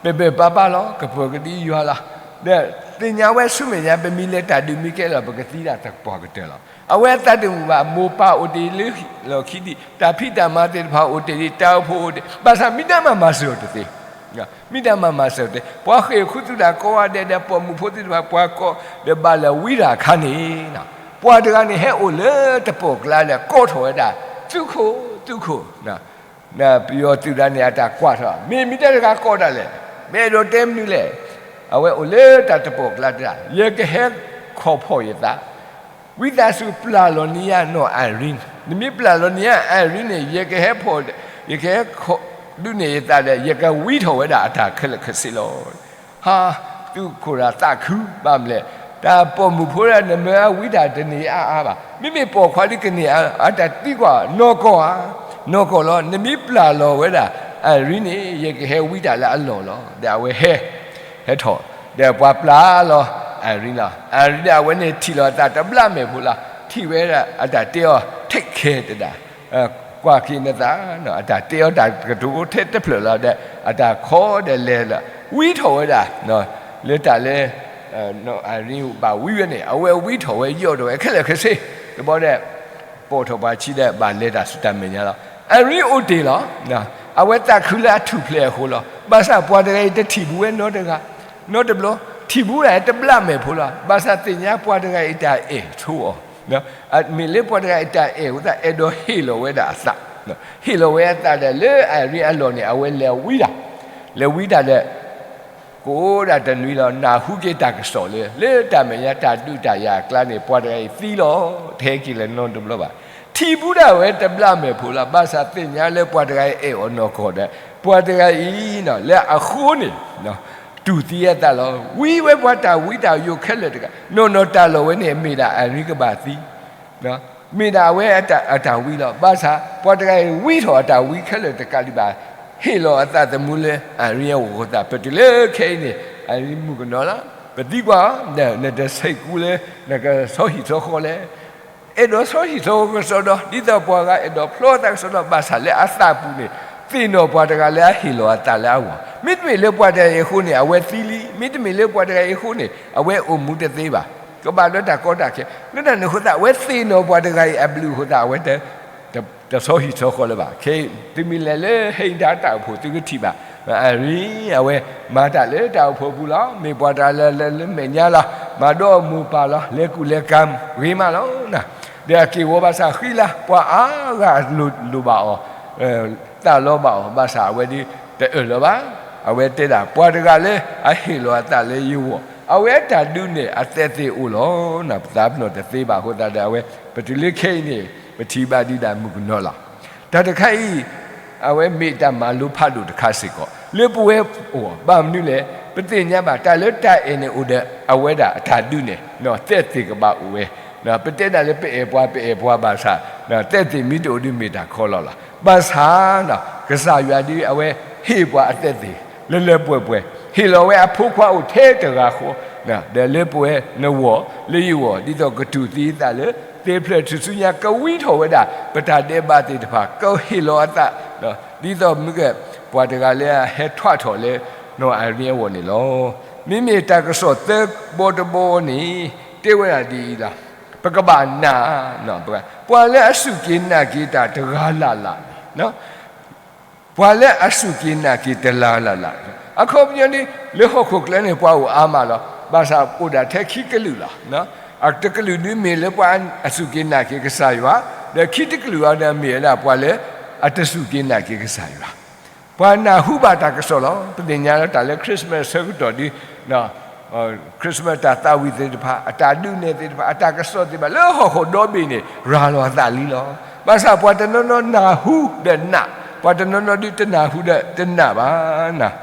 ၤ. ပဘၣ်ပၢ်ပၢ်လီၤ, ကပၢၤကဒံယွၤလီၤ. ဒီးသ့ၣ်ညါဝဲဆူမဲာ်ညါ ပမ့ၢ်လဲၤတၢ်ဒုးမ့ၢ်ကဲလီၤ ပကသံဒၣ်သပှၢ်ကတၢၢ်လီၤ. အဝဲအသးတမုာ်ဘၣ်, မိၢ်ပၢ်အိၣ်တ့ၢ်လၢလီၢ်ခံဒံး, တၢ်ဖံးတၢ်မၤသ့ၣ်တဖၣ်အိၣ်တ့ၢ်လံ, တၢ်အိၣ်ဖှိၣ်အိၣ်တ့ၢ်, ဘၣ်ဆၣ်မ့ၢ်တၢ်မၤမၤစၢၤအီၤတသ့ မ့ၢ်တၢ်မၤမၤစၢၤတသ့, ပှၤဃ့ၢ်ခူသူၣ်တၢ်ကိးဂၤဒဲးဒီး ပိာ်မုၣ်ဖိသ့ၣ်တဖၣ် ပှၤကိးဒီးဘၣ်လဲၤဝံတၢ်အခါန့ၣ်, ပှၤတဂၤန့ၣ်ဟဲအိၣ်လၢတပီၢ်ကျါဒီး ကိးထီၣ်ဝဲဒၣ်, သုးခိၣ်, သုးခိၣ်, ပယီၤသုးတဂၤန့ၣ် အတၢ်ကွၢ်ထီၣ်, မ့ၢ်မ့ၢ်တဲတဂၤကိးတၢ်လဲၣ်, မ့ၢ်အဲၣ်ဒိးတဲမနုၤလဲၣ်. အဝဲအိၣ်လၢတၢ်တပီၢ်ကျါတဂၤ, ယကဟဲခီၣ်ဖီၣ်ယသး ဝံသးစူၤပျၢ်လီၤန့ၢ်ယၤနီၢ်အၤရံ, နမ့ၢ်ပျၢ်လီၤန့ၢ်ယၤအၤရံန့ၣ် ယကဟဲဖီၣ်, ယကဟဲဒုးနဲၣ်ယသးဒီး ယကဝံထီၣ်ဝဲဒၣ်အတၢ်ခဲလၢာ်ခဲဆ့လီၤ. ဟါ, သုးခိၣ်တဂၤသးခုဘၣ်မနုၤလဲၣ်, တၢ်ပိာ်မုၣ်ဖိဒီး နမ့ၢ်အဝံတၢ်တန့ၢ်အါအါဘၣ်, မ့မ့ၢ်ပိာ်ခွါဒ်ကန့ၢ်အါ, အတၢ်သံကွၢ်နီၢ်ကီၢ်ဧါ, နီၢ်ကီၢ်လီၤ, နမ့ၢ်ပျၢ်လီၤဝဲဒၣ်အၤရံန့ၣ် ယကဟဲဝံတၢ်လၢအလီၢ်လီၤ. ဒီးအဝဲဟဲ ဟဲထီၣ်, ဒီးပှၤပျၢ်လီၤအၤရံလီၤ. အၤရံဒီးအဝဲန့ၣ်ထံၣ်လီၤအသးတဘျးမဲာ်ဖိလီၤ, ထံၣ်ဝဲဒၣ်အတၢ်တဲအီၤ take care တဒၣ်, ကွၢ်က့ၤနသး, အတၢ်တဲအီၤတၢ်ကတိၤထဲတဖျၢၣ်လီၤဒီး အတၢ်ခီဒီးလဲၤလီၤ, ဝံထီၣ်ဝဲဒၣ် လၢတၢ်လၢ နီၢ်အၤရံဘၣ်ဝံဝဲန့ၣ် အဝဲဝံထီၣ်ဝဲယီၢ်ဒီးဝဲခဲလၢာ်ခဲဆ့, တဘျီဒီး ပိာ်ထီၣ်ပှၤဆံးဒီးဘၣ်လဲၤတၢ်ဆူတၢ်မဲာ်ညါလီၤ. အၤရံအိၣ်တ့ၢ်လီၤ. အဝဲသးခုလၢအထူၣ်ဖျဲးအဃိလီၤ. ဘၣ်ဆၣ်ပှၤတဂၤအံၤတထံၣ်ဘူးဝဲနီတဂၤ, နီတဘျီ, ထံၣ်ဘူးဒၣ်တဘျးမဲာ်ဖိလီၤ. ဘၣ်ဆၣ်သ့ၣ်ညါပှၤတဂၤအံၤတၢ်အဲၣ်ဆိအီၤ, မ့ၢ်လၢပှၤတဂၤအံၤတၢ်အဲၣ်အဃိသတး အဲၣ်ဒိးဟ့ၣ်လီၤဝဲဒၣ်အသး, ဟ့ၣ်လီၤဝဲအသးဒီး လၢအၤရံအလီၢ်န့ၣ် အဝဲလဲၤဝံတၢ်, လဲၤဝံတၢ်ဒီး ကအိၣ်ဒၣ်တနွံလီၤ နၢ်ဟူက့ၤတၢ်ကစီၣ်လၢ လၢတၢ်မဲာ်ညါတၢ်ဒုးတၢ်ယၤအကျါန့ၣ် ပှၤတဂၤအံၤသံလီၤ. တဟဲက့ၤလၢၤနီတဘျီဘၣ်. ထံၣ်ဘူးဒၣ်ဝဲတဘျးမဲာ်ဖိလီၤ. ဘၣ်ဆၣ်သ့ၣ်ညါလၢပှၤတဂၤအံၤအဲၣ်အီၤနီၢ်ကီၢ်ဒီး ပှၤတဂၤအံၤ လၢအဃိန့ၣ် တူၢ်သံအသးလီၤ. ဝံဝဲပှၤတၢ်ဝံတၢ်ယိာ်ခဲလၢာ်တဂၤ, နီၢ်နီၢ်တၢ်လီၢ်ဝဲန့ၣ် မ့ၢ်ဒၣ်အၤရံကဘၣ်သံ မ့ၢ်ဒၣ်အဝဲအတၢ်ဝံလီၤ. ဘၣ်ဆၣ် ပှၤတဂၤအံၤဝံထီၣ်အတၢ်ဝံခဲလၢာ်တကးဒံးဘၣ်, ဟ့ၣ်လီၤအသးသမူလၢအၤရံအဂီၢ်သး ပတုၤလၢခဲအံၤန့ၣ် အၤရံမုၣ်ကနီၤလီၤ. ပသံကွၢ်, နတဆဲးကူလၢ နကဆီဟံၣ်ဆီဃီလဲၣ်. အဲၣ်ဒိးဆီဟံၣ်ဆီဃီကစီဒီ, ဒ်သိးပှၤဂၤအဲၣ်ဒိးဖျီသးကစီဒီ, ဘၣ်ဆၣ်လၢအသးပူၤန့ၣ် သ့ၣ်နီၣ်ပှၤတဂၤလၢအဟ့ၣ်လီၤအသးလၢအဂီၢ်. မ့တမ့ၢ်လၢပှၤတဂၤအံၤအဃိန့ၣ် အဝဲသံလံ, မ့တမ့ၢ်လၢပှၤတဂၤအံၤအဃိန့ၣ် အဝဲအိၣ်မူတသ့ဘၣ်, ကဘၣ်ဒီးတၢ်ကီတၢ်ခဲ. လၢတၢ်န့ၣ်အဃိသတး အဝဲသ့ၣ်နီၣ်ပှၤတဂၤအံၤအဘျုးအဃိသတး အဝဲ တဆီဟံၣ်ဆီဃီလၢၤဘၣ်. ခဲအံၤ သုမ့ၢ်လဲၤလၢဟဲအံၤတၢ်တၢ်အိၣ်ဖှိၣ် သုကထံၣ်ဘၣ်, အရံ အဝဲမၤတၢ်လၢတၢ်အိၣ်ဖှိၣ်ပူၤလီၤ. မ့ၢ်ပှၤတၢ်လၢလၢလၢမဲာ်ညါလီၤ. မၤဒီးမိၢ်ပၢ်လီၤ. လဲၤကူၣ်လဲၤကၤဂ့ၤမးလီၤ. ဒီးအက့ၢ်ဝီဘၣ်ဆၣ်ဃံလၤ, ပှၤအါဂၤလိၣ်ဘၣ်အီၤ, သးလီဘၣ်အီၤ, ဘၣ်ဆၣ်အဝဲဒၣ်တအၢၣ်လီၤဘၣ်. အဝဲတဲဒၣ် ပှၤတဂၤလၢအဟ့ၣ်လီၤအသးလၢယဂီၢ်, အဝဲအတၢ်ဒုးနဲၣ်အသဲသ့ၣ်အိၣ်လီၤ. ပသးပ့ၤနီၣ်တသ့ဘၣ်အဃိသတးဒီး အဝဲ ပတုၤလၢခဲအံၤန့ၣ် ပထံၣ်ဘၣ်ဒံးဒၣ်မုၣ်ကနီၤလီၤ. တၢ်တခါအံၤ အဝဲမ့ၢ်တၢ်မၤလိဖးဒိၣ်တခါစ့ၢ်ကီး လၢပဝဲအဂီၢ်, ဘၣ်မနုၤလဲၣ်, ပသ့ၣ်ညါဘၣ် တၢ်လၢတၢ်အဲၣ်န့ၣ်အိၣ်ဒီး အဝဲဒၣ်အတၢ်ဒုးနဲၣ်, သဲသ့ၣ်ကဘၣ်အိၣ်ဝဲ, ပတဲဒၣ်လၢပအဲၣ်ပှၤ ပအဲၣ်ပှၤဘၣ်ဆၣ် သဲသ့ၣ်မ့ၢ်တအိၣ်ဒီးမ့ၢ်တၢ်ခီလီၤလီၤ. ဘၣ်ဆၣ် ကစၢ်ယွၤဒ်အဝဲဟ့ၣ်ပှၤအသဲသ့ၣ် လၢလၢပှဲၤပှဲၤ, ဟ့ၣ်လီၤဝဲအဖိခွါအိၣ်ထဲတဂၤဃီ, ဒီးလၢပဝဲနဂီၢ် လၢယဂီၢ် ဒ်သိးကတူၢ်သံအသးလၢ သ့ၣ်ဖျၢၣ်ထူၣ်စုညါ ကဝံထီၣ်ဝဲဒၣ် ပတၢ်ဒဲးဘးသ့ၣ်တဖၣ် ကဟ့ၣ်လီၤအသး ဒ်သိးမ့ၢ်ကဲ ပှၤတဂၤလၢအဟဲထွဲထီၣ်လၢ နီၢ်အၤရံအဂီၢ်န့ၣ်လီၤ. မ့မ့ၢ်တၢ်ကစီၣ်သၢဘီတဘီန့ၣ် တဲဝဲဒၣ်ဒ်အံၤလီၤ. ပကဘၣ်နာ်, ပှၤလၢအစူၢ်က့ၤနာ်က့ၤတၢ်တဂၤလၢ်လၢ်န့ၣ် ပှၤလၢအစူၢ်က့ၤနာ်က့ၤတဂၤလၢ်လၢ်, အခီပညီန့ၣ် လၢဟီၣ်ခိၣ်ချၢန့ၣ် ပှၤအိၣ်အါမးလီၤ. ဘၣ်ဆၣ်အိၣ်ဒၣ်ထဲခံကလုာ်လီၤ. တကလုာ်ဒုးမ့ၢ်လၢပှၤအစူၢ်က့ၤနာ်က့ၤကစၢ်ယွၤ, ဒီးခံတကလုာ်အံၤဒီးမ့ၢ်ဝဲဒၣ်ပှၤလၢ အတစူၢ်က့ၤနာ်က့ၤကစၢ်ယွၤ. ပှၤနၢ်ဟူဘၣ်တၢ်ကစီၣ်လီၤ. ပသ့ၣ်ညါလၢတၢ်လၢ Christmas ဆၢကတီၢ်ဒီး Christmas တၢ်သးဝံၣ်သ့ၣ်တဖၣ်, အတၢ်ဒုးနဲၣ်သ့ၣ်တဖၣ်, အတၢ်ကစီၣ်သ့ၣ်တဖၣ် လၢဟီၣ်ခိၣ်ဒီဘ့ၣ်န့ၣ် ရၤလီၤအသးလံလီၤ. ဘၣ်ဆၣ်ပှၤတနီၤနီၤနၢ်ဟူဒီးနာ်, ပှၤတနီၤနီၤဒုးတနၢ်ဟူဒီးတနာ်ဘၣ်.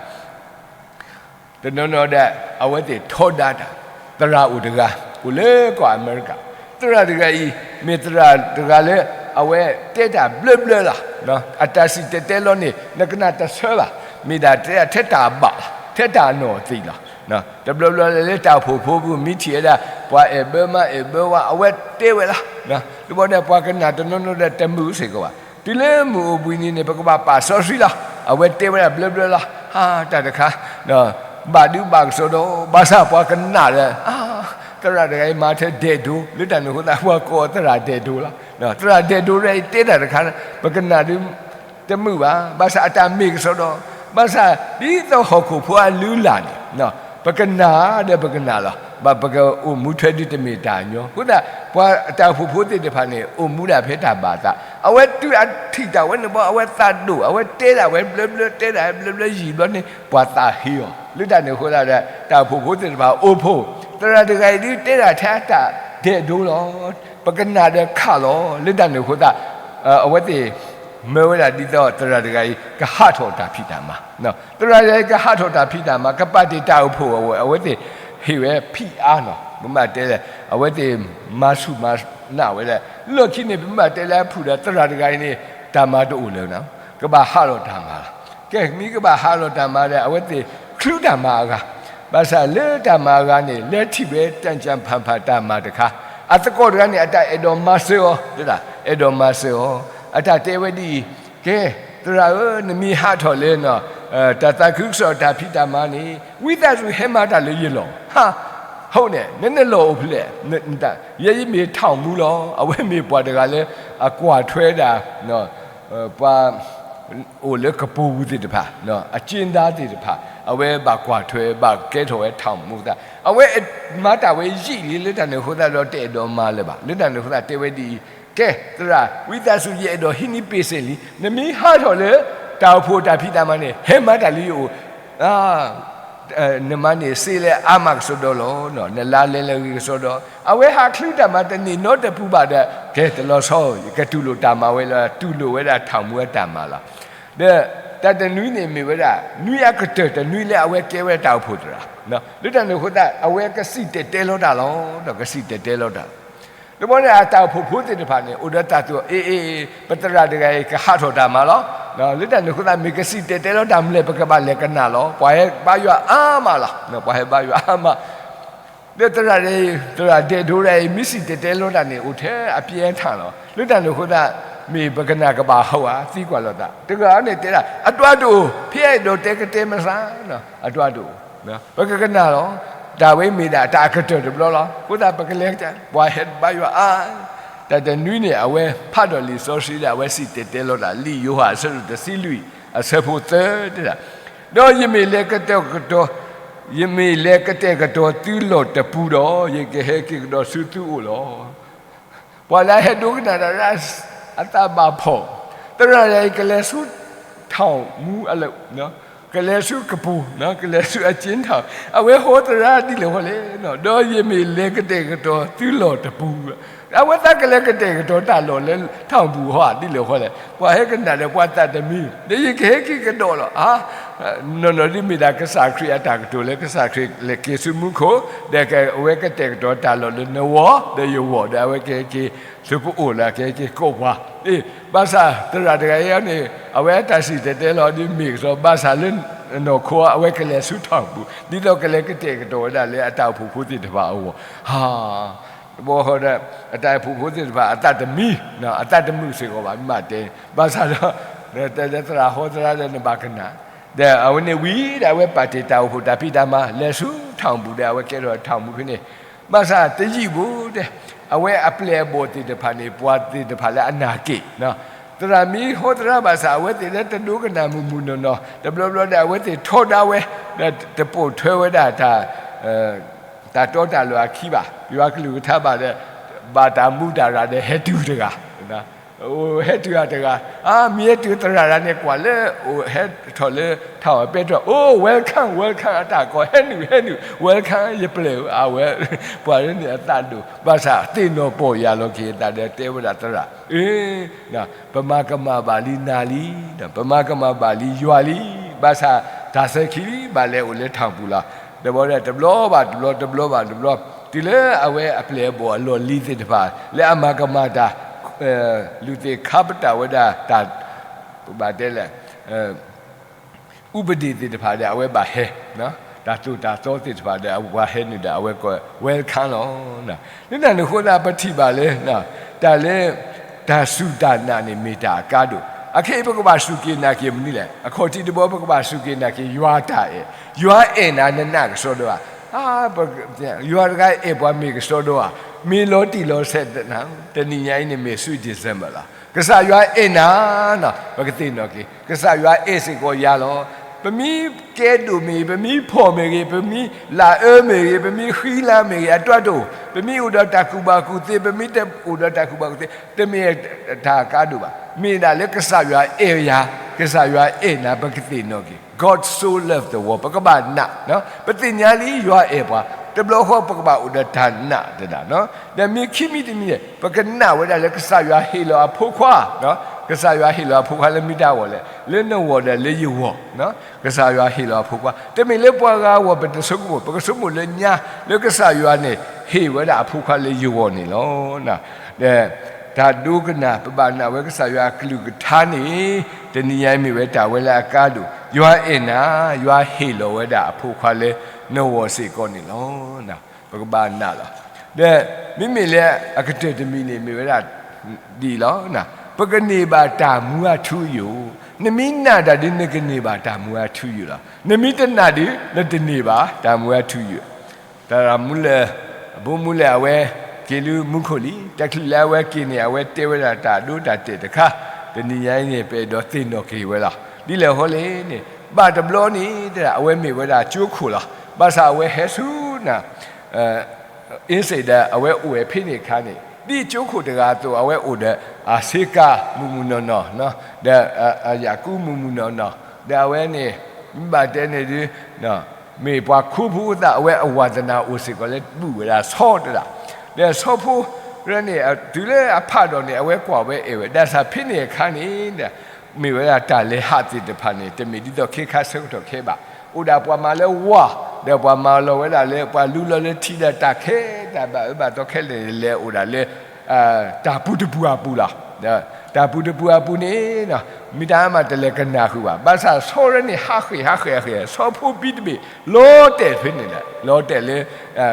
တနီၤနီၤဒီး အဝဲသ့ၣ်ထီဒါတၢ်, သရၣ်အိၣ်တဂၤ အိၣ်လၢကီၢ်အမဲရကၤ, သရၣ်တဂၤအံၤ မ့ၢ်သရၣ်တဂၤလၢ အဝဲတဲတၢ်ဘျၢဘျၢလီၤ. အတၢ်စံၣ်တဲၤတဲလီၤန့ၣ် နကနၣ်တဆၢဘၣ်, မ့ၢ်ဒၣ်တဲထဲတၢ်ဘၣ်လီၤ, ထဲတၢ်နီၢ်သံးလီၤ. တဘျီဘျီလၢတၢ်အိၣ်ဖှိၣ်ဖိပူၤ မ့ၢ်ထံၣ်ဝဲဒၣ် ပှၤအဲၣ်ဘၢမါအဲၣ်ဘၢဝၤ အဝဲတဲဝဲလီၤ. တဘျီဒီးပှၤကနၣ်တနီၤနီၤဒီးတမုာ်စ့ၢ်ကီးဘၣ်. တုၤလၢမုၢ်အိၣ်ဘှံးနံၤန့ၣ် ပကဘၣ်ပာ်စီဆှံလီၤ. အဝဲတဲဝဲဒၣ်ဘျၢဘျၢလီၤ. ဟါ, တၢ်တခါ ဘၣ်ဒုးဘၣ်ကစီဒီး ဘၣ်ဆၣ်ပှၤကနၣ်ဒီး သရၣ်တဂၤအံၤမၤထဲဒဲးဒိ လၢတၢ်န့ၣ်အဃိသတး ပှၤကိးသရၣ်ဒဲးဒိလီၤ. သရၣ်ဒဲးဒိတဂၤအံၤတဲတၢ်တခါ ပကနၣ်ဒုး တမုာ်ဘၣ်, ဘၣ်ဆၣ်အတၢ်မ့ၢ်ကစီဒီး, ဘၣ်ဆၣ်ဒ်သိးဟီၣ်ခိၣ်ဖိအလုၢ်အလၢ်န့ၣ် ပကနၣ်ဒီးပကနၣ်လီၤ. ဘၣ်ပကအိၣ်မူထွဲဒုးတမ့ၢ်တၢ်ညီ, အဃိသတး ပှၤအတၢ်အိၣ်ဖှိၣ်ဖိသ့ၣ်တဖၣ်န့ၣ် အိၣ်မူဒၣ်ဖဲတၢ်ဘၣ်အသး, အဝဲတုၤအထံၣ်တၢ်ဝဲန့ၣ်ဘီ အဝဲသးဒိၣ်, အဝဲတဲဒၣ်ဝဲဘျၢဘျၢ တဲဒၣ်ဝဲဘျၢဘျၢယံာ်ဘျီန့ၣ် ပှၤသးဟ့အီၤ. လၢတၢ်န့ၣ်အဃိသတးဒီး တၢ်အိၣ်ဖှိၣ်ဖိသ့ၣ်တဖၣ်အိၣ်ဖှိၣ်, သရၣ်တဂၤအံၤဒုးတဲဒၣ်ထဲအတၢ်ဒဲးဒိလီၤ. ပကနၣ်ဒီးခးလီၤ. လၢတၢ်န့ၣ်အဃိသတး အဝဲသ့ၣ် မၢဝဲဒၣ်ဒ်သိးသရၣ်တဂၤအံၤ ကဟးထီၣ်တၢ်ဖံးတၢ်မၤ, သရၣ်တဂၤအံၤကဟးထီၣ်တၢ်ဖံးတၢ်မၤ ကပာ်တ့ၢ်တၢ်အိၣ်ဖှိၣ်အဝဲ, အဝဲသ့ၣ်ဟ့ၣ်ဝဲဖံးအါနီၤ, ပမ့ၢ်တဲလဲၣ် အဝဲသ့ၣ်မၤဆူၣ်မၤနာ်ဝဲဒၣ်, လီၢ်ခံန့ၣ် ပမ့ၢ်တဲလၢအဖုၣ်ဒီးသရၣ်တဂၤအံၤန့ၣ် တၢ်မၤတအိၣ်လၢၤနီၤ, ကဘၣ်ဟးထီၣ်တၢ်မၤလီၤ. ကဲ မ့ၢ်ကဘၣ်ဟးထီၣ်တၢ်မၤဒီး အဝဲသ့ၣ်ချုးတၢ်မၤအဂၤ, ဘၣ်ဆၣ်လၢတၢ်မၤအဂၤန့ၣ် လဲၤထံၣ်ဝဲတၢ်ကၢ်ဖးဖးတၢ်မၤတခါ, အသကိးတဂၤန့ၣ် အတၢ်အဲၣ်ဒိးမၤစၢၤအီၤ, အဲၣ်ဒိးမၤစၢၤအီၤ, အတၢ်တဲဝဲဒ်အံၤ, ကဲ, သရၣ်ဧၢ, နမ့ၢ်ဟးထီၣ်လၢ တၢ်သးခုကစီၣ်တၢ်ဖံးတၢ်မၤန့ၣ် ဝံသးစူၤဟဲမၤတၢ်လၢယလီၢ်, ဟး, ဟီန့ၣ် နနလီၢ်အိၣ်ဖျဲၣ်, ယဲယမ့ၢ်ထီၣ်မူလီၤ. အဝဲမ့ၢ်ပှၤတဂၤလၢ အကွၢ်ထွဲဒၣ် ပှၤ အိၣ်လၢကပိာ်ပူၤသ့ၣ်တဖၣ်, အက့ဒါသ့ၣ်တဖၣ်, အဝဲဘၣ်ကွၢ်ထွဲ ဘၣ်ကဲထီၣ်ဝဲထီၣ်မူသး, အဝဲမၤတၢ်ဝဲယံာ်လံ လၢတၢ်န့ၣ်အဃိသတးဒီးတအဲၣ်ဒိးမၤလၢၤဘၣ်. လၢတၢ်န့ၣ်အဃိသတးတဲဝဲဒ်အံၤ, ကဲ, သရၣ်, ဝံသးစူၤ ယအဲၣ်ဒိးဟံးန့ၢ်ပ့ၢ်စ့ၢ်လံ, နမ့ၢ်ဟးထီၣ်လၢ တၢ်အိၣ်ဖှိၣ်တၢ်ဖံးတၢ်မၤန့ၣ် ဟဲမၤတၢ်လၢယအိၣ် နမၤန့ၢ်စ့လၢအါမးကစီဒီလီၤ, နလါလဲလၢအဂ့ၤကစီဒီ, အဝဲဟးချုးတၢ်မၤတန့ၢ်နီတပူၤဘၣ်ဒီး, ကဲတလီၤဆီ, ယကတူၢ်လိာ်တၢ်မၤဝဲလီၤ, တူၢ်လိာ်ဝဲဒၣ်ထီၣ်မူအတၢ်မၤလီၤ. ဒီးတၢ်တနွံန့ၣ်မ့ၢ်ဝဲဒၣ် နွံအကတၢၢ်တနွံလၢအဝဲကဲဝဲတၢ်အိၣ်ဖှိၣ်သရၣ်, လၢတၢ်န့ၣ်အဃိသတး အဝဲကစံၣ်တဲၤတဲလီၤတၢ်လီၤ, ဒီးကစံၣ်တဲၤတဲလီၤတၢ် တဘျီန့ၣ် အတၢ်အိၣ်ဖှိၣ်ဖိသ့ၣ်တဖၣ်န့ၣ် အိၣ်ဒီးတၢ်သ့ၣ်ညါ, အ့ အ့ အ့ ပသရၣ်တဂၤအံၤ ကဟးထီၣ်တၢ်မၤလီၤ. လၢတၢ်န့ၣ်အဃိသတး မ့ၢ်ကစံၣ်တဲၤတဲလီၤတၢ်မနုၤလဲၣ် ပကဘၣ်လဲၤကနၣ်လီၤ. ပှၤဟဲဘါယွၤအါမးလီၤ. ပှၤဟဲဘါယွၤအါမး. ဒီးသရၣ်, သရၣ်ဒဲးဒိတဂၤအံၤ မ့ၢ်စံၣ်တဲၤတဲလီၤတၢ်န့ၣ် အိၣ်ထဲအပျဲၢ်အထၣ်လီၤ. လၢတၢ်န့ၣ်အဃိသတး မ့ၢ်ပကနၣ်ကဘၣ်ဟးဂီၤဧါ, သံကွၢ်လိာ်သး. တဂၤန့ၣ်တဲဒၣ်, အတၢ်တအိၣ်, ဖဲအဲၣ်ဒိးတဲကတဲမးစၢ်, အတၢ်တအိၣ် ပကကနၣ်လီၤ. တၢ်ဝဲမ့ၢ်ဒၣ်တၢ်အကတၢၢ်တဘျီလီၤ. အဃိသတး ပကလဲၤ, ပှၤဟဲဘါယွၤအါ. တၢ်တနွံန့ၣ် အဝဲဖးဒိၣ်လံာ်စီဆှံဒီး အဝဲစံၣ်တဲၤတဲလီၤတၢ်, လံာ်ယိၤဟၣ်အဆၢဒိၣ်တဆံလွံၢ် အဆၢဖိသၢတဲဒၣ်, ဒီးယမ့ၢ်လဲၤကတဲာ်ကတီၤ, ယမ့ၢ်လဲၤကတဲာ်ကတီၤသုလီၢ်တပူၤဒီး ယကဟဲက့ၤကဒီးဆူသုအိၣ်လီၤ. ပှၤလၢအဟဲဒိကနၣ်တၢ်လၢအသးဘၣ်ဖှီၣ်, သရၣ်တဂၤအံၤ ကလဲၤဆူထီၣ်မူအလၢ, ကလဲၤဆူကပူၤ, ကလဲၤဆူအက့ထီၣ်, အဝဲဟီသရၣ်ဒ်လဲၣ်ဃီလဲၣ်, ဒီးယမ့ၢ်လဲၤကတဲာ်ကတီၤသုလီၢ်တပူၤ, အဝဲသးကလဲၤကတဲာ်ကတီၤတၢ်လီၢ်လၢထီၣ်ပူၤဟီဒ်လဲၣ်ဃီလဲၣ်. ပှၤဟဲကနၣ်ဒီးပှၤသးတမံ, ဒီးယကဟဲက့ၤကဒီးလီၤ. နီၢ်နီၢ်ဒ်မ့ၢ်ဒၣ်ကစၢ်ခရံာ်အတၢ်ကတိၤလၢကစၢ်ခရံာ်လဲၤက့ၤဆူမူခိၣ်, ဒီးအဝဲကတဲာ်ကတီၤတၢ်လီၢ်လၢနဂီၢ် ဒီးယဂီၢ်, ဒီးအဝဲကဟဲက့ၤဆူပအိၣ်လၢကဟဲက့ၤကိးပှၤ, အ့ ဘၣ်ဆၣ်သရၣ်တဂၤအံၤန့ၣ် အဝဲအတၢ်စံၣ်တဲၤတဲလီၤဒ်မ့ၢ်ကစီ ဘၣ်ဆၣ်လၢနီၢ်ခိ အဝဲကလဲၤဆူထီၣ်ပူၤ ဒ်သိးကလဲၤကတဲာ်ကတီၤဝဲဒၣ်လၢအတၢ်အိၣ်ဖှိၣ်ဖိသ့ၣ်တဖၣ်အဂီၢ်, ဟါ တဘျီဃီဒီး အတၢ်အိၣ်ဖှိၣ်ဖိသ့ၣ်တဖၣ် အသးတမံ, အသးတမုာ်စ့ၢ်ကီးဘၣ် မ့ၢ်တဲ, ဘၣ်ဆၣ်ဒီး တဲသရၣ်ဟီသရၣ်ဒီးနဘၣ်ကနၣ်, ဒီးအဝဲန့ၣ်ဝံၤဒီး အဝဲပာ်တ့ၢ်တၢ်အိၣ်ဖှိၣ်တၢ်ဖံးတၢ်မၤ လဲၤဆူထီၣ်ပူၤဒီး အဝဲကဲထီၣ်ထီၣ်မူဖဲန့ၣ်, ဘၣ်ဆၣ်တယံာ်ဘၣ်ဒီး အဝဲအပျဲၢ်အဘီၣ်သ့ၣ်တဖၣ်န့ၣ် ပှၤသ့ၣ်တဖၣ်လၢအနာ်က့ၣ် သရၣ်မ့ၢ်ဟီသရၣ်ဘၣ်ဆၣ် အဝဲသ့ၣ်လၢတဒိကနၣ်မုၢ်မုၢ်နီၢ်နီၢ် တဘျီဘျီဒီး အဝဲသ့ၣ်ထီဒါဝဲ ဒီးတပိာ်ထွဲဝဲဒၣ်တၢ် တၢ်တီတၢ်လိၤအခံဘၣ်, ယွၤကလုၢ်ကထါဘၣ်ဒီး ဘၣ်တၢ်မူတၢ်ရၢ်ဒီးဟဲတုၤတဂၤ, အိၣ်ဟဲတုၤအတဂၤ, အါ မ့ၢ်ဟဲတုၤသရၣ်ဒၣ်န့ၣ် ကွၢ်လၢ အိၣ်ဟဲထီၣ်လၢ ထးအီၤပဲတြီ, အိၣ် welcome welcome အတၢ်ကိး ဟဲနုာ် ဟဲနုာ် welcome ယပျဲၢ်ဧၢ အဝဲ ပှၤလၢန့ၣ်အသးဒိၣ် ဘၣ်ဆၣ်သ့ၣ်နီၣ်ပီၢ်ယၢ်လီၤက့ၤအသးဒီးတဲဝဲဒၣ်သရၣ်, အ့ ပမၤကမၣ်ဘၣ်လံနၤလံ, ပမၤကမၣ်ဘၣ်လံယွၤလံ, ဘၣ်ဆၣ်တၢ်သၢခံလံ ဘၣ်လဲၤအိၣ်လၢထးပူၤလီၤ. တဘျီဒီး တဘျီဘၣ်တဘျီ တဘျီဘၣ်တဘျီ, တုၤလၢအဝဲအပျဲၢ်အဘီၣ်အလီၢ်လံၤသ့ၣ်တဖၣ် လၢအမၤကမၣ်တၢ် လူၤသ့ၣ်ခါပတာ်ဝဲဒၣ်တၢ် ပဘၣ်တဲလဲၣ် ဥပဒေသ့ၣ်တဖၣ်ဒီး အဝဲဘၣ်ဟဲ, တၢ်သိၣ်တၢ်သီသ့ၣ်တဖၣ်ဒီး အဝဲဟဲနုာ်ဒီး အဝဲကိး welcome လီၤ. လၢတၢ်န့ၣ်အဃိသတး ပထံၣ်ဘၣ်လၢ တၢ်လၢ တၢ်စူၢ်တၢ်နာ်န့ၣ် မ့ၢ်တၢ်အကါဒိၣ်. အခဲအံၤ ပကဘၣ်စူၢ်က့ၤနာ်က့ၤမနုၤလဲၣ်. အခီၣ်ထံးတဘီ ပကဘၣ်စူၢ်က့ၤနာ်က့ၤ ယွၤတၢ်အဲၣ်, ယွၤအဲၣ်နၤ နနာ်ကစီဒီဧါ, ယွၤတဂၤအဲၣ်ပှၤမ့ၢ်ကစီဒီဧါ, မ့ၢ်လီၤတံၢ်လီၤဆဲး, တနံၤညါအံၤန့ၣ်မ့ၢ် sweet December လီၤ. ကစၢ်ယွၤအဲၣ်နၤ, ပကသ့ၣ်နီၣ်က့ၤ ကစၢ်ယွၤအဲၣ်စ့ၢ်ကီးယၤလီၤ. ပမ့ၢ်ကဲဒိၣ်မ့ၢ်ဂ့ၤ, ပမ့ၢ်ဖှီၣ်မ့ၢ်ဂ့ၤ, ပမ့ၢ်လၢအၢမ့ၢ်ဂ့ၤ, ပမ့ၢ်ဃံလၤမ့ၢ်ဂ့ၤ, အတၢ်တအိၣ်, ပမ့ၢ်အိၣ်ဒီးတၢ်ကူၣ်ဘၣ်ကူၣ်သ့, ပမ့ၢ်တအိၣ်ဒီးတၢ်ကူၣ်ဘၣ်ကူၣ်သ့, တမ့ၢ်တၢ်အကါဒိၣ်ဘၣ်. မ့ၢ်ဒၣ်လၢကစၢ်ယွၤအဲၣ်ယၤ, ကစၢ်ယွၤအဲၣ်နၤ ပကသ့ၣ်နီၣ်က့ၤ God so loved the world ပကဘၣ်နာ်, ပသ့ၣ်ညါလံယွၤအဲၣ်ပှၤ, တဘျီဃီပကဘၣ်အိၣ်ဒီးတၢ်နာ်တဒၣ်, ဒီးမ့ၢ်ခံမံၤတမံၤန့ၣ် ပကနာ်ဝဲဒၣ်လၢကစၢ်ယွၤဟ့ၣ်လီၤအဖိခွါ, ကစၢ်ယွၤဟ့ၣ်လီၤအဖိခွါလၢမ့ၢ်တၢ်ဂီၤလဲၣ်, လၢနဂီၢ်ဒီးလၢယဂီၢ်, ကစၢ်ယွၤဟ့ၣ်လီၤအဖိခွါ, တမ့ၢ်လၢပှၤဂၤအဂီၢ်ပတဆိကမိၣ်, ပကဆိကမိၣ်လၢညါ, လၢကစၢ်ယွၤန့ၣ် ဟ့ၣ်ဝဲဒၣ်အဖိခွါလၢယဂီၢ်န့ၣ်လီၤ. ဒီးတၢ်ဒိကနၣ် ပဘၣ်နာ်ဝဲကစၢ်ယွၤအကလုၢ်ကထါန့ၣ် တနံၤညါအံၤမ့ၢ်ဝဲတၢ်ဝဲလၢအကါဒိၣ်, ယွၤအဲၣ်နၤ, ယွၤဟ့ၣ်လီၤဝဲဒၣ်အဖိခွါလၢနဂီၢ်စ့ၢ်ကီးန့ၣ်လီၤ. ပကဘၣ်နာ်လီၤ. ဒီးမ့မ့ၢ်လၢအကတၢၢ်တမံၤန့ၣ် မ့ၢ်ဝဲဒၣ်ဒ်အံၤလီၤ. ပကန့ၢ်ဘၣ်တၢ်မူအထူအယိာ်, နမ့ၢ်နာ်တၢ်ဒီး နကန့ၢ်ဘၣ်တၢ်မူအထူအယိာ်လီၤ. နမ့ၢ်တနာ်ဒီး နတန့ၢ်ဘၣ်တၢ်မူအထူအယိာ်. သရၣ်မူလၢၢ်, အဘိမူလၢၢ်အဝဲက့ၤလၢမူခိၣ်လံ, တချုးလၢအဝဲက့ၤန့ၣ် အဝဲတဲဝဲဒၣ်တၢ်အဒိတၢ်တဲာ်တခါ, တနံၤညါအံၤန့ၣ် ပအဲၣ်ဒိးသ့ၣ်နီၣ်က့ၤဝဲလီၤ. ဒ်လဲၣ်ဃီလဲၣ်န့ၣ် ဘၣ်တဘျီန့ၣ် အဝဲမ့ၢ်ဝဲဒၣ်ကၠိခိၣ်လီၤ. ဘၣ်ဆၣ်အဝဲဟဲဆူန အ့စ့ၣ်ဒီး အဝဲအိၣ်ဝဲဖဲန့ၣ်အခါန့ၣ် ဒ်ကၠိခိၣ်တဂၤအသိး အဝဲအိၣ်ဒီးအဆ့ကၤမုၢ်မုၢ်နီၢ်နီၢ်, ဒီးအယၣ်ကူမုၢ်မုၢ်နီၢ်နီၢ်, ဒီးအဝဲန့ၣ် မ့ၢ်ဘၣ်တဲန့ၣ်ဒုး မ့ၢ်ပှၤခူဖိသး အဝဲအဝၤသနာ်အိၣ်စ့ၢ်ကီးလၢဘူၣ်ဝဲဒၣ်ဆီတဒၣ်, ဒီးဆီဖိရၢန့ၣ် တုၤလၢအဖးဒီးန့ၣ် အဝဲကွၢ်ဝဲအဲၣ်ဝဲ, ဘၣ်ဆၣ်ဖဲန့ၣ်အခါန့ၣ် မ့ၢ်ဝဲဒၣ်တၢ်လဲၤဟးသ့ၣ်တဖၣ်န့ၣ် တမ့ၢ်ဒ်သိးခဲခါဆၢကတီၢ်ခဲဘၣ်. အိၣ်ဒၣ်ပှၤမၤလၢဝၢ်, ဒီးပှၤမၤလီၤဝဲဒၣ်လၢ ပှၤလူလီၤလၢထံဒီးတၢ်ခဲ တၢ်ဘၣ်အၢဘၣ်သီခဲလၢာ်န့ၣ် လဲၤအိၣ်ဒၣ်လၢ တၢ်ပူၤတပူၤအပူၤလီၤ. တၢ်ပူၤတပူၤအပူၤန့ၣ် မ့ၢ်တၢ်မၤတလဲၤကနၣ်ဃုာ်ဘၣ်. ဘၣ်ဆၣ်ဆီရၢန့ၣ် ဟးဃ့ၢ်ဟးဃ့ၢ်ဟးဃ့ၢ် ဆီဖိဘံတဘ့ၣ် လီၤတဲာ်ဖဲန့ၣ်လဲၣ်, လီၤတဲာ်လၢ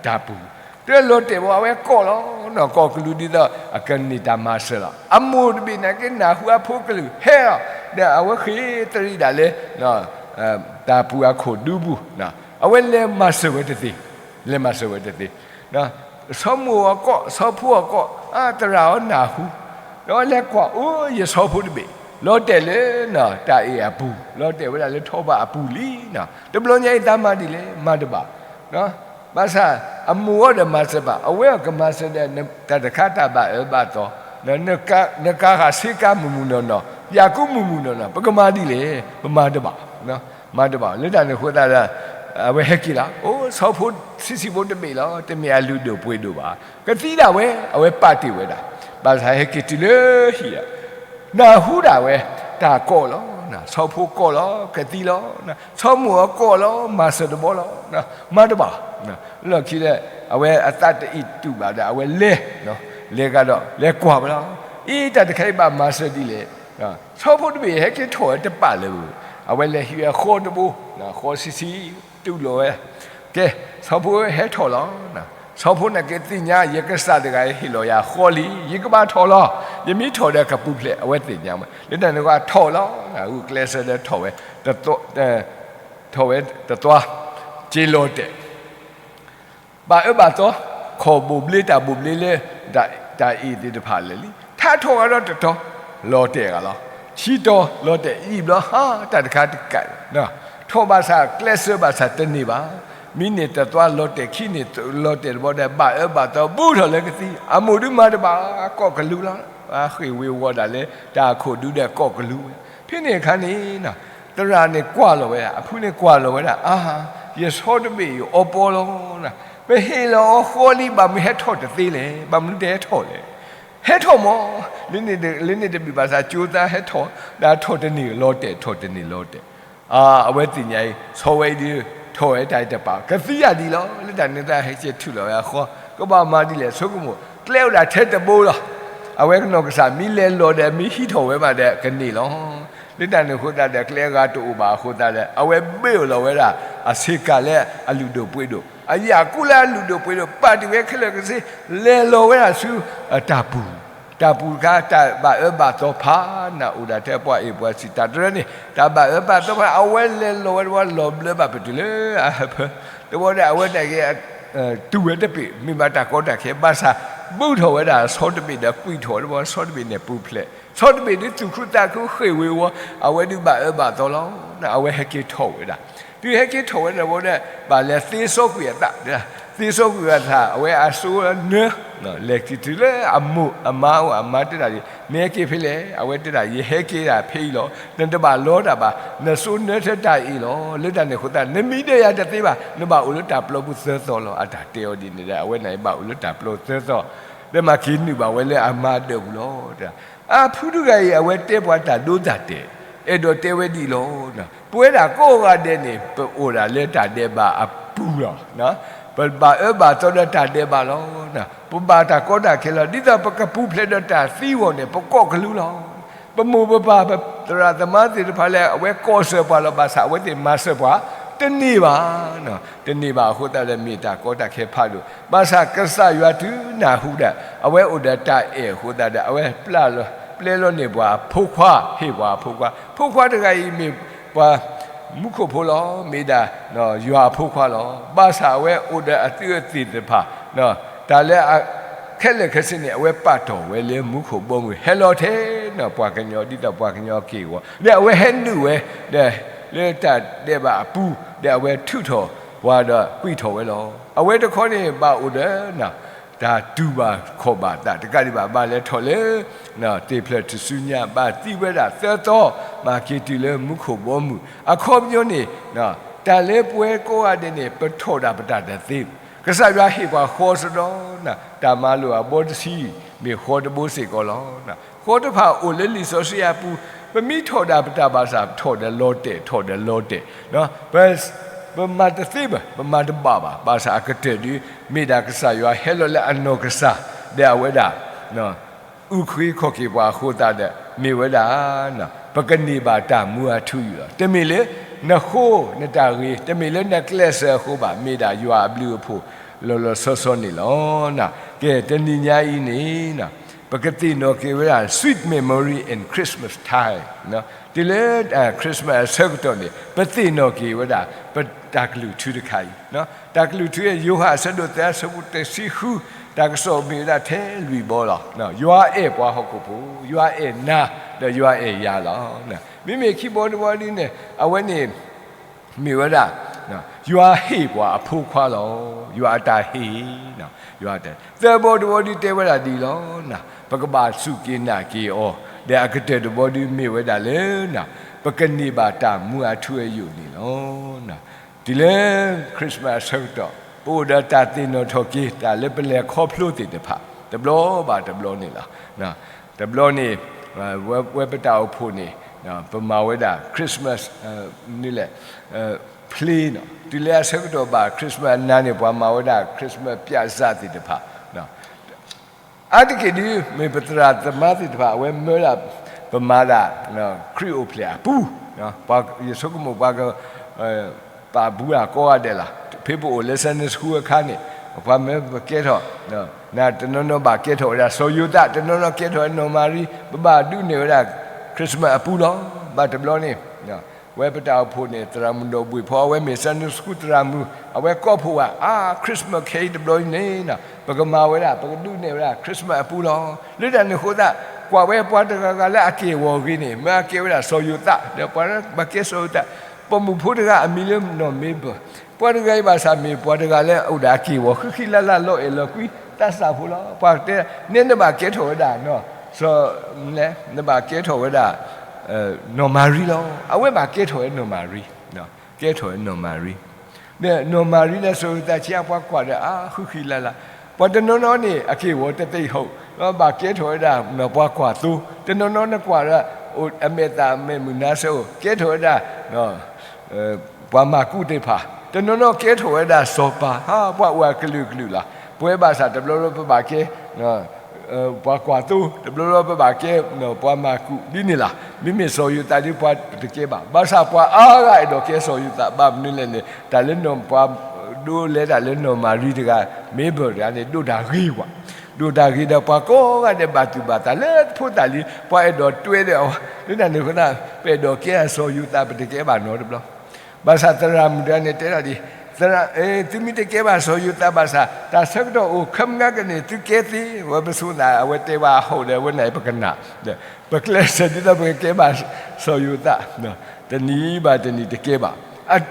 တၢ်ပူၤ, တလီၤတဲာ်ဘၣ် အဝဲကိးလီၤ, ကိးကလူးဒ်သိး အကန့ၢ်တၢ်မၤစၢၤလီၤ. အမိၢ်တဘ့ၣ်န့ၣ်က့ၤ နၢ်ဟူအဖိကလုၢ်ဟဲလီၤ, ဒီးအဝဲဃ့ၢ်သရံးဒၣ်လၢ တၢ်ပူၤအခိၣ်ဒူပူၤ, အဝဲလဲၤမၤစၢၤဝဲတသ့, လဲၤမၤစၢၤဝဲတသ့. ဆီမိၢ်အကိး, ဆီဖိအကိး, အသရၣ်အီၤနၢ်ဟူ, ဒီးလဲၤကွၢ်အိၣ်ယဆီဖိတဘ့ၣ်, လီၤတဲာ်လၢ တၢ်အ့ၣ်အပူၤ, လီၤတဲာ်ဝဲဒၣ်လၢထီဘိအပူၤလံ. တဘျီညါအံၤ တၢ်မၤဒ်လဲၣ် မၤတဘၣ် ဘၣ်ဆၣ် အမိၢ်အီၤဒီးမၤစၢၤဘၣ်, အဝဲအကမၤစၢၤဒီး တၢ်တခါတၢ်ဘၣ်အၢဘၣ်သီ, နကၤဃာ်ဆ့ကၤမုၢ်မုၢ်နီၢ်နီၢ်, ယၣ်ကူမုၢ်မုၢ်နီၢ်နီၢ်, ပကမၤဒ်လဲၣ်, ပမၤတဘၣ်, မၤတဘၣ်. လၢတၢ်န့ၣ်အဃိသတးဒီး အဝဲဟဲက့ၤလီၤ. အိၣ်ဆီဖိဆံးဆံးဖိတဘ့ၣ်လီၤ, တမ့ၢ်အလုၢ်ဒိၣ်ပှ့ၤဒိၣ်ဘၣ်. ကသံဒၣ်ဝဲ, အဝဲပာ်တ့ၢ်ဝဲဒၣ်. ဘၣ်ဆၣ်ဟဲက့ၤတုၤလၢဟံၣ်ဒီး နၢ်ဟူဒၣ်ဝဲ, တၢ်ကိးလီၤ, ဆီဖိကိးလီၤ, ကသံလီၤ, ဆီမိၢ်အကိးလီၤ, မၤစၢၤတဘျီလီၤ, မၤတဘၣ်. လီၢ်ခံဒီး အဝဲအသးတအံၣ်တူၢ်ဘၣ်ဒီး အဝဲလဲၤ, လဲၤကဒီး လဲၤကွၢ်ဝဲလီၤ. အံၤတၢ်တခါအံၤဘၣ်မၤစၢၤဒ်လဲၣ်. ဆီဖိတဘ့ၣ်ဟဲက့ၤထီၣ်ဝဲတပာ်လၢၤ, အဝဲလဲၤဟံးဝဲဃီတဘိ, ဃီဆံးဆံး တူၢ်လိာ်ဝဲ. ကဲ, ဆီဖိဟဲထီၣ်လီၤ. ဆီဖိန့ၣ်က့ၤသ့ၣ်ညါ ယကစၢ်တဂၤဟ့ၣ်လီၤယၤဃီလံ, ယကဘၣ်ထီၣ်လီၤ. ယမ့ၢ်ထီၣ်ဒီးကပူၤဖျဲး အဝဲသ့ၣ်ညါဝဲ. လၢတၢ်န့ၣ်အဃိထီၣ်လီၤ. ဂုာ်ကျဲးစၢးဒီးထီၣ်ဝဲ, ထီၣ်ဝဲတသွါ, က့ၤလီၤတဲာ် ဘၣ်အၢဘၣ်သီ, ခီၣ်ဘိၣ်ဘျ့တၢ်ဘိၣ်ဘျ့လၢ တၢ်အ့ၣ်သ့ၣ်တဖၣ်လၢာ်လံ. ထါထီၣ်ဂၤဒီးတတီၤ, လီၤတဲာ်ဂၤလီၤ. ခံတီၤလီၤတဲာ်ယံာ်ဘျီ, ဟါ, တၢ်တခါတကး, ထီၣ်ဘၣ်ဆၣ် ကျဲးစၢးဘၣ်ဆၣ်တန့ၢ်ဘၣ်. မံန့ၣ်တသွါလီၤတဲာ် ခံန့ၣ်လီၤတဲာ်တဘျီဒီး ဘၣ်အၢဘၣ်သီဘူးထီၣ်လၢကသံ, အမိၢ်ဒုးမၤတဘၣ် ကိးကလူလီၤ. ဃ့ၢ်ဝ့ၤဝီၤဒၣ်လၢတၢ်အခိၣ်ဒုဒီးကိးကလူဝဲ. ဖဲန့ၣ်အခါန့ၣ် သရၣ်န့ၣ်ကွၢ်လီၤဝဲဒၣ်, အဖုန့ၣ်ကွၢ်လီၤဝဲဒၣ်, အါ, ယဆီတဘ့ၣ်အံၤအီပီလီၤ. ပဟ့ၣ်လီၤအီၤဃီလံ ဘၣ်မနုၤဟဲထီၣ်တသ့လဲၣ်, ဘၣ်မနုၤတဟဲထီၣ်လဲၣ်. ဟဲထီၣ်မး, လၢန့ၣ်တဘ့ၣ်ဘၣ်ဆၣ် ကၠိသးဟဲထီၣ်, ဒီးထီၣ်တန့ၢ်လီၤတဲာ် ထီၣ်တန့ၢ်လီၤတဲာ်. အဝဲသ့ၣ်ညါအံၤ ဆီဝဲအံၤဒုး ထီၣ်ဝဲတၢ်အံၤတပာ် ကသံယၤဒ်လီၤ. လၢတၢ်န့ၣ်သးဟဲကဲထုးလီၤဝဲအဃီ, ကဘၣ်မၤဒ်လဲၣ် ဆိကမိၣ် ကျဲအိၣ်ဒၣ်ထဲတဘိလီၤ. အဝဲကနီၢ်ကစၢ်မ့ၢ်လဲၤလီၤဒီး မ့ၢ်ဟံးထီၣ်ဝဲဘၣ်ဒီးကန့ၢ်လီၤ. လၢတၢ်န့ၣ်အဃိသတးဒီး ကျဲအဂၤတအိၣ်ဘၣ်အဃိသတးဒီး အဝဲဘ့ၣ်အီၤလီၤဝဲဒၣ် အဆ့ကၤလၢအလုၢ်ဒိၣ်ပှ့ၤဒိၣ်, အယၣ်ကူလၢအလုၢ်ဒိၣ်ပှ့ၤဒိၣ် ပာ်တ့ၢ်ဝဲခဲလၢာ်ကဆ့, လဲၤလီၤဝဲဒၣ်ဆူ တၢ်ပူၤ, တၢ်ပူၤတခါ တၢ်ဘၣ်အၢဘၣ်သီဖးနးအိၣ်ဒၣ်ထဲပှၤအ့ၣ်ပှၤစံး တၢ်တရၢန့ၣ် တၢ်ဘၣ်အၢဘၣ်သီဖး အဝဲလဲၤလီၤဝဲတဝီ လီၤဘျၢဘၣ်ပတုၤလၢအဟၢဖၢ, တဝီဒီး အဝဲဒၣ်က့ တူၢ်ဝဲတဘ့ၣ် မ့ၢ်ဘၣ်တၢ်ကီတၢ်ခဲ ဘၣ်ဆၣ် ဘူးထီၣ်ဝဲဒၣ်ဆီတဘ့ၣ်ဒီး ကွံာ်ထီၣ်ဝဲတဝီ ဆီတဘ့ၣ်န့ၣ်ပူၤဖျဲး, ဆီတဘ့ၣ်ဒုးသူၣ်ခုသးခု ဃ့ၢ်ဝ့ၤဝီၤ, အဝဲဒုးဘၣ်အၢဘၣ်သီလီၤ. အဝဲဟဲက့ၤထီၣ်ဝဲဒၣ်, တုၤဟဲက့ၤထီၣ်ဝဲဒၣ်တဝီဒီး ဘၣ်လဲၤသ့စီကွံာ်အသး, သ့စီကွံာ်အသး အဝဲအစိနၢ လဲၤက့ၤတုၤလၢအမိၢ်အမါအိၣ် အမါတဲဒၣ်ဒ် နဟဲက့ၤဖဲလဲၣ်, အဝဲတဲဒၣ် ယဟဲက့ၤဒၣ်ဖဲအံၤလီၤ. နတဘၣ်လီတၢ်ဘၣ်, နစိနၢထဲတၢ်အံၤလီၤ. လၢတၢ်န့ၣ်အဃိသတး နမံၤဒၢယၤတသ့ဘၣ်, နဘၣ်အိၣ်လၢတၢ်ပျီပူၤသၢသီလီၤ. အတၢ်တဲအီၤဒ်န့ၣ်ဒီး အဝဲန့ၣ်ဘၣ်အိၣ်လၢတၢ်ပျီသၢသီ, ဒီးမၤက့ၤနုာ်ဘၣ်ဝဲလၢအမါဒၢးပူၤလီၤ. အဖုတဂၤအံၤ အဝဲတဲပှၤတၢ်ဒိတၢ်တဲာ်, အဲၣ်ဒိးတဲဝဲဒ်အံၤလီၤ. ပဝဲဒၣ်ကိးဂၤဒဲးန့ၣ် ပအိၣ်ဒၣ်လၢတၢ်ဒဲးဘးအပူၤလီၤ. ပဘၣ်အၢဘၣ်သီဒီးတၢ်ဒဲးဘးလီၤ. ပဘၣ်တၢ်ကီတၢ်ခဲလီၤ. ဒ်သိးပကပူၤဖျဲးဒီးတၢ်သံအဂီၢ်န့ၣ် ပကိးကလူလီၤ. ပမိၢ်ပပၢ် ပသရၣ်သမါသ့ၣ်တဖၣ်လၢ အဝဲကိးစၢၤပှၤလီၤ. ဘၣ်ဆၣ်အဝဲသ့ၣ်မၤစၢၤပှၤတန့ၢ်ဘၣ်. တန့ၢ်ဘၣ်အဃိသတးဒီး မ့ၢ်တၢ်ကီတၢ်ခဲဖးဒိၣ်. ဘၣ်ဆၣ်ကစၢ်ယွၤတုၤနၢ်ဟူဒီး အဝဲအိၣ်ဒီးတၢ်အဲၣ်အဃိသတးဒီး အဝဲပျဲလီၤန့ၢ်ပှၤအဖိခွါ, ဟ့ၣ်ပှၤအဖိခွါ, ဖိခွါတဂၤအံၤမ့ၢ်ပှၤမူခိၣ်ဖိလီၤ. မ့ၢ်ဒၣ်ယွၤအဖိခွါလီၤ. ဘၣ်ဆၣ်အဝဲအိၣ်ဒီးအသုးအသ့ၣ်တဖၣ်, တၢ်လၢ ခဲလၢာ်ခဲဆ့န့ၣ် အဝဲပာ်တီၢ်ဝဲလၢမူခိၣ်ဘီမုၢ် ဟဲလီၤထဲနီၤ ပှၤကညီ ဒ်သိးပှၤကညီက့ၢ်ဂီၤ ဒီးအဝဲဟဲနုာ်ဝဲ ဒီးလၢတၢ်ဒဲးဘးအပူၤ ဒီးအဝဲထုးထီၣ်ပှၤဒီးကွံာ်ထီၣ်ဝဲလီၤ. အဝဲတခီန့ၣ် ဘၣ်အိၣ်ဒီး တၢ်တူၢ်ဘၣ်ခီၣ်ဘၣ်သးတကးဒံးဘၣ် ဘၣ်လဲၤထီၣ်လၢ သ့ၣ်ဖျၢၣ်ထူၣ်စုညါ ဘၣ်သံဝဲဒၣ်သၢသီ, မၤက့ၤတုၤလၢမူခိၣ်ဘီမုၢ် အခီပညီန့ၣ် တၢ်လၢပဝဲကိးဂၤဒဲးန့ၣ် ပထီၣ်ဒၣ်ပတၢ်တသ့, ကစၢ်ယွၤဟ့ၣ်ပှၤဃီစ့ၢ်ကီး တၢ်မၤလိာ်အဘီတဆံ မ့ၢ်ဃီတဘိစ့ၢ်ကီးလီၤ. ဃီတဖၣ်အိၣ်လၢလံာ်စီဆှံအပူၤ, ပမ့ၢ်ထီၣ်ဒၣ်ပတၢ်ဘၣ်ဆၣ် ထီၣ်ဒီးလီၤတဲာ် ထီၣ်ဒီးလီၤတဲာ်, ပ ပမၤတသ့ဘၣ်, ပမၤတဘၣ်ဘၣ်, ဘၣ်ဆၣ်အကတၢၢ်ဒ် မ့ၢ်ဒၣ်ကစၢ်ယွၤဟဲလီၤလၢအနီၢ်ကစၢ် ဒီးအဝဲဒၣ် အုၣ်က့ၤခီၣ်က့ၤပှၤအဃိသတးဒီး မ့ၢ်ဝဲဒၣ် ပကန့ၢ်ဘၣ်တၢ်မူအထူအယိာ်လီၤ. တမ့ၢ်လၢနဃိနတၢ်ဂ့ၤ, တမ့ၢ်လၢနကျဲးစၢးအဃိဘၣ်, မ့ၢ်ဒၣ်ယွၤအဘျုးအဖှိၣ်လီၤလီၤဆီဆီန့ၣ်လီၤ. ကဲ တနံၤညါအံၤန့ၣ် ပကသ့ၣ်နီၣ်က့ၤဝဲဒၣ် sweet memory in Christmas time တုၤလၢ Christmas အဆၢကတီၢ်န့ၣ် ပသ့ၣ်နီၣ်က့ၤဝဲဒၣ် ပတၢ်ကလုၢ်ထူတခါအံၤ, တၢ်ကလုၢ်ထူ ယိၤဟၣ်အဆၢဒိၣ်သၢ အဆၢဖိတဆံဃု, တၢ်ကစီၣ်မ့ၢ်ဝဲဒၣ်ထဲလွံၢ်ဘီလီၤ. ယွၤအဲၣ်ပှၤဟီၣ်ခိၣ်ဖိ, ယွၤအဲၣ်နၤ, ဒီးယွၤအဲၣ်ယၤလီၤ. မ့မ့ၢ်ခံဘီတဘီဒ်န့ၣ် အဝဲန့ၣ် မ့ၢ်ဝဲဒၣ် ယွၤဟ့ၣ်ပှၤအဖိခွါလီၤ. ယွၤအတၢ်ဟ့ၣ်, ယွၤတၢ် သၢဘီတဘီဒ်တဲဝဲဒၣ်ဒ်လီၤ. ပကဘၣ်စူၢ်က့ၤနာ်က့ၤအီၤ, ဒီးအကတၢၢ်တဘီဒ်မ့ၢ်ဝဲဒၣ်လၢ ပကန့ၢ်ဘၣ်တၢ်မူအထူအယိာ်န့ၣ်လီၤ. တုၤလၢ Christmas အဆၢကတီၢ် ပအိၣ်ဒီးတၢ်သ့ၣ်နီၣ်ထီၣ်က့ၤ တၢ်လၢပလဲၤခီဖျိသ့ၣ်တဖၣ် တဘျီဘၣ်တဘျီန့ၣ်လီၤ. တဘျီန့ၣ် ဝဲ ဝဲပတၢ်အိၣ်ဖှိၣ်န့ၣ် ပမၤဝဲဒၣ် Christmas န့ၣ်လဲၣ် play နီၤ. တုၤလၢအဆၢကတီၢ်ဘၣ် Christmas အနၤန့ၣ် ပှၤမၤဝဲဒၣ် Christmas ပြဇာတ်သ့ၣ်တဖၣ် အါတက့ၢ်ဒ် မ့ၢ်ပသရၣ်သမါသ့ၣ်တဖၣ် အဝဲမၢဒၣ် ပမၤဒၣ် ခရံာ်အိၣ်ဖျဲၣ်အပူၤ, ယဆိကမိၣ်ပှၤက ပာ်ဘူးဒၣ်ကိးဂၤဒဲးလီၤ. ဖဲပအိၣ်လၢ Sunday School အခါန့ၣ် ပှၤမၢပကဲထီၣ် တနီၤနီၤဘၣ်ကဲထီၣ်ဝဲဒၣ်စီၤယိၤသး, တနီၤနီၤကဲထီၣ်ဝဲနီၢ်မၤရံ, ပဘၣ်ဒုးနဲၣ်ဝဲဒၣ် Christmas အပူၤလီၤ. ဘၣ်တဘျီန့ၣ် ဝဲပတၢ်အိၣ်ဖှိၣ်န့ၣ် သရၣ်မုၣ်ဒီးဘှံးဖီ အဝဲမ့ၢ် Sunday School သရၣ်မုၣ်, အဝဲကိးဖှိၣ်ဝဲ အါ Christmas ခဲအံၤတဘျီအံၤန့ၣ် ပကမၤဝဲဒၣ် ပကဒုးနဲၣ်ဝဲဒၣ် Christmas အပူၤလီၤ. လၢတၢ်န့ၣ်အဃိသတး ကွၢ်ဝဲပှၤတဂၤဂၤလၢအက့ၢ်အဂီၤအဂ့ၤန့ၣ် မ့ၢ်အကဲဝဲဒၣ်စီၤယိၤသး ဒီးပှၤဘၣ်ကဲစီၤယိၤသး ပိာ်မုၣ်ဖိတဂၤအမံၤလၢနီၢ်မ့ဘၢၣ်, ပှၤတဂၤအံၤဘၣ်ဆၣ်မ့ၢ်ပှၤတဂၤလၢအအိၣ်ဒီးအက့ၢ်အဂီၤ ဃံဃံလၤလၤ လီၤအဲၣ်လီၤကွံ သးစၢ်ဖိလီၤ. ပှၤတဲ နဲနဘၣ်ကဲထီၣ်ဝဲဒၣ် နဘၣ်ကဲထီၣ်ဝဲဒၣ် နီၢ်မၤရံလီၤ. အဝဲဘၣ်ကဲထီၣ်ဝဲနီၢ်မၤရံ, ကဲထီၣ်ဝဲနီၢ်မၤရံ, နီၢ်မၤရံန့ၣ်စီၤယိၤသးဆံးအါ ပှၤကွၢ်ဒီးအါ ဃံဃံလၤလၤ, ပှၤတနီၤနီၤန့ၣ် အက့ၢ်အဂီၤတသ့ၣ်ဟီၣ်, ဘၣ်ကဲထီၣ်ဝဲဒၣ် ပှၤကွၢ်သိ, တနီၤနီၤနကွၢ်ဒီး အမဲာ်သၣ်မဲာ်မုာ်နါဆၢအိၣ် ကဲထီၣ်ဝဲဒၣ် ပှၤမၤကူးသ့ၣ်တဖၣ်, တနီၤနီၤကဲထီၣ်ဝဲဒၣ်စီၤပၤ, ပှၤအိၣ်အကလုာ်ကလုာ်လီၤ. ပဝဲဘၣ်ဆၣ်တဘျီဘျီပဘၣ်ကဲ ပှၤကွၢ်သိ, တဘျီဘျီပဘၣ်ကဲ ပှၤမၤကူးဒ်န့ၣ်လီၤ. မ့မ့ၢ်စီၤယိၤသးဒ်ပှၤတကဲဘၣ်. ဘၣ်ဆၣ်ပှၤအါဂၤအဲၣ်ဒိးကဲစီၤယိၤသး ဘၣ်မနုၤလဲၣ်န့ၣ် တၢ်လၢနီၢ်ပှၤ ဒိးလဲတၢ်လၢနီၢ်မၤရံတဂၤ မ့ဘၢၣ်တဂၤန့ၣ် ဒိၣ်တၢ်ဂ့ၤကွၢ်, ဒိၣ်တၢ်ဂ့ၤဒီးပှၤကိးဂၤဒဲးဘၣ်သူၣ်ဘၣ်သးလၢဖိသၣ်လံ, ပှၤအဲၣ်ဒိးတွဲဒီးအီၤ လၢတၢ်န့ၣ်အဃိသတး ပအဲၣ်ဒိးကဲစီၤယိၤသး ပတကဲဘၣ်နီတဘျီ ဘၣ်ဆၣ်သရၣ်မုၣ်တဂၤန့ၣ်တဲဒၣ်ဒ်, သုမ့ၢ်တကဲဘၣ်စီၤယိၤသးဘၣ်ဆၣ် တၢ်ဆၢကတီၢ်အိၣ်ခဲမုၢ်နၤကန့ၣ် သုကဲသ့, ဝဲပဆိသး အဝဲတဲဘၣ်အဟီၣ်ဒီး အဝဲန့ၣ်ပကနၣ်, ပကျဲးစၢးဒ်သိးပကကဲဘၣ်စီၤယိၤသး, တနံၤဘၣ်တနံၤတကဲဘၣ်,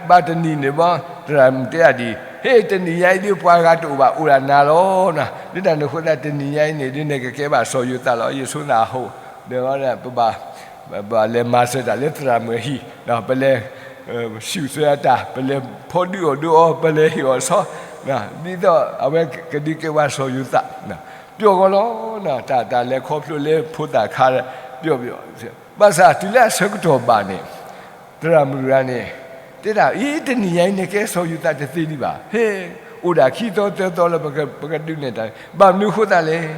ဘၣ်တနံၤန့ၣ်ဘၣ် သရၣ်မုၣ်တဲဒၣ်ဒ်, ဟ့ၣ် တနံၤညါအံၤဒ်ပှၤဂၤတအိၣ်ဘၣ် အိၣ်ဒၣ်နၤလီၤ, လၢတၢ်န့ၣ်အဃိသတး တနံၤညါအံၤန့ၣ် ဒ်နကကဲဘၣ်စီၤယိၤသးလီၤ. ယဆိသးအဟီၣ်ဒီး ပဘၣ် ပဘၣ်လဲၤမၤစၢၤတၢ်လၢသရၣ်မုၣ်အဟံၣ်, ပလဲၤ ဆူၣ်သွဲအတၢ်, ပလဲၤဖီဒုးအီၣ်ဒုးအီ, ပလဲၤဟ့ၣ်အီၣ်ဆီ, ဒ်သိးအဝဲကဒုးကဲဝဲစီၤယိၤသး, ပျီၢ်ဂီၤလီၤ, တၢ်တၢ်လဲၤခီဖျိလၢဖိသၣ်ခါ, ပျီၢ်ပျီၢ်, ဘၣ်ဆၣ်တုၤလၢအဆၢကတီၢ်ဘၣ်န့ၣ် သရၣ်မုၣ်တဂၤန့ၣ် တဲဒၣ်အံၤ တနံၤညါအံၤန့ၣ် ကဲစီၤယိၤသးတသ့ဒံးဘၣ်, ဟဲ အိၣ်ဒၣ်ခံသီသၢသီလၢပကဒုးနဲၣ်တၢ်, ဘၣ်မနုၤအဃိသတးလဲၣ်,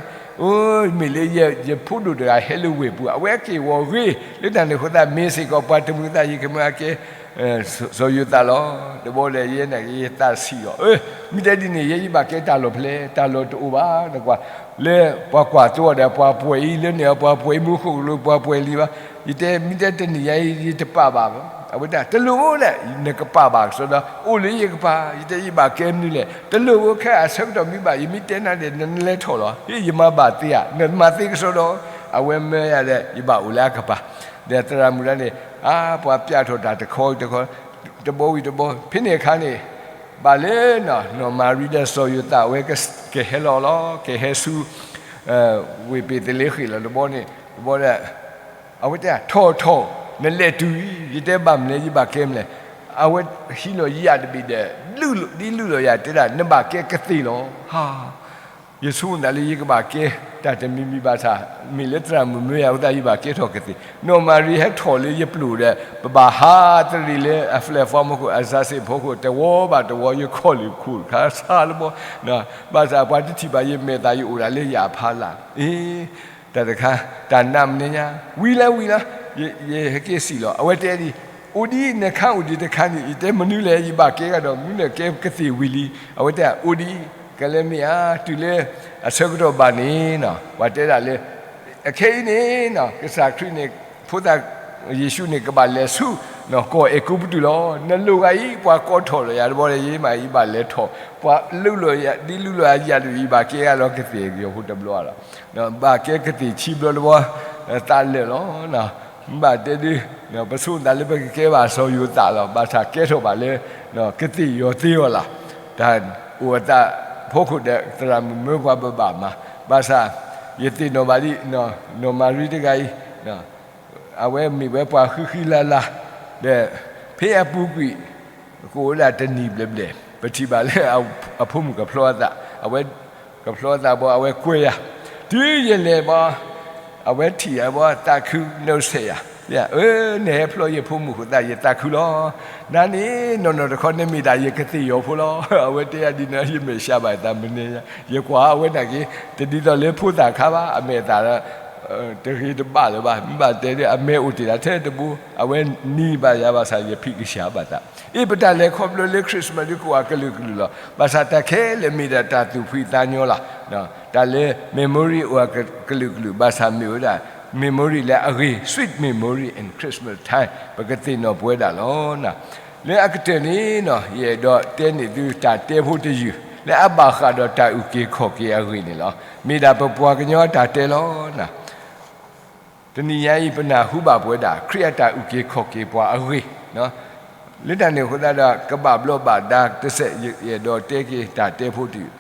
အိ မ့ၢ်လၢယဖိဒိၣ်တဂၤဟဲလၢဝ့ၢ်ပူၤ အဝဲက့ၢ်ဂီၤဂ့ၤ လၢတၢ်န့ၣ်အဃိသတး မ့ၢ်စ့ၢ်ကီးပှၤတမုာ်သး ယကမၢအကဲ စီၤယိၤသးလီၤ. တဘျီဒီးယဲန့ၣ် ယသးဆံးလီၤ, မ့ၢ်တဲဒ်န့ၣ် ယဲယဘၣ်ကဲတၢ်လီၢ်ဖဲလဲၣ်, တၢ်လီၢ်တအိၣ်ဘၣ်, နကွၢ် လၢပှၤကွၢ်သိအီၤဒီး ပှၤပှဲၤအံၤ လၢန့ၣ်အပှၤပှဲၤအံၤ မူခိၣ်ကလူးပှၤပှဲၤလံဘၣ်, ယတဲ မ့ၢ်တဲတနံၤညါအံၤ ယတပာ်ဘၣ်, အဝဲတဲ တလိၣ်ဧိၤလဲၣ်, နကပာ်ဘၣ်ကစီဒီ အိၣ်လၢယကပၤ, ယတဲယဘၣ်ကဲမနုၤလဲၣ်, တလိၣ်ဧိၤ ခဲအဆၢကတီၢ်မ့ၢ်ဘၣ် ယမ့ၢ်တဲနၤဒီး နလဲၤထီၣ်လီၤ, ဟ့ၣ် ယမၤဘၣ်သ့ဧါ, နမၤသ့ကစီဒီ, အဝဲမၢယၤဒီး ယဘၣ်အိၣ်လၢအကပၤ, ဒီးသရၣ်မုၣ်တဂၤန့ၣ် အါ ပှၤပျၢ်ထီၣ်တၢ်တခီတခီ တဘီဝံၤတဘီ, ဖဲန့ၣ်အခါန့ၣ် ဘၣ်လၢ နီၢ်မၤရံဒီးစီၤယိၤသး အဝဲကဟဲလီၤလီၤ, ကဟဲဆူ ဝ့ၢ်ဘ့းသလ့ဃ့ၣ်လီၤ. တဘျီန့ၣ် တဘျီဒီး အဝဲတဲ ထီၣ်ထီၣ်, နလဲၤတုၤအံၤ, ယတဲဘၣ်မနုၤလဲၣ် ယဘၣ်ကဲမနုၤလဲၣ်, အဝဲဟံးလီၤယၣ်တဘ့ၣ်ဒီး ဒ်လုၢ်လီၤယၤတဲဒၣ် နဘၣ်ကဲကသ့ၣ်လီၤ. ယဆိကမိၣ်လၢယကဘၣ်ကဲတၢ်တမံၤမံၤဘၣ်ဆၣ်, မ့ၢ်လၢသရၣ်မုၣ်မၢယၤအဃိသတး ယဘၣ်ကဲထီၣ်ကသ့ၣ်, နီၢ်မၤရံဟဲထီၣ်လၢယပျိာ်ဒီး ပဘၣ်ဟးတရံးလၢအ platform ဖီခိၣ် အစၢ်စ့ၣ်ဖီခိၣ် တဝီဘၣ်တဝီ ယခီၣ်လ့ၣ်ခိၣ်တခါဆါလၢဘီ, ဘၣ်ဆၣ်ပှၤတထံၣ်ဘၣ်ယမဲာ်သၣ် ယအိၣ်ဒၣ်လၢယဖးလၢ်, အ့ တၢ်တခါ တၢ်နးမနုၤညါ ဝံၤလၢဝံၤလၢ ယဟဲက့ၤစံးလီၤ. အဝဲတဲဒ် အိၣ်ဒ်အံၤ နခါအိၣ်ဒံးတခါန့ၣ် ယတဲမနုၤလဲၣ် ယဘၣ်ကဲကဒီး မနုၤလဲၣ် ကဲကသ့ၣ်ဝံၤလံ, အဝဲတဲ အိၣ်ဒ်အံၤ ကလဲၤမ့ၢ်ဧါ တုၤလၢအဆၢကတီၢ်ဘၣ်န့ၣ် ပှၤတဲဒၣ်လၢ အခဲအံၤန့ၣ် ကစၢ်ခရံာ်န့ၣ် ဖိသၣ် ယ့ၣ်ၡူးန့ၣ် ကဘၣ်လဲၤဆူ ကီၢ်အဲၤကူပတူးလီၤ. နလိၣ်ဂၤအံၤ ပှၤကိးထီၣ်လီၤယၤတဘျီဒီး ယမ့ၢ်ယဘၣ်လဲၤထီၣ်, ပှၤလုၢ်လီၤယၤ ဒ်လုၢ်လီၤယၤယၤဒုး ယဘၣ်ကဲဂၤလီၤကသ့ၣ်ကယီၤဖိတဘျီလီၤ. ဘၣ်ကဲကသ့ၣ်ဆံဘျီတဘျီ သးလၢာ်လီၤ. မ့ၢ်ဘၣ်တဲဒ် ပဆိသးလၢပကကဲဘၣ်စီၤယိၤသးလီၤ. ဘၣ်ဆၣ်ကဲထီၣ်ဘၣ်လၢ ကသ့ၣ်ယီၤသ့အီၤလီၤ. တၢ်အိၣ်အသးဖီခိၣ်ဒီး သရၣ်မုၣ်မၢပှၤဘၣ်ဘၣ်မၤ, ဘၣ်ဆၣ် ယသ့ၣ်နီၣ်ဘၣ်ဒ် နီၢ်မၤရံတဂၤအံၤ အဝဲမ့ၢ်ဝဲပှၤဃံဃံလၤလၤ, ဒီးဖဲအပူၤကွံာ် ကအိၣ်ဝဲဒၣ်တနံၣ်ဘျဲၣ်ဘျဲၣ် ပထံၣ်ဘၣ်လၢအဖိမုၣ်ကဖျီအသး, အဝဲကဖျီအသးဘီ အဝဲကွဲယၤ, တုၤယလဲၤဘီ အဝဲထံၣ်ယၤဘီ သးခု နီၣ်ဆဲးယၤ, အၢ နဟဲဖျီယဖိမုၣ်အဃိသတး ယသးခုလီၤ. နၤန့ၣ် နီၢ်နီၢ်တခီ နမ့ၢ်ဒၣ်ယကသ့ၣ်ယီၤဖိလီၤ. အဝဲတဲယၤဒ်န့ၣ် ယမဲာ်ဆှးဘၣ်သးမနုၤညါ, ယကွၢ်အဝဲနာ်က့ တဒ်သိးလၢဖိသၣ်ခါဘၣ်, အမဲာ်အသးဒီး တဂ့ၤတဘၣ်လၢၤဘၣ်, မ့ၢ်ဘၣ်တဲဒ် အမဲာ်အိၣ်တ့ၢ်ဒၣ်ထဲတဘိ, အဝဲနံၤဘၣ်ယၤဘၣ်ဆၣ် ယဖံးကစၢ်ဘၣ်သး, အ့ ပတၢ်လဲၤခီဖျိလၢ Christmas ဒ်ကအိၣ်အကလုာ်ကလုာ်လီၤ. ဘၣ်ဆၣ်တၢ်ခဲလၢာ်မ့ၢ်ဒၣ်တၢ်သူၣ်ဖှံသးညီလီၤ. တၢ်လၢ memory အိၣ်အကလုာ်ကလုာ် ဘၣ်ဆၣ်မ့ၢ်ဝဲဒၣ် memory လၢအဂ့ၤ sweet memory in Christmas time ပကသ့ၣ်နီၣ်ပဝဲဒၣ်လီၤ. လၢအကတၢၢ်န့ၣ် ယအဲၣ်ဒိးတဲန့ၢ်သုတၢ်တဲဖိတယုၢ် လၢအဘၣ်ဃးဒီးတၢ်အုၣ်က့ၤခီၣ်က့ၤအဂ့ၢ်န့ၣ်လီၤ. မ့ၢ်ဒၣ်ပပှၤကညီအတၢ်တဲလီၤ. တနံၤညါအံၤ ပနၢ်ဟူဘၣ်ပဝဲဒၣ် ခရံာ်အတၢ်အုၣ်က့ၤခီၣ်က့ၤပှၤအဂ့ၢ်, လၢတၢ်န့ၣ်အဃိသတးဒီး ကဘၣ်ဘျီးဘၣ်ဒါတစဲး ယအဲၣ်ဒိးတဲက့ၤတၢ်တဲဖိတယုၢ်,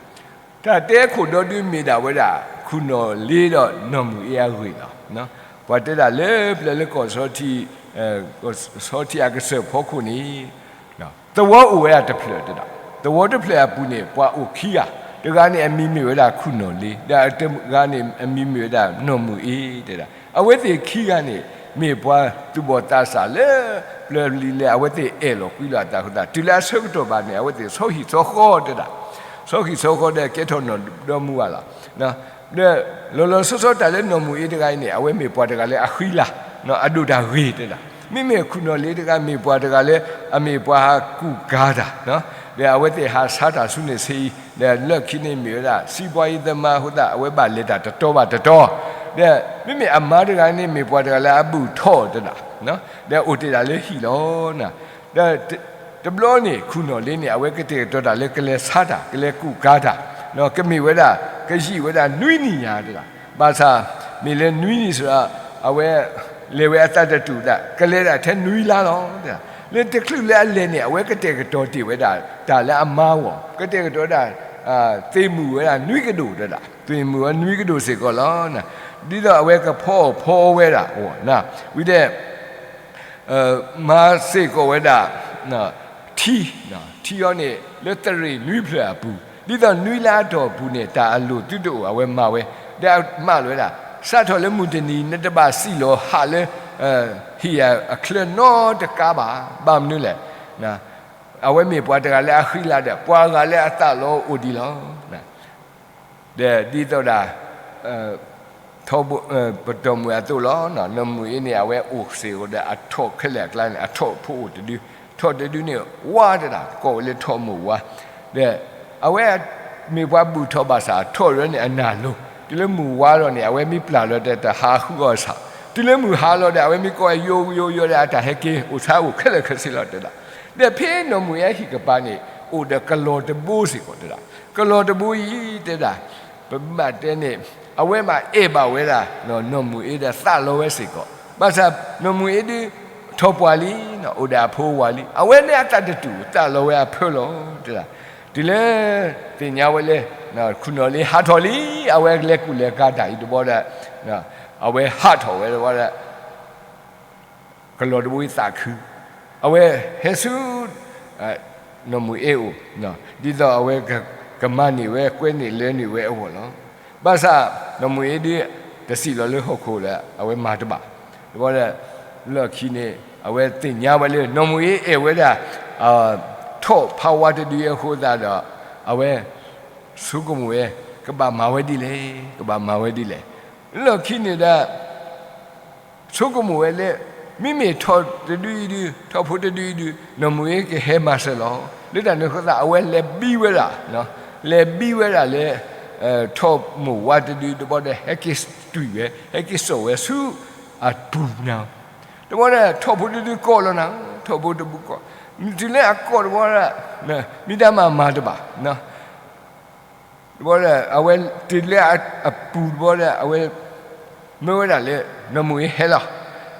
တၢ်တဲခိၣ်ဒီဒုမ့ၢ်ဒၣ်ဝဲဒၣ် ခူၣ်နီၣ်လ့ဒီးနီၢ်မုၢ်အ့အဂ့ၢ်လီၤ. ပှၤတဲဒၣ်လၢပျၢၤလၢကီၢ်ဆီထံ, ကီၢ်ဆီထံအကစၢၢ်ဖီခိၣ်န့ၣ် သဝီအိၣ်ဝဲဒၣ်တဖျၢၣ်တဲဒၣ်, သဝီတဖျၢၣ်အပူၤန့ၣ် ပှၤအိၣ်ခံဂၤ, တဂၤန့ၣ်အမံၤမ့ၢ်ဝဲဒၣ်ခူၣ်နီၣ်လ့, ဒီးတဂၤန့ၣ်အမံၤမ့ၢ်ဝဲဒၣ်နီၢ်မုၢ်အ့တဲဒၣ်. အဝဲသ့ၣ်ခံဂၤန့ၣ် မ့ၢ်ပှၤသူၣ်ဘီၣ်သးစၢ်လၢ ပျၢၤလံၤလၢအဝဲသ့ၣ်အဲၣ်လီၤကွံလီၤအသးအဃိသတး တုၤလၢအဆၢကတီၢ်ဘၣ်န့ၣ် အဝဲသ့ၣ်ဆီဟံၣ်ဆီဃီတဲဒၣ်, ဆီဟံၣ်ဆီဃီဒီးကဲထီၣ်နီၢ်ဒီမါဝၤလီၤ. ဒီးလီၤလီၤဆီဆီတၢ်လၢနီၢ်မုၢ်အ့တဂၤအံၤန့ၣ် အဝဲမ့ၢ်ပှၤတဂၤလၢအဃံလၤ, အဒိၣ်တၢ်ဂ့ၤတဲဒၣ်. မ့မ့ၢ်ခူၣ်နီၣ်လ့တဂၤမ့ၢ်ပှၤတဂၤလၢ အမ့ၢ်ပှၤဟးကူၣ်ကၤတၢ်, ဒီးအဝဲသ့ၣ်ဟးဆါတၢ်ဆူန့ၣ်ဆ့အံၤ, ဒီးလၢခံန့ၣ်မ့ၢ်ဝဲဒၣ် စံးပှၤအံၤသမါအဃိသတး အဝဲဘၣ်လဲၤတၢ်တတီဘၣ်တတီ, ဒီးမ့မ့ၢ်အမါတဂၤန့ၣ်မ့ၢ်ပှၤတဂၤလၢအဘူၣ်ထီၣ်တဲဒၣ်, ဒီးအိၣ်တ့ၢ်ဒၣ်လၢဟံၣ်လီၤ. ဒီးတဘျီန့ၣ် ခူၣ်နီၣ်လ့န့ၣ် အဝဲကတဲာ်ကတီၤတၢ်လၢကလဲၤဆါတၢ် ကလဲၤကူၣ်ကၤတၢ်, ကမ့ၢ်ဝဲဒၣ် ကယံာ်ဝဲဒၣ်နွံနံၣ်ညါတဲဒၣ်. ဘၣ်ဆၣ် မ့ၢ်လၢနွံနံၣ်စ့ၢ်ကီး အဝဲလဲၤဝဲအသးတတူာ်ဒၣ် ကလဲၤဒၣ်ထဲနွံလါလီၤ. လၢတချုးလၢအလဲၤန့ၣ် အဝဲကတဲာ်ကတီၤတ့ၢ်ဝဲဒၣ် တၢ်လၢအမါဂီၢ်, ကတဲာ်ကတီၤဒၣ် သ့ၣ်မုၣ်ဝဲဒၣ်နွံကဒိၣ်တဲဒၣ်, သ့ၣ်မုၣ်ဝဲနွံကဒိၣ်စ့ၢ်ကီးလီၤ. ဒ်သိးအဝဲကဖီအီၣ်ဖီအီဝဲဒၣ်အဂီၢ်, ဝံၤဒီး မၤစ့ၢ်ကီးဝဲဒၣ် ထံ, ထံအီၤန့ၣ် လၢသရ့ၣ်နွံဖျၢၣ်အပူၤ, ဒ်သိးနွံလါအတီၢ်ပူၤန့ၣ် တၢ်အလိၣ်သုတအိၣ် အဝဲမၤဝဲ, ဒီးမၢလီၤဝဲဒၣ် စးထီၣ်လၢမုၢ်တနံၤ နတဘၣ်စံၣ်လီၤဟးလၢ ဟံၣ်အချၢနီတကါဘၣ်. ဘၣ်မနုၤလဲၣ်, အဝဲမ့ၢ်ပှၤတဂၤလၢအဃံလၤဒီး ပှၤဂၤလၢအသးလီၤအိၣ်ဒံးလီၤ. ဒီးဒ်သိးဒၣ် ပတီၢ်မုၢ်အသိးလီၤ. နီၢ်မုၢ်အ့န့ၣ် အဝဲအိၣ်စ့ၢ်ကီးဒီး အထိးခဲလၢာ်အကျါန့ၣ် အထိးဖိအိၣ်တဒု, ထိးတဒုန့ၣ် ဝါတဒၣ် ကိးဝဲလၢထိးမိၢ်ဝါ, ဒီးအဝဲမ့ၢ်ပှၤဘူၣ်ထီၣ်ဘၣ်ဆၣ် အထိးရၢန့ၣ်အနၢ်လိၤ, တုၤလၢမုၢ်ဝါလီၤန့ၣ် အဝဲမ့ၢ်ပျၢ်လီၤဒီး တဟးဃုအီၣ်ဆၣ်, တုၤလၢမုၢ်ဟါလီၤဒီး အဝဲမ့ၢ်ကိးယိယိယိဒီး အတၢ်ဟဲက့ၤအိၣ်ဆါအိၣ်ခဲလၢာ်ခဲဆ့လီၤတဲဒၣ်. ဒီးဖဲနီၢ်မုၢ်အ့အဟံၣ်ကပၤန့ၣ် အိၣ်ဒီးကလီၤတဘိစ့ၢ်ကီးတဲဒၣ်. ကလီၤတဘိအံၤတဲဒၣ် ပဘၣ်တဲန့ၣ် အဝဲဘၣ်အဲၣ်ဘၣ်ဝဲဒၣ် နီၢ်မုၢ်အ့ဒီးသးလီဝဲစ့ၢ်ကီး, ဘၣ်ဆၣ်နီၢ်မုၢ်အ့ဒုး ထီၣ်ပှၢ်လံ, အိၣ်ဒီးအဖိအဝၤလံ, အဝဲန့ၣ်အသးတတူာ် သးလီဝဲအဖၢလီၤတဲဒၣ်. တုၤလၢသ့ၣ်ညါဝဲလၢ ခူၣ်နီၣ်လ့ဟးထီၣ်လံ, အဝဲလဲၤကူၣ်လဲၤကၤတၢ်အံၤတဘျီဒီး အဝဲဟးထီၣ်ဝဲတဘျီဒီး ကလီၤတဘိအံၤသးခု, အဝဲဟဲဆူ နီၢ်မုၢ်အ့အိၣ်, ဒ်သိးအဝဲကမၤန့ၢ်ဝဲ ကွဲန့ၢ်လၢန့ၢ်ဝဲအဂီၢ်လီၤ. ဘၣ်ဆၣ်နီၢ်မုၢ်အ့ဒုး တစံးလီၤလၢဟီၣ်ခိၣ်လၢ အဝဲမၤတဘၣ်, တဘျီဒီး လီၢ်ခံန့ၣ် အဝဲသ့ၣ်ညါဝဲလၢ နီၢ်မုၢ်အ့အဲၣ်ဝဲဒၣ် ထိးဖးဝါတဒုအဃိသတးဒီး အဝဲဆိကမိၣ်ဝဲ ကဘၣ်မၤဝဲဒ်လဲၣ်, ကဘၣ်မၤဝဲဒ်လဲၣ်. လီၢ်ခံန့ၣ်ဒီး ဆိကမိၣ်ဝဲလၢ မ့မ့ၢ်ထိးတဒုအံၤဒုး ထိးဖိတဒုအံၤဒုး နီၢ်မုၢ်အ့ကဟဲမၤစၢၤလီၤ. လၢတၢ်န့ၣ်အဃိသတး အဝဲလဲၤဘံဝဲဒၣ်, လဲၤဘံဝဲဒၣ်လၢ ထိးမိၢ်ဝါတဒုတဘျီဒီး ဟဲက့ၤစတူၢ်ဝဲ ဟဲက့ၤစိာ်ဝဲဆူအပူၤနၤ, တဘျီဒီး ထိးဖိတဒုကိးလီၤနၤ, ထိးဖိတဒုကိး, တုၤလၢအကိးတဘျီဒီး မ့ၢ်တၢ်မၤမၤတဘၣ် တဘျီဒီး အဝဲတုၤလၢအပူၤတဘျီဒီး အဝဲမၢဝဲဒၣ်လၢ နီၢ်မုၢ်အ့ဟဲလီၤ,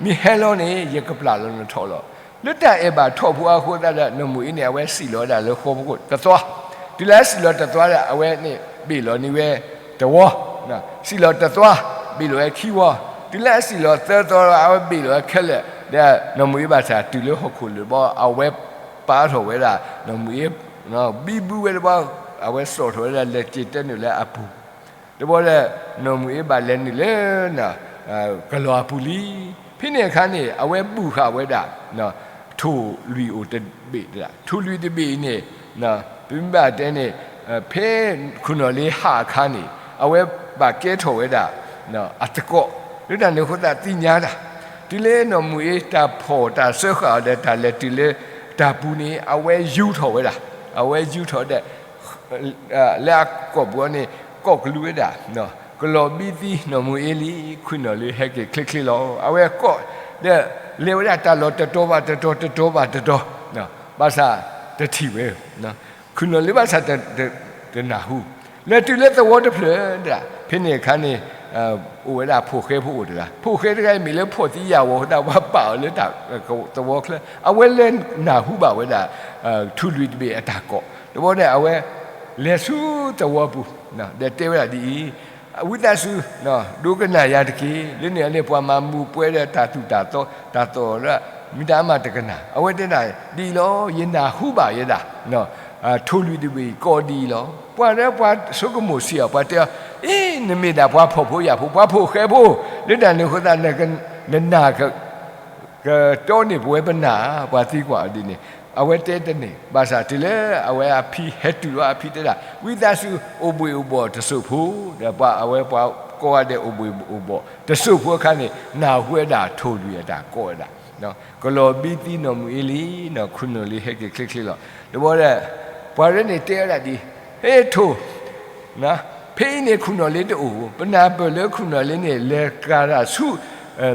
မ့ၢ်ဟဲလီၤန့ၣ် ယကပျၢ်လီၤနထီၣ်လီၤ. လၢတၢ်အဲၣ်ဘၣ်ထိးဖိအဃိသတးဒီး နီၢ်မုၢ်အ့န့ၣ် အဝဲစံၣ်လီၤဝဲဒၣ်လၢဃီဖိခိၣ်တသွါ, တုၤလၢအစံၣ်လီၤတသွါဒီး အဝဲန့ၣ်ဘ့ၣ်လီၤန့ၢ်ဝဲတဝီ, စံၣ်လီၤတသွါ ဘ့ၣ်လီၤဝဲခံဝီ, တုၤလၢအစံၣ်လီၤသၢသွါဒီး အဝဲဘ့ၣ်လီၤဝဲခဲလၢာ်, ဒီးနီၢ်မုၢ်အ့ဘၣ်ဆၣ်တုၤလၢဟီၣ်ခိၣ်လၢာ်တဘျီ အဝဲပာ်ထီၣ်ဝဲဒၣ် နီၢ်မုၢ်အ့ ဘံဘူဝဲတဘျီ အဝဲစိာ်ထီၣ်ဝဲဒၣ်လဲၤက့ၤတဲနုာ်လၢအပူၤ, တဘျီဒီး နီၢ်မုၢ်အ့ဘၣ်လဲၤနုာ်လၢ ကလီၤအပူၤလံ. ဖဲန့ၣ်အခါန့ၣ် အဝဲဘူၣ်ဃာ်ဝဲဒၣ် ထိၣ်လွံၢ်အိၣ်တဘ့ၣ်, ထိၣ်လွံၢ်တဘ့ၣ်အံၤန့ၣ် ပမ့ၢ်ဘၣ်တဲန့ၣ် ဖဲခူၣ်နီၣ်လ့ဟးအခါန့ၣ် အဝဲဘၣ်ကဲထီၣ်ဝဲဒၣ် အသကိး, လၢတၢ်န့ၣ်အဃိသတးသ့ၣ်ညါတၢ်, တုၤလၢနီၢ်မုၢ်အ့တၢ်ဖီၣ်တၢ်စၢဃာ်အီၤဒီး တၢ်လဲၤတုၤလၢတၢ်ပူၤန့ၣ် အဝဲယူၤထီၣ်ဝဲဒၣ်, အဝဲယူၤထီၣ်ဒီး လၢအကိာ်ပူၤအီၤန့ၣ် ကိးကလူးဝဲဒၣ်, ကလီၤဘံသံနီၢ်မုၢ်အ့လံ, ခူၣ်နီၣ်လ့ဟဲက့ၤချ့ချ့လီၤ. အဝဲကိးဒီး လဲၤဝဲဒၣ်တၢ်လီၢ်တတီၤဘၣ်တတီၤ တတီၤဘၣ်တတီၤ, ဘၣ်ဆၣ်တထံၣ်ဝဲ, ခူၣ်နီၣ်လ့ဘၣ်ဆၣ်တနၢ်ဟူ, လဲၤတုၤလၢသဝီတဖျၢၣ်ဒၣ်, ဖဲန့ၣ်အခါန့ၣ် အိၣ်ဝဲဒၣ်ဖိၣ်ဃဲဖိအိၣ်တဂၤ, ဖိၣ်ဃဲတဂၤအံၤမ့ၢ်လၢဖှီၣ်သံယာ်ဝီၤအဃိသတး ပှၤပာ်အီၤလၢတၢ်သဝီချၢ, အဝဲလဲၤနၢ်ဟူဘၣ်ဝဲဒၣ် ထိၣ်လွံၢ်တဘ့ၣ်အတၢ်ကိး, တဘျီန့ၣ် အဝဲလဲၤဆူသဝီပူၤ ဒီးတဲဝဲဒၣ်ဒ်အံၤ, ဝံသးစူၤ ဒိကနၣ်ယၤတက့ၢ်. လၢန့ၣ်အန့ၣ် ပှၤမၤမူးပွဲဒီးတၢ်သူၣ်တၢ်သီ တၢ်သီၣ်ဒီး မ့ၢ်တၢ်အမၤတကနၣ်, အဝဲတဲဒၣ်ဒ်အံၤလီၤ, ယနၢ်ဟူဘၣ်ဝဲဒၣ် ထိၣ်လွံၢ်တဘ့ၣ်ကိးဒ်အံၤလီၤ. ပှၤဒီးပှၤဆိကမိၣ်စံးအီၤ, ပှၤတဲအီၤ, အ့ နမ့ၢ်ဒၣ်ပှၤဖှီၣ်ဖိယာ်ဖိ, ပှၤဖိၣ်ဃဲဖိ, လၢတၢ်န့ၣ်အဃိသတး နနၢ် ကတီန့ၢ်ပဝဲပနၢ်ဧါ, ပှၤသံကွၢ်အီၤဒ်န့ၣ်, အဝဲတဲတန့ၢ်, ဘၣ်ဆၣ်တုၤလၢအဝဲအဖံဟဲတုၤလီၤ, အဖံတဲဒၣ် ဝံသးစူၤ အိၣ်ဘှံးအိၣ်ဘှီၣ်တစိၢ်ဖိ, ဒီးပှၤအဝဲပှၤကိးဂၤဒဲးအိၣ်ဘှံးအိၣ်ဘှီၣ်တစိၢ်ဖိအခါန့ၣ် နၢ်ဟူဝဲဒၣ်ထိၣ်လွံၢ်အတၢ်ကိးဝဲဒၣ်, ကလီၤဘံသံနီၢ်မုၢ်အ့လံ, ခိၣ်နီၣ်လ့ဟဲက့ၤချ့ချ့လီၤ. တဘျီဒီး ပှၤရဲန့ၣ်တဲဝဲဒၣ်ဒ်အံၤ, ဟ့ထိၣ် ဖဲအံၤန့ၣ် ခိၣ်နီၣ်လ့တအိၣ်, ပနၢ်ပၢၢ်လၢခိၣ်နီၣ်လ့န့ၣ် လဲၤကၤတၢ်ဆူ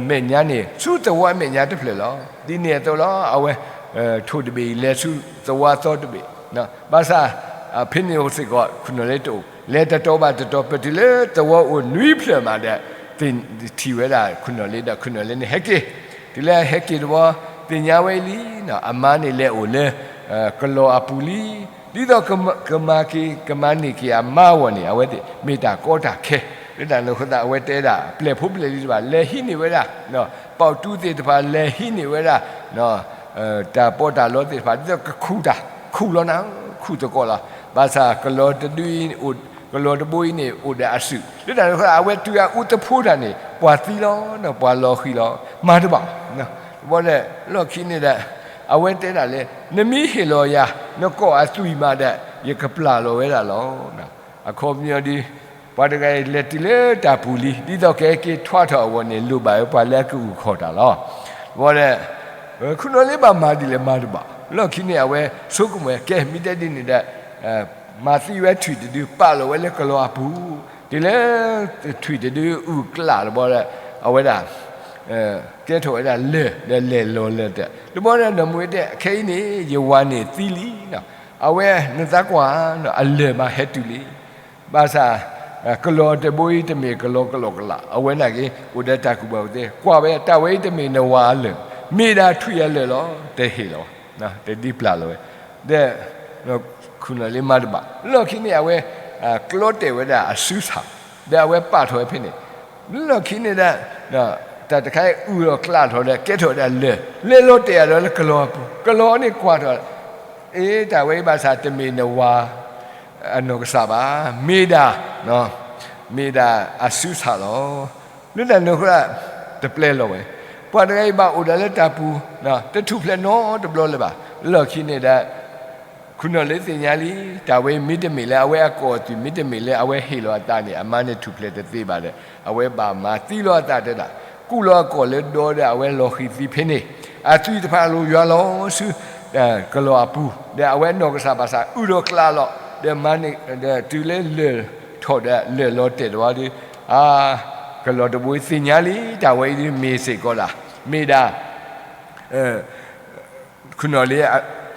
မဲာ်ညါန့ၣ် ဆူသဝီအမဲာ်ညါတဖျၢၣ်လီၤ. ဒ်န့ၣ်အသိးလီၤ, အဝဲ ထိၣ်တဘ့ၣ်အံၤ လဲၤဆူသဝီအသီတဘ့ၣ်, ဘၣ်ဆၣ် ဖဲန့ၣ်အိၣ်စ့ၢ်ကီး ခိၣ်နီၣ်လ့တအိၣ်, လဲၤတတီၤဘၣ်တတီၤ ပတုၤလၢသဝီအိၣ်နွံဖျၢၣ်မးဒီး ထံၣ်ဝဲဒၣ်ခိၣ်နီၣ်လ့ဒီး ခိၣ်နီၣ်လ့န့ၣ်ဟဲက့ၤ, တုၤလၢဟဲက့ၤတဘျီ သ့ၣ်ညါဝဲအံၤလံ, အမါန့ၣ်လဲၤအိၣ်လၢ ကလီၤအပူၤလံ. ဒ်သိးကမၤက့ၤကမၤန့ၢ်က့ၤအမါအဂီၢ်န့ၣ် အဝဲသ့ၣ်မ့ၢ်တၢ်ကီတၢ်ခဲ, လၢတၢ်န့ၣ်အဃိသတး အဝဲတဲဒၣ် ပျဲၢ်ဖိပျဲၢ်လံၤတဖၣ် လဲၤဟံးန့ၢ်ဝဲဒၣ် ပီၣ်တူသ့ၣ်တဖၣ် လဲၤဟံးန့ၢ်ဝဲဒၣ် တၢ်ပီးတၢ်လီသ့ၣ်တဖၣ် ဒ်သိးကခူၣ်တၢ် ခူၣ်လီၤနၤ ခူၣ်သကိးလီၤ. ဘၣ်ဆၣ်ကလီၤတဒုအံၤ ကလီၤတဘိအံၤန့ၣ် အိၣ်ဒီးအစုၣ်, လၢတၢ်န့ၣ်အဃိသတး အဝဲတုၤအအူသဖှိတၢ်န့ၣ် ပှၤသံလီၤ ပှၤလီၤဃံၤလီၤ မၤတဘၣ်, တဘျီဒီး လီၢ်ခံန့ၣ်ဒီး အဝဲတဲဒၣ်လၢ နမ့ၢ်ဟ့ၣ်လီၤယၤ နကိးအသွံၣ်မးဒီး ယကပျၢ်လီၤဝဲဒၣ်လီၤ. အခီပညီဒ် ပှၤတဂၤအံၤလဲၤတုၤလၢတၢ်ပူၤလံ, ဒ်သိးကဟဲက့ၤထွါထီၣ်အဂီၢ်န့ၣ် လိၣ်ဘၣ်ဝဲပှၤလၢအကအုၣ်ခီၣ်တၢ်လီၤ. တဘျီဒီး ခိၣ်နီၣ်လ့ဘၣ်မၤဒ်လဲၣ်မၤတဘၣ်, လီၢ်ခံန့ၣ် အဝဲဆိကမိၣ်ဝဲ ကဲ မ့ၢ်တဲဒ်န့ၣ်ဒီး မၤသံဝဲထွံၣ်တဒု ပာ်လီၤဝဲလၢကလီၤအပူၤ, တုၤလၢ ထွံၣ်တဒုအုၣ်ကျးတဘျီဒီး အဝဲဒၣ် ကဲထီၣ်ဝဲဒၣ်လၢၢ် ဒီးလဲၤလီၤလၢၢ်တၢ်, တဘျီဒီးနီၢ်မူၤအ့တဲ ခဲအံၤန့ၣ် ယဝၤန့ၣ်သံလံ, အဝဲနသးကွၢ် အလၢၢ်မးဟဲတုၤလံ. ဘၣ်ဆၣ် ကလီၤတဘိအံၤတမ့ၢ်ကလီၤကလီၤကလး, အဝဲနာ်က့ အိၣ်ဒီးတၢ်ကူၣ်ဘၣ်ကူၣ်သ့, ကွၢ်ဝဲ တၢ်ဝဲအံၤတမ့ၢ်နဝၤအလၢၢ်, မ့ၢ်ဒၣ်ထွံၣ်အလၢၢ်လီၤ, တဟ့ၣ်လီၤ, တဒုပျၢ်လီၤဝဲ, ဒီး ခိၣ်နီၣ်လ့မၤတဘၣ်, လၢခံန့ၣ် အဝဲ ကျီတဲာ်ဝဲဒၣ်အစုဆၣ်, ဒီးအဝဲပာ်ထီၣ်ဝဲဖဲန့ၣ်, လၢခံန့ၣ်ဒီး တၢ်တခါအံၤအုၣ်လီၤကျးထီၣ်ဒီး ကဲထီၣ်ဝဲဒၣ်လၢၢ်, လဲၤလီၤတဲာ်အလီၤလၢကလီၤအပူၤ, ကလီၤန့ၣ်ကွၢ်ထီၣ်, အ့ တၢ်ဝဲအံၤဘၣ်ဆၣ်တမ့ၢ်နဝၤ အနီၢ်ကစၢ်ဘၣ်, မ့ၢ်ဒၣ် မ့ၢ်ဒၣ်အစုဆၣ်လီၤ. လၢတၢ်န့ၣ်အဃိ တပျဲလီၤဝဲ, ပှၤတဂၤအံၤဘၣ်အိၣ်ဒီးလၢတၢ်ပူၤ တထူၣ်ဖျဲးနီတဘျီလၢၤဘၣ်, လၢခံန့ၣ်ဒီး ခိၣ်နီၣ်လ့သ့ၣ်ညါလံ, တၢ်ဝဲအံၤမ့တမ့ၢ်လၢအဝဲအကိးအသွံၣ် မ့တမ့ၢ်လၢအဝဲဟ့ၣ်လီၤအသးန့ၣ် အမါန့ၣ်ထူၣ်ဖျဲးတသ့ဘၣ်ဒီး အဝဲဘၣ်မၤသံလီၤအသးတဲဒၣ်, ကူၣ်လီၤအကိာ်လၢဒီဒီးအဝဲလီၤဃံၤသံဖဲန့ၣ်, အသွံၣ်တဖၣ်လိာ်ယွၤလီၤဆူ ကလီၤအပူၤ, ဒီးအဝဲနီၢ်ကစၢ်ဘၣ်ဆၣ် အုၣ်ဒီးကျးလီၤ, ဒီးမၤန့ၣ် ဒီးတုၤလၢလၢၢ်ထီၣ်ဒီးလၢၢ်လီၤတဲာ်တဝီဒီး အါ ကလီၤတဘိသ့ၣ်ညါလံ, တၢ်ဝဲအံၤဒ်မ့ၢ်စ့ၢ်ကီးဒၣ် မ့ၢ်ဒၣ် ခိၣ်နီၣ်လ့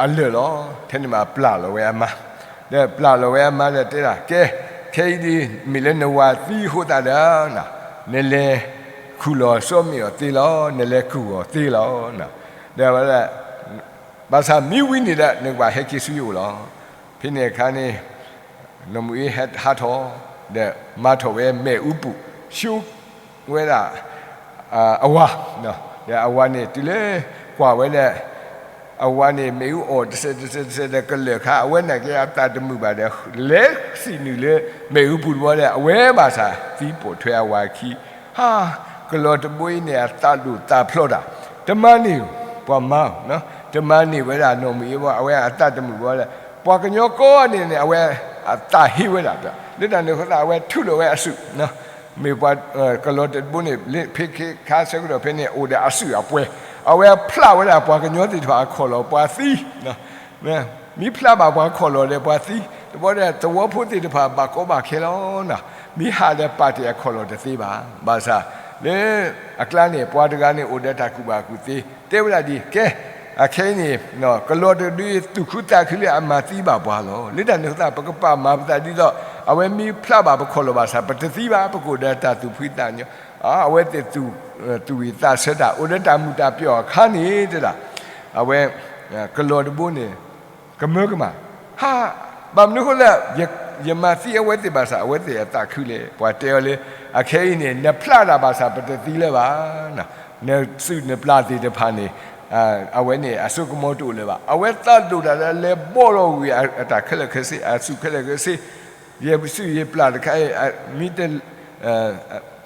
အလၢၢ်လီၤ. ထဲန့ၣ်မးပျၢ်လီၤဝဲအမါ, ဒီးပျၢ်လီၤဝဲအမါဒီးတဲဒၣ် ကဲ, ခဲအံၤဒ်မ့ၢ်လၢနဝၤသံအဃိသတးဒီး နလဲၤခူၣ်လီၤစီမ့ၣ်အီၤသ့လီၤ, နလဲၤကူၣ်အီၤသ့လီၤ. ဒီး ဘၣ်ဆၣ်မ့ၢ်ဝံၤန့ၣ်ဒီး နကဘၣ်ဟဲက့ၤဆူယအိၣ်လီၤ. ဖဲန့ၣ်အခါန့ၣ် နီၢ်မူၤအ့ဟဲဟးထီၣ် ဒီးမၤထီၣ်ဝဲမ့ၣ်အူပူၤ ဆိဝဲဒၣ် အဝၤ, ဒီးအဝၤန့ၣ် တုၤလၢကွၢ်ဝဲဒၣ် အဝၤန့ၣ် မ့ၣ်အူအီၣ်တစဲးတစဲးတစဲးဒီးကလၢၢ်ခါ အဝဲနာ်က့အသးတမုာ်ဘၣ်ဒီး လဲၤစံးနုာ်လၢမ့ၣ်အူပူၤတဘျီဒီး အဝဲဘၣ်ဆၣ်သံပိာ်ထွဲအဝၤအခံ, ဟါ, ကလီၤတဘိအံၤန့ၣ် အသးဒိၣ်သးဖျိးတၢ်, တမၤန့ၢ်ပှၤမါ, တမၤန့ၢ်ဝဲဒၣ်နီၢ်မူၤအ့ဘၣ်, အဝဲအသးတမုာ်ဘၣ်ဒီး ပှၤကညီကိးဂၤန့ၣ်န့ၣ် အဝဲအသးဟ့ဝဲဒၣ်, လၢတၢ်န့ၣ်အဃိသတး အဝဲထုးလီၤဝဲအစုၣ် မ့ၢ်ပှၤကလီၤတဘိန့ၣ် ဖဲခါဆၢကတီၢ်ဖဲန့ၣ် အိၣ်ဒီးအစုၣ်အပှဲၤ, အဝဲဖျးဝဲဒၣ်ပှၤကညီသ့ၣ်တဖၣ်အခီၣ်လီၢ်ပှၤသံ, မ့ၢ်ဖျးဘၣ်ပှၤခီၣ်လီၢ်ဒီးပှၤသံ, တဘျီဒီးသဝီဖိသ့ၣ်တဖၣ်ဘၣ်ကီဘၣ်ခဲလီၤ, မ့ၢ်ဟးဒီးပာ်တ့ၢ်အခီၣ်လီၢ်တသ့ဘၣ်, ဘၣ်ဆၣ် လၢအကျါန့ၣ် ပှၤတဂၤန့ၣ်အိၣ်ဒီးတၢ်ကူၣ်ဘၣ်ကူၣ်သ့ တဲဝဲဒၣ်ဒ် ကဲ အခဲအံၤန့ၣ် ကလီၤတဒုအံၤ သူၣ်ခုသးခုလၢအမၤသံဘၣ်ပှၤလီၤ. လၢတၢ်န့ၣ်အဃိသတး ပကပာ်မၤပသးဒ်သိး အဝဲမ့ၢ်ဖျးဘၣ်ပခီၣ်လီၤဘၣ်ဆၣ် ပတသံဘၣ်, ပကအိၣ်ဒီးတၢ်သူၣ်ဖှံသးညီ, အဝဲသ့ၣ် သူၣ်ဝံၣ်သးဆၢတၢ် အိၣ်ဒီးတၢ်မုာ်တၢ်ပျီၣ်အခါန့ၣ်တဲဒၣ်, အဝဲ ကလီၤတဘိန့ၣ် ကမၢကမၣ်, ဟါ, ဘၣ်မနုၤအဃိလၢ ယမၤသံအဝဲသ့ၣ်ဘၣ်ဆၣ် အဝဲသ့ၣ်အသးခုလဲၣ်. ပှၤတဲအီၤလၢ အခဲအံၤန့ၣ် နဖျးတၢ်ဘၣ်ဆၣ် ပတသံလၢၤဘၣ်. နစုၣ်နပျၢ်သ့ၣ်တဖၣ်န့ၣ် အဝဲန့ၣ် အစိကမီၤတအိၣ်လၢၤဘၣ်. အဝဲသးဒိၣ်တၢ်လၢလဲၤဘီၣ်လီၤဝံၤအတၢ်ခဲလၢာ်ခဲဆ့, အစုၣ်ခဲလၢာ်ခဲဆ့, ယစုၣ်ယပျၢ်တခါအံၤ မ့ၢ်တ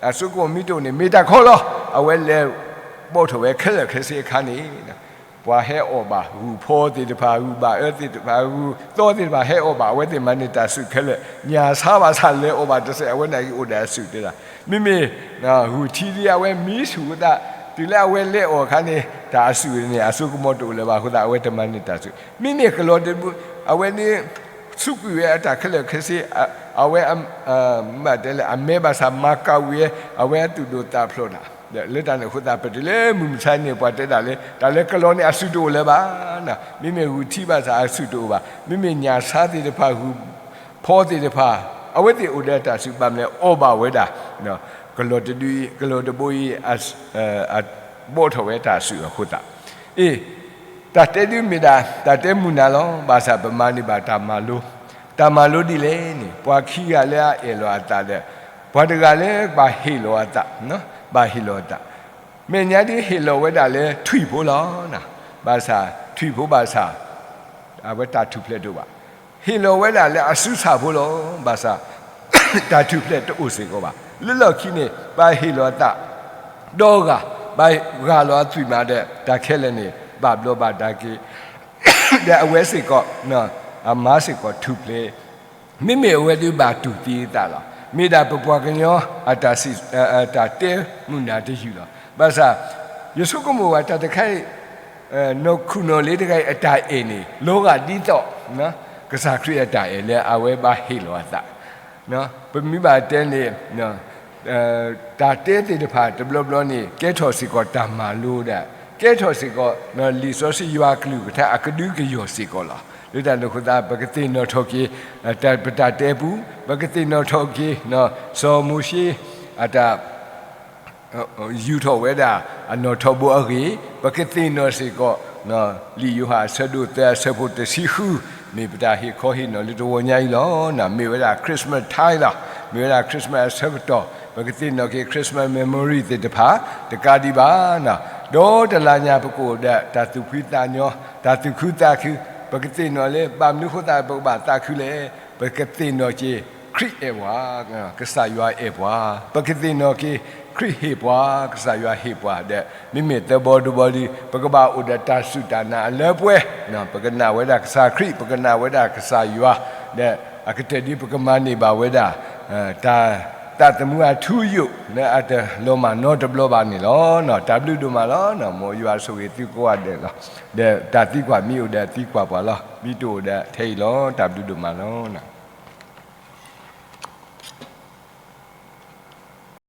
အစိကမီၤမ့ၢ်တအိၣ်န့ၣ် မ့ၢ်တၢ်ခီလီၤ. အဝဲလဲၤဘီၣ်ထီၣ်ဝဲခဲလၢာ်ခဲဆ့အခါန့ၣ် ပှၤဟဲအီၣ်ဘၣ်, ဂုၢ်ဖီသ့ၣ်တဖၣ်, ဂုၢ်ဘၣ်အၢသ့ၣ်တဖၣ်, ဂုၢ်သီသ့ၣ်တဖၣ်ဟဲအီၣ်ဘၣ်, အဝဲသ့ၣ်မၤန့ၢ်တၢ်စုၣ်ခဲလၢာ်, ညၣ်ဆါဘၣ်ဆၣ်လဲၤအီၣ်ဘၣ်တစဲး, အဝဲန့ၣ်က့ၤအိၣ်ဒီးအစုၣ်တဲဒၣ်. မ့မ့ၢ် ဂုၢ်ထံဒ်အဝဲမံဆူၣ်အသး တုၤလၢအဝဲလဲၤအီၣ်အခါန့ၣ် တၢ်အစုၣ်န့ၣ် အစိကမီၤတအိၣ်လၢၤဘၣ်အဃိသတး အဝဲတမၤန့ၢ်တၢ်စုၣ်. မ့မ့ၢ်ကလီၤတဒု အဝဲန့ၣ် စူးကွံာ်ဝဲအတၢ်ခဲလၢာ်ခဲဆ့, အဝဲ ဘၣ်တဲလၢအမဲဘၣ်ဆၣ် မၤကၤဝံၤဝဲ အဝဲအသူၣ်ဒိၣ်သးဖျိးတၢ်, လၢတၢ်န့ၣ်အဃိသတး ပတုၤလၢမုၢ်မဆါန့ၣ် ပှၤတဲဒၣ်လၢ တၢ်လၢကလီၤန့ၣ် အစုၣ်တအိၣ်လၢၤဘၣ်. မ့မ့ၢ်ဂုၢ်ထံဘၣ်ဆၣ် အစုၣ်တအိၣ်ဘၣ်, မ့မ့ၢ်ညၣ်ဆါသ့ၣ်တဖၣ် ဂုၢ်ဖီသ့ၣ်တဖၣ် အဝဲသ့ၣ်အိၣ်ဒီးတၢ်စုၣ်ဘၣ်မလဲၣ် အီၣ်ဘၣ်ဝဲဒၣ် ကလီၤတဒုအံၤ ကလီၤတဘိအံၤ ဘီၣ်ထီၣ်ဝဲတၢ်စုၣ်အဃိသတး အ့ တၢ်တဲဒုမ့ၢ်ဒၣ် တၢ်တဲမုာ်နၤလီၤ. ဘၣ်ဆၣ်ပမၤန့ၢ်ဘၣ်တၢ်မၤလိ, တၢ်မၤလိဒ်လဲၣ်န့ၣ် ပှၤခံဂၤလၢအအဲၣ်လီၤအသးဒီး ပှၤတဂၤလၢဘၣ်ဟ့ၣ်လီၤအသး, ဘၣ်ဟ့ၣ်လီၤအသး, မဲာ်ညါဒ်ဟ့ၣ်လီၤဝဲဒၣ်လၢထွံၣ်ဖိလီၤ. ဘၣ်ဆၣ်ထွံၣ်ဖိဘၣ်ဆၣ် အဝဲတၢ်ထူၣ်ဖျဲးတအိၣ်ဘၣ်. ဟ့ၣ်လီၤဝဲဒၣ်လၢအစုဆၣ်ဖိလီၤ. ဘၣ်ဆၣ် တၢ်ထူၣ်ဖျဲးတအိၣ်စ့ၢ်ကီးဘၣ်. လၢလီၢ်ခံန့ၣ် ဘၣ်ဟ့ၣ်လီၤအသး ဒီဂၤ, ဘၣ်ဂၢ်လီၤအသွံၣ်မးဒီး တၢ်ခဲလၢာ်န့ၣ် ဘၣ်ဘျီးဘၣ်ဒါက့ၤ ဒီးအဝဲစ့ၢ်ကီး အမါစ့ၢ်ကီးထူၣ်ဖျဲး မ့မ့ၢ်အဝဲဒုးဘၣ်တူၢ်သံအသးလီၤ. မ့ၢ်ဒၣ်ပပှၤကညီ အတၢ်စံး တၢ်တဲမုာ်နၤတယုၢ်လီၤ. ဘၣ်ဆၣ် ယဆိကမိၣ်ဝဲတၢ်တခါအံၤ နီၢ်ခူၣ်နီၢ်လ့တဂၤအံၤအတၢ်အဲၣ်န့ၣ် လီၤဂာ်ဒ်သိး ကစၢ်ခရံာ်အတၢ်အဲၣ်လၢအဝဲဘၣ်ဟ့ၣ်လီၤအသး ပမ့ၢ်ဘၣ်တဲန့ၣ် တၢ်တဲသ့ၣ်တဖၣ်တဘျီဘျီန့ၣ် ကဲထီၣ်စ့ၢ်ကီးတၢ်မၤလိဒီး ကဲထီၣ်စ့ၢ်ကီး လံာ်စီဆှံယွၤအကလုၢ်ကထါအကဒုကယီၢ်စ့ၢ်ကီးလီၤ. လၢတၢ်န့ၣ်အဃိသတး ပကသ့ၣ်နီၣ်ထီၣ်က့ၤ ပတၢ်တဲပူၤ, ပကသ့ၣ်နီၣ်ထီၣ်က့ၤ စီၤမိၤၡ့ အတၢ် ယူာ်ထီၣ်ဝဲဒၣ် အနီၣ်ထီဘိအဂ့ၢ်, ပကသ့ၣ်နီၣ်စ့ၢ်ကီး လံာ်ယိၤဟၣ်အဆၢဒိၣ်သၢအဆၢဖိတဆံဃု မ့ၢ်ပတၢ်ဟ့ၣ်ခီဟ့ၣ်နီၤလၢတဝီညါအံၤလီၤ. မ့ၢ်ဝဲဒၣ် Christmas time လီၤ. မ့ၢ်ဝဲဒၣ် Christmas အဆၢကတီၢ် ပကသ့ၣ်နီၣ်က့ၤ Christmas memory သ့ၣ်တဖၣ် တကးဒံးဘၣ် ဒီးတလါညါ ပကအိၣ်ဒီးတၢ်သူၣ်ဖှံသးညီ, တၢ်သူၣ်ခုသးခု, ပကသ့ၣ်နီၣ်လၢ ဘၣ်မနုၤအဃိသတး ပကဘၣ်သးခုလဲၣ်. ပကသ့ၣ်နီၣ်က့ၤ ခရံာ်အဲၣ်ပှၤ, ကစၢ်ယွၤအဲၣ်ပှၤ, ပကသ့ၣ်နီၣ်က့ၤ ခရံာ်ဟ့ၣ်ပှၤ, ကစၢ်ယွၤဟ့ၣ်ပှၤဒီး မ့မ့ၢ်သၢဘီတဘီဒီး ပကဘၣ်အိၣ်ဒီးတၢ်စူၢ်တၢ်နာ်အလၢပှဲၤ, ပကနာ်ဝဲဒၣ်ကစၢ်ခရံာ်, ပကနာ်ဝဲဒၣ်ကစၢ်ယွၤ, ဒီးအကတၢၢ်ဒ်ပကမၤန့ၢ်ဘၣ်ဝဲဒၣ် တၢ်သးသမူအထူအယိာ် လၢအတလီၤမၢ်နီတဘျီဘၣ်န့ၣ်လီၤ. တၢ်ဘျုးဒိၣ်မးလီၤ. မ်ယွၤဆိၣ်ဂ့ၤသုကိးဂၤဒဲးလီၤ. ဒီးတၢ်သံကွၢ်မ့ၢ်အိၣ်ဒီးသံကွၢ်ပှၤလီၤ. မ့ၢ်တအိၣ်ဒီးထဲအံၤလီၤ. တၢ်ဘျုးဒိၣ်မးလီၤ.